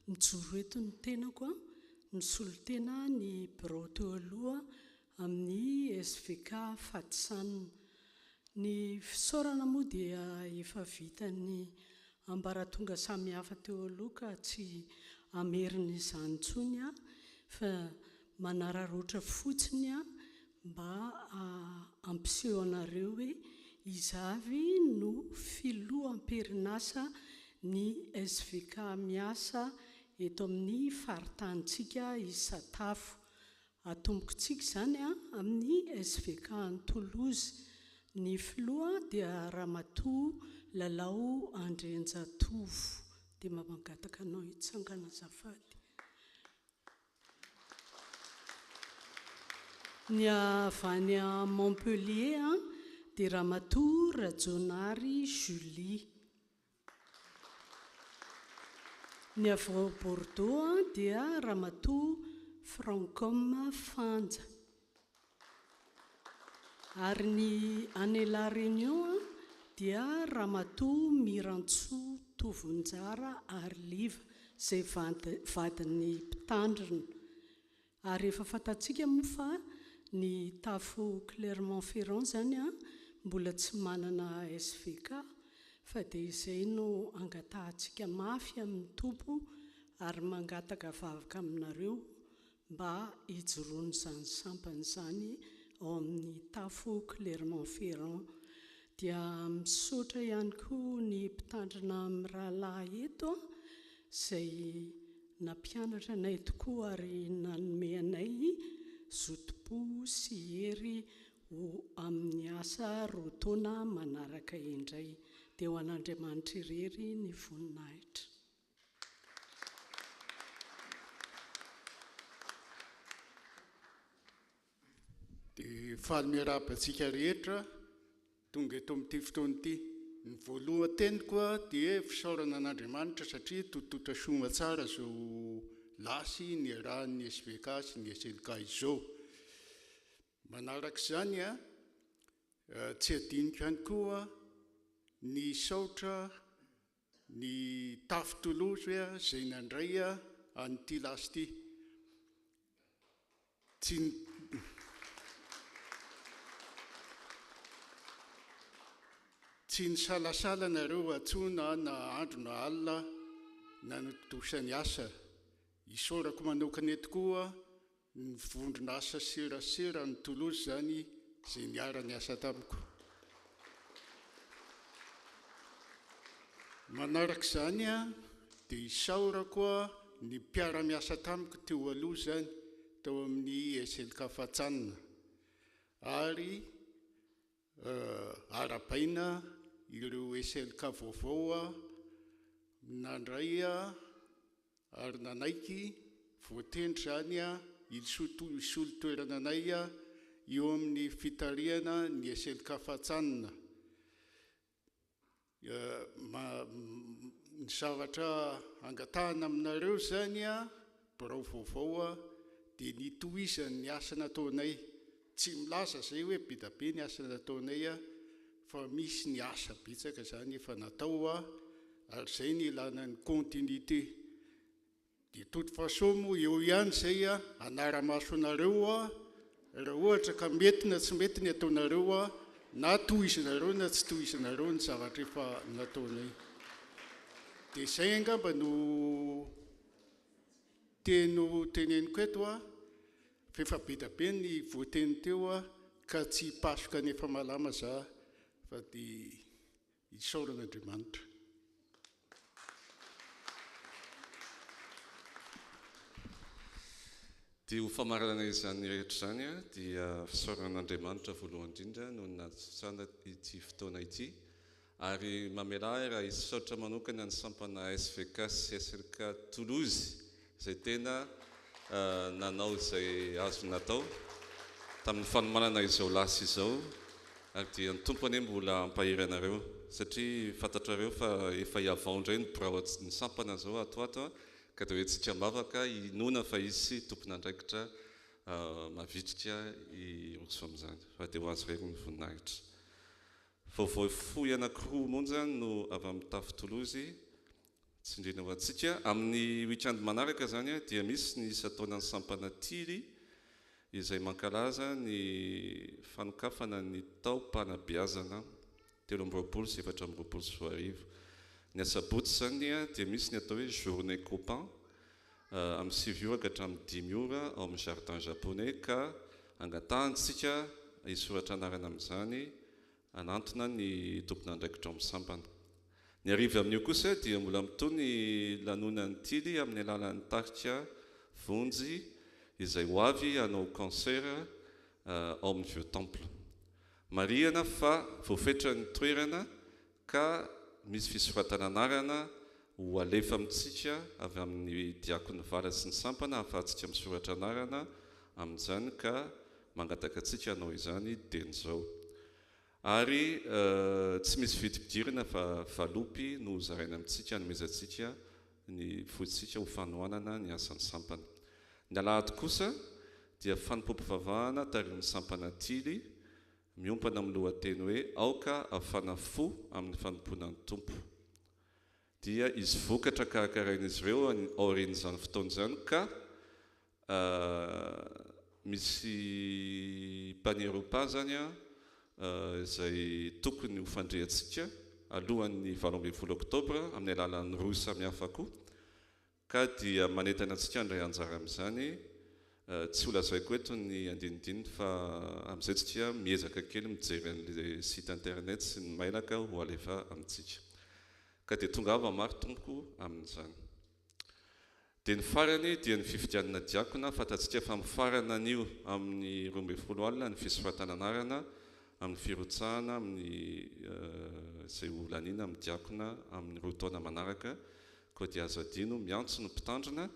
Mijoro eto ny tenako, misolo tena ny birao teo aloha amin'ny SVK Fatsan. Ny fisaorana moa dia efa vitan'ny ambaratonga samihafa teo aloha ka tsy hamerina izany intsony aho fa manararaotra fotsiny aho mba hampiseho anareo hoe iza avy no filoha am-perinasa ny SVK miasa eto amin'ny faritanintsika Isatafo. Atombokintsika izany amin'ny SVK any Toulouse. Ny filoha dia Ramatoa Lalao Andrianjatovo. Dia mba mangataka anao hitsangana azafady. Ny avy any Montpellier dia Ramatoa Rajaonary Julie. Ny avy ao Bordeaux dia Ramatoa Francom Fanja. Ary ny any La Réunion dia Ramatoa Mirantsoa Tovonjara Ariliva izay vadin'ny mpitandrina. Ary efa fantatsika moa fa ny tafo Clermont-Ferrand izany mbola tsy manana SVK fa dia izay no angatahantsika mafy amin'ny Tompo ary mangataka vavaka aminareo mba hijoroan'izany sampana izany ao amin'ny tafo Clermont-Ferrand. Dia misaotra ihany koa ny mpitandrina mirahalahy eto izay nampianatra anay tokoa ary nanome anay zotom-po sy hery ho amin'ny asa roa taona manaraka indray. Dia ho an'Andriamanitra irery ny voninahitra. Dia faly miarahaba antsika rehetra tonga eto amin'ity fotoana ity. Ny voalohan-teniko dia fisaorana an'Andriamanitra satria tontonta soa aman-tsara izao lasy niarahan'ny SVK sy ny SLK izao. Manaraka izany, tsy adinoko ihany koa ny hisaotra ny Tafo Toulouse izay nandray an'ity lasy ity. Tsy Tsy nisalasala nareo antsoina na andro na alina nanatontosa ny asa. Isaorako manokana eto koa ny vondrona asa serasera any Toulouse izany izay niara niasa tamiko. Manaraka izany dia isaorako ny mpiara-miasa tamiko teo aloha izany tao amin'ny SLK Fatsanina ary arahabaina ireo SLK vaovao nandray ary nanaiky voatendry izany hisolo toerana anay eo amin'ny fitarihana ny SLK Fatsanina. Ny zavatra angatahana aminareo izany birao vaovao dia ny hitohizan'ny asa nataonay. Tsy milaza izay hoe be dia be ny asa nataonay fa misy ny asa betsaka izany efa natao ary izay no ilana ny continuité. De toute façon moa eo ihany izay a, hanara-maso anareo aho raha ohatra ka mety na tsy mety ny ataonareo a, na tohizinareo na tsy tohizinareo ny zavatra efa nataonay. De izay angamba no teny ho teneniko eto a, fa efa be da be ny voateny teo a, ka tsy hipasoka ny efa malama za fa de Isaorana Andriamanitra. Dia ho famaranana izany rehetra izany dia fisaorana an'Andriamanitra voalohany indrindra noho ny nahatontosana ity fotoana ity ary mamelà ahy raha hisaotra manokana ny sampana SVK sy SLK Toulouse izay tena nanao izay azony natao tamin'ny fanomanana izao lasy izao ary dia ny Tompo anie mbola hampahery anareo satria fantatrareo fa efa hihavao indray ny birao ny sampana izao ato ato ka dia hoentintsika am-bavaka hinoana fa hisy tompon'andraikitra mavitrika hiroso amin'izany fa dia ho azy irery ny voninahitra. Vaovao fohy anankiroa monja no avy amin'ny tafo Toulouse Tsindriana ho antsika. Amin'ny week-end manaraka izany dia misy ny isan-taonan'ny sampana Tily izay mankalaza ny fanokafana ny taom-panabeazana 2023. Ny asabotsy izany dia misy ny atao hoe journée copain amin'ny sivy ora ka hatramin'ny dimy ora ao amin'ny jardin japonais ka angatahantsika hisoratra anarana amin'izany Hanantona ny tompon'andraikitra ao amin'ny sampana. Ny hariva amin'io kosa dia mbola mitohy ny lanonan'ny Tily amin'ny alalan'ny tarika Vonjy izay ho avy hanao concert ao amin'ny Vieux Temple. Marihana fa voafetra ny toerana ka misy fisoratana anarana ho alefa amintsika avy amin'ny Diakon'ny Vala sy ny sampana ahafahantsika misoratra anarana amin'izany ka mangataka antsika hanao izany dieny izao. Ary tsy misy vidim-pidirana fa valopy no hozaraina amintsika hanomezantsika ny fontsika ho fanohanana ny asan'ny sampana. Ny alahady kosa dia fanompoam-pivavahana tarihin'ny sampana Tily miompana amin'ny lohateny hoe Aoka hafana fo amin'ny fanompoana ny Tompo. Dia hisy vokatra karakarain'izy ireo aorian'izany fotoana izany ka misy panier repas izany izay tokony ho fandriantsika alohan'ny 18 oktobra amin'ny alalan'ny rohy samihafa koa Ka dia manentana antsika handray anjara amin'izany. Tsy ho lazaiko eto ny andinindininy fa amin'izay tsika miezaka kely mijery an'ilay site internet sy ny mailaka ho alefa amintsika. Ka dia tongava maro tompoko amin'izany. Dia ny farany dia ny fifidianana diakona, fantatsika fa mifarana anio amin'ny 12 alina ny fisoratana anarana amin'ny firotsahana amin'ny izay ho laniana amin'ny diakona amin'ny roa taona manaraka, koa dia azo adino miantso ny mpitandrina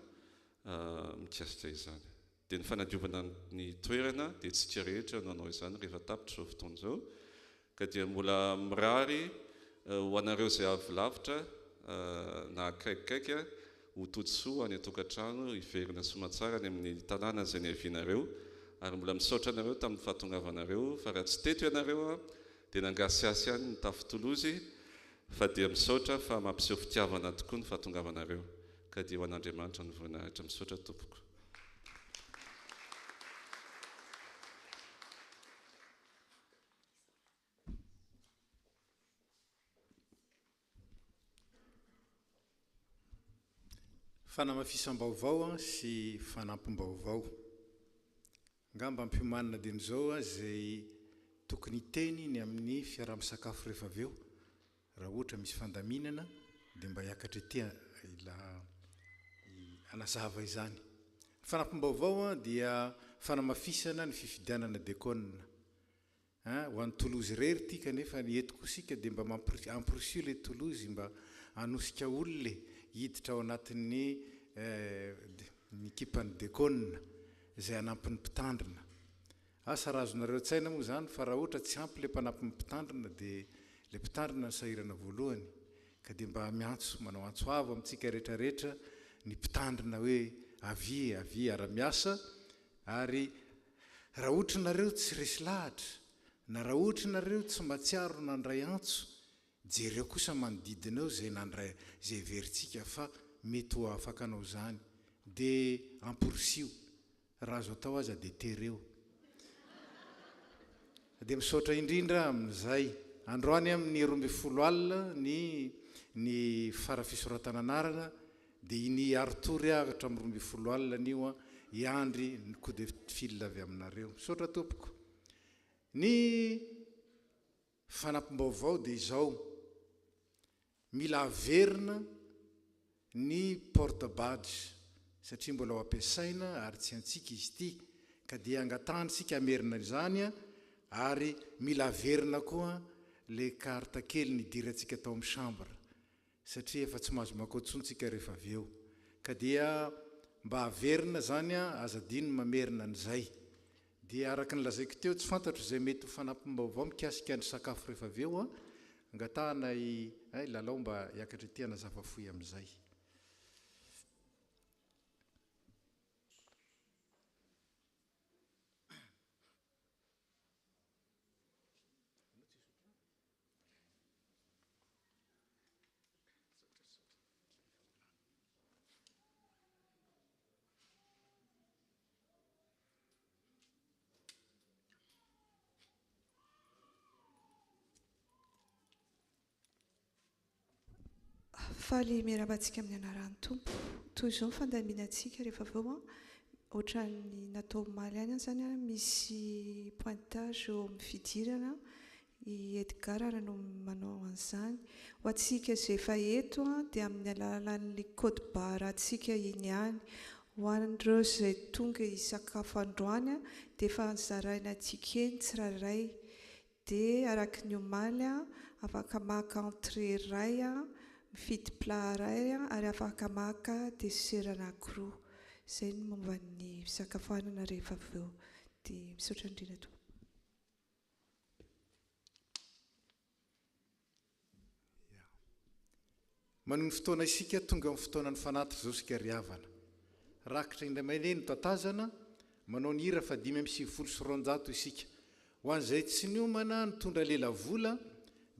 mikasika izany. Dia ny fanadiovana ny toerana dia tsika rehetra no hanao izany rehefa tapitra izao fotoana izao ka dia mbola mirary ho anareo izay avy lavitra na akaikikaiky ho tody soa any an-tokantrano hiverina soamantsara any amin'ny tanàna izay niavianareo ary mbola misaotra anareo tamin'ny fahatongavanareo fa raha tsy teto ianareo dia nangasihasy ihany ny tafo Toulouse fa dia misaotra fa mampiseho fitiavana tokoa ny fahatongavanareo ka dia ho an'Andriamanitra ny voninahitra misaotra tompoko. Fanamafisam-baovao sy fanampim-baovao. Angamba ampiomanina dieny izao izay tokony hiteny ny amin'ny fiaraha-misakafo rehefa avy eo. Raha ohatra misy fandaminana dia mba hiakatra ety ila hanazava izany. Ny fanampim-baovao dia fanamafisana ny fifidianana dekona. Hein, ho an'i Toulouse irery ity kanefa ny eto koa isika dia mba amporisiho ilay Toulouse mba hanosika olona e, hiditra ao anatin'ny ny ekipan'ny dekona izay hanampy ny mpitandrina. Asa raha azonareo an-tsaina moa izany fa raha ohatra tsy ampy ilay mpanampy ny mpitandrina dia ilay mpitandrina no sahirana voalohany ka dia mba miantso, manao antso avo amintsika rehetra rehetra ny mpitandrina hoe avia e, avia hiara-miasa ary raha ohatra nareo tsy resy lahatra na raha ohatra nareo tsy matsiaro nandray antso jereo kosa manodidina eo izay nandray izay heverintsika fa mety ho afaka hanao izany dia amporisiho Raha azo atao aza dia tereo. Dia misaotra indrindra amin'izay. Androany amin'ny 12 alina ny ny fara fisoratana anarana dia ini hiari-tory aho hatramin'ny 12 alina anio an, hiandry ny coup de fil avy aminareo. Misaotra tompoko. Ny fanampim-baovao dia izao, Mila averina ny porte badge satria mbola ho ampiasaina ary tsy antsika izy ity ka dia angatahana isika hamerina izany ary mila averina koa le carte kely nidirantsika tao amin'ny chambre satria efa tsy mahazo makao intsony tsika rehefa avy eo ka dia mba averina izany aza adino ny mamerina an'izay. Dia araka ny lazaiko teo, tsy fantatro izay mety ho fanampim-baovao mikasika ny sakafo rehefa avy eo an! Angatahana i i Lalao mba hiakatra ety hanazava fohy amin'izay. Faly miarahaba antsika amin'ny anaran'ny Tompo. Toy izao ny fandaminantsika rehefa avy eo an, ohatran'ny natao omaly ihany izany an, misy pointage eo amin'ny fidirana, i Edgar ary no manao an'izany. Ho antsika izay efa eto dia amin'ny alalan'ny code barre antsika iny ihany. Ho an'ireo izay tonga hisakafo androany dia efa nozaraina ticket ny tsirairay. Dia araka ny omaly, afaka maka entrée iray, mifidy plat iray ary afaka maka dessert anankiroa. Izay ny momba ny fisakafoanana rehefa avy eo. Dia misaotra indrindra tompoko. Manohy ny fotoana isika, tonga amin'ny fotoanan'ny fanatitra izao isika ry havana. Rakitra indray mandeha no tatazana, manao ny hira faha 295 isika. Ho an'izay tsy niomana nitondra lelavola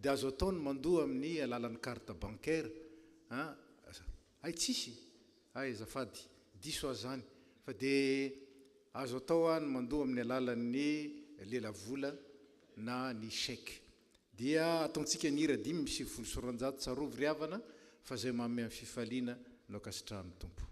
dia azo atao ny mandoa amin'ny alalan'ny carte bancaire an, hay tsisy? Hay azafady, diso aho zany, fa dia azo atao ny mandoa amin'ny alalan'ny lelavola na ny chèque. Dia ataontsika ny hira 295 Tsarovy ry havana fa izay manome amin'ny fifaliana no ankasitrahan'ny Tompo.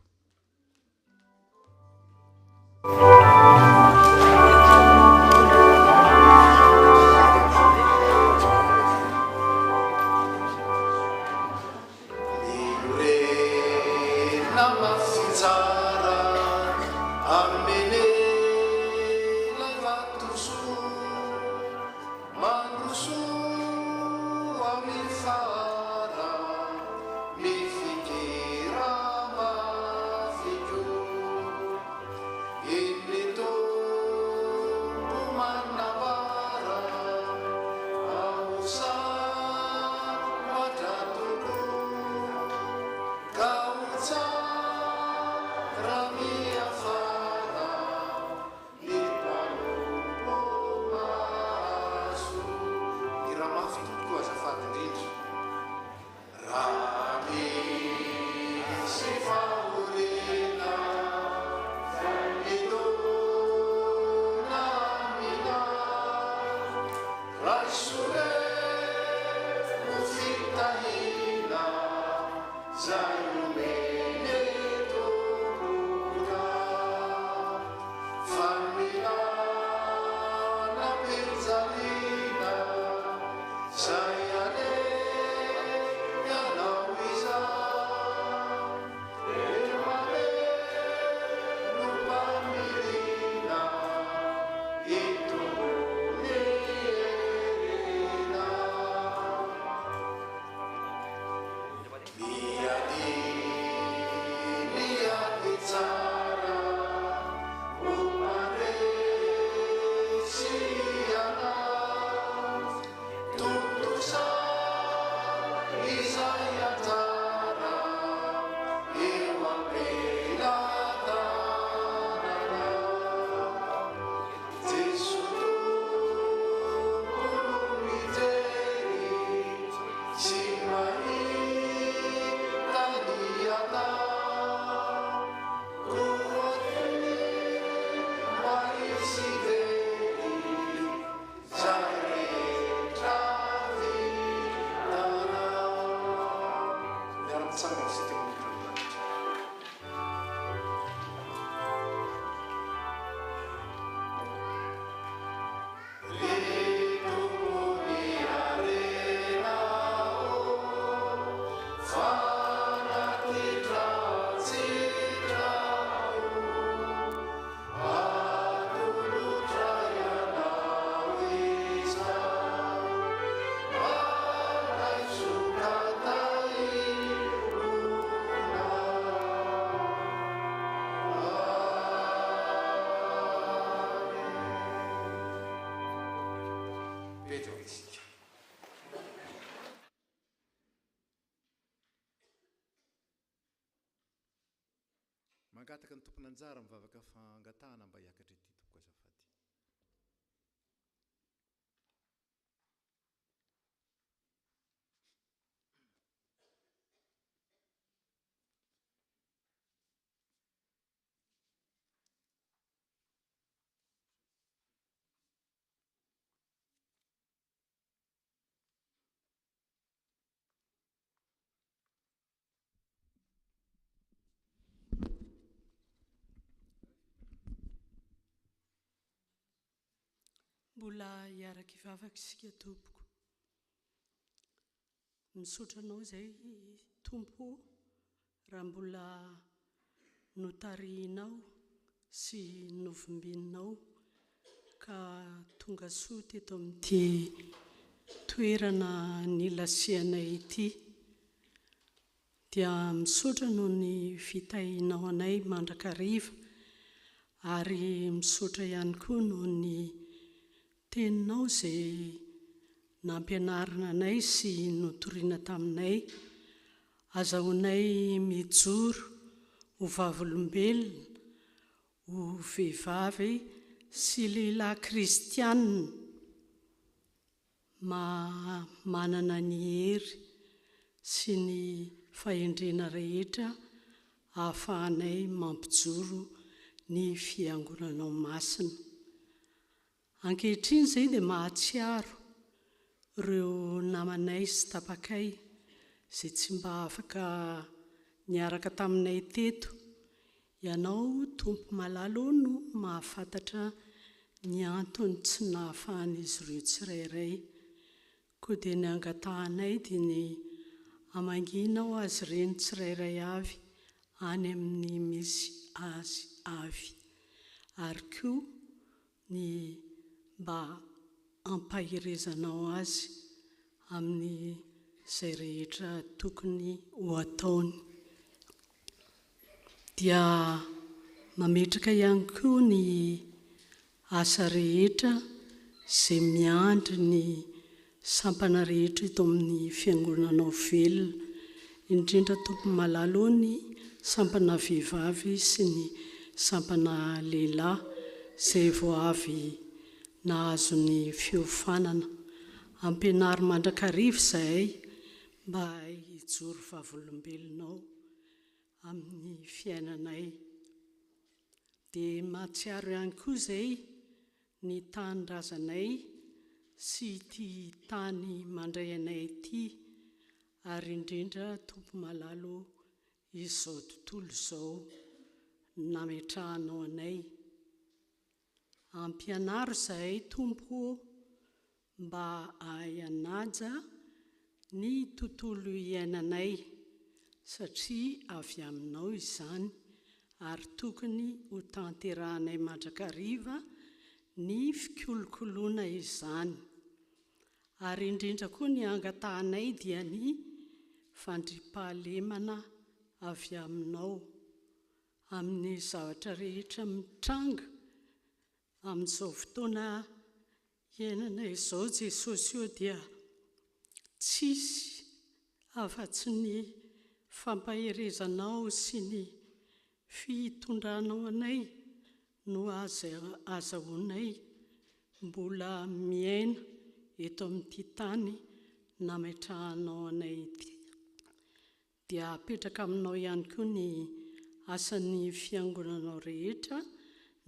Miara-mafy tompoko azafady indrindra. Raha misy fahoriana midona aminao, raiso re ho fitahiana zay omen'ny Tomponao. Fa ny lalam-pijaliana izay alehanao izao, dia mameno faniriana hitombo ny herinao. Miadia ny ady tsara ho mpandresy ianao. Tontosa izay anjara eo am-pelatananao. Jesoa Tompo no mijery sy mahita ny atao. Koa tsy mba hisy very izay rehetra vitanao. Miara-mitsangana isika manolotra ny lanitra. Ry Tompon'ny harena ô, fanatitra an-tsitrapo, atolotra Ianao izao, mba raiso ka tahio. Mipetraka isika. Mangataka ny tompon'anjara mivavaka fangatahana mba hiakatra ety tompoko azafady. Mbola hiaraka hivavaka isika tompoko. Misaotra anao izay Tompo o raha mbola notarihinao sy novimbininao ka tonga soa teto amin'ity toerana nilasianay ity. Dia misaotra noho ny fitahianao anay mandrakariva ary misaotra ihany koa noho ny Teninao izay nampianarina anay sy notorina taminay, azahoanay mijoro ho vavolombelona ho vehivavy sy lehilahy kristiana manana ny hery sy ny fahendrena rehetra ahafahanay mampijoro ny Fiangonanao masina. Ankehitriny izay dia mahatsiaro ireo namanay sy tapakay izay tsy mba afaka niaraka taminay teto. Ianao Tompo malala ô no mahafantatra ny antony tsy nahafahan'izy ireo tsirairay. Koa dia ny angatahanay dia ny hamangianao azy ireny tsirairay avy any amin'ny misy azy avy. Ary koa ny mba hampaherezanao azy amin'izay rehetra tokony ho ataony. Dia mametraka ihany koa ny asa rehetra izay miandry ny sampana rehetra eto amin'ny Fiangonanao velona, indrindra Tompo malala ô ny sampana vehivavy sy ny sampana lehilahy izay vao avy nahazo ny fiofanana. Ampianaro mandrakariva izahay mba hahay hijoro vavolombelonao amin'ny fiainanay. Dia mahatsiaro ihany koa izay ny tanindrazanay sy ity tany mandray anay ity ary indrindra Tompo malala ô izao tontolo izao nametrahanao anay. Ampianaro izahay Tompo ô mba hahay hanaja ny tontolo iainanay satria avy aminao izany ary tokony ho tanterahanay mandrakariva ny fikolokoloana izany. Ary indrindra koa ny angatahanay dia ny fandriampahalemana avy aminao amin'ny zavatra rehetra mitranga amin'izao fotoana iainana izao Jesosy io dia tsisy afa-tsy ny fampaherezanao sy ny fitondranao anay no azahoanay mbola miaina eto amin'ity tany nametrahanao anay ity. Dia apetraka aminao ihany koa ny asan'ny fiangonanao rehetra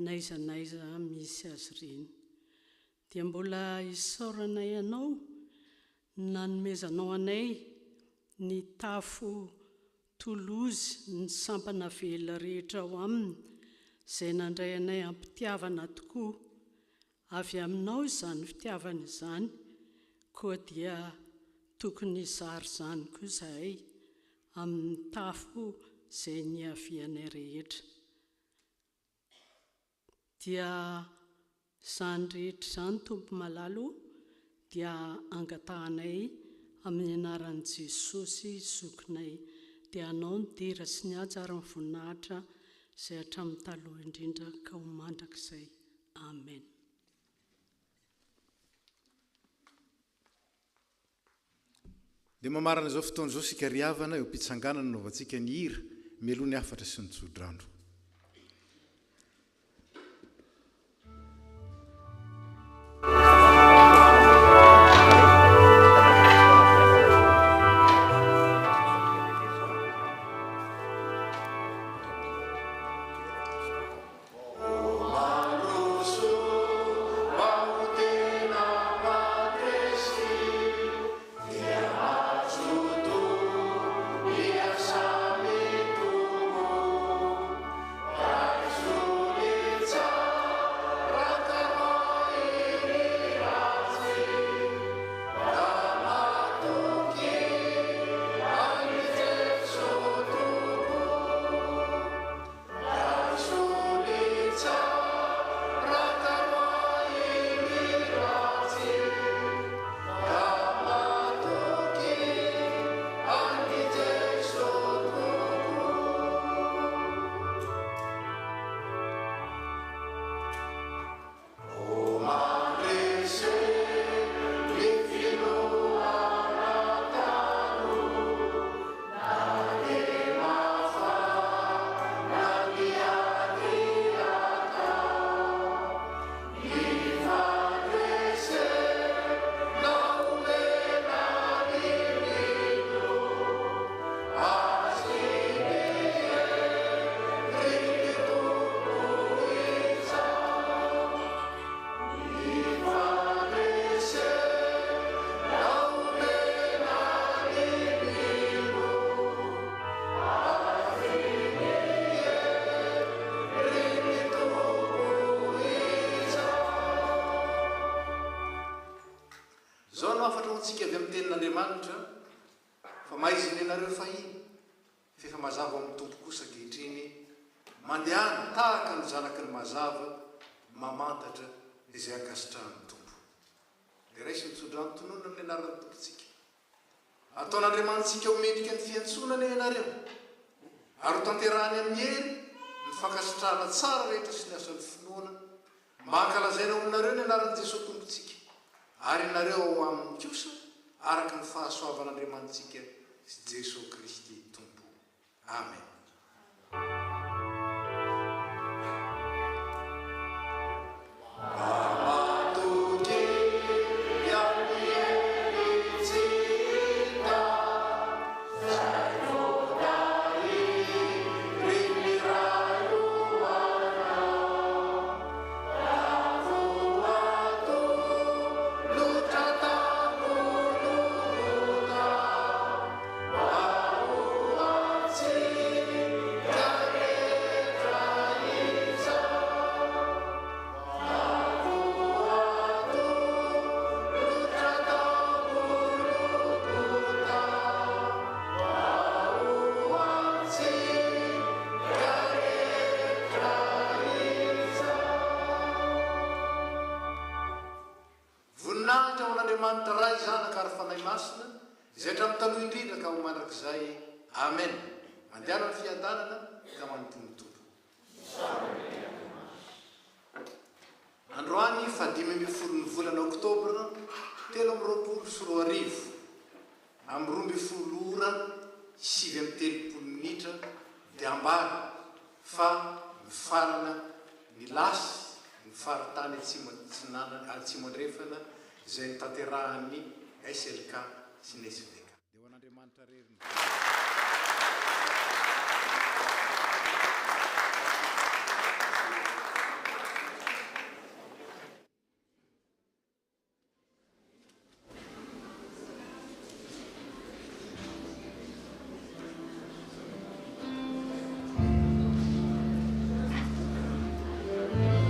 n'aiza n'aiza misy azy ireny. Dia mbola isaoranay anao ny nanomezanao anay ny tafo Toulouse ny sampana velona rehetra ao aminy izay nandray anay am-pitiavana tokoa. Avy aminao izany fitiavana izany, koa dia tokony hizara izany koa izahay amin'ny tafo izay niavianay rehetra. Dia izany rehetra izany Tompo malala o, dia angatahanay amin'ny anaran'i Jesosy Zokinay. Dia Anao ny dera sy ny haja ary ny voninahitra izay hatramin'ny taloha indrindra ka ho mandrakizay. Amen. Dia mamarana izao fotoana izao isika ry havana eo am-pitsanganana anaovantsika ny hira mialoha ny hafatra sy ny tsodrano. Izao no hafatra ho antsika avy amin'ny Tenin'Andriamanitra, Fa maizina ianareo fahiny, f'efa mazava ao amin'ny Tompo kosa ankehitriny, mandehana tahaka ny zanaky ny mazava, mamantatra izay ankasitrahan'ny Tompo. Dia raiso ny tsodrano tononina amin'ny anaran'ny Tompontsika. Ataon'Andriamanitsika ho mendrika ny fiantsoana anie ianareo, ary hotanterahany amin'ny hery ny fankasitrahana tsara rehetra sy ny asan'ny finoana, mba hankalazaina ao aminareo ny anaran'i Jesoa Tompontsika, ary ianareo ao aminy kosa, araka ny fahasoavan'Andriamanitsika sy Jesoa Kristy Tompo. Amen. Zanaka ary Fanahy Masina, izay hatramin'ny taloha indrindra ka ho mandrakizay. Amen. Mandehana amin'ny fiadanana ka manompoa ny Tompo. Androany fahadimy ambin'ny folon'ny volana oktobra 2023, amin'ny 12 ora 39 minitra dia ambara fa mifarana ny lasy ny faritany atsimo atsinanana atsimo andrefana izay notanterahan'ny SLK sy ny SVK. Dia ho an'Andriamanitra irery ny voninahitra.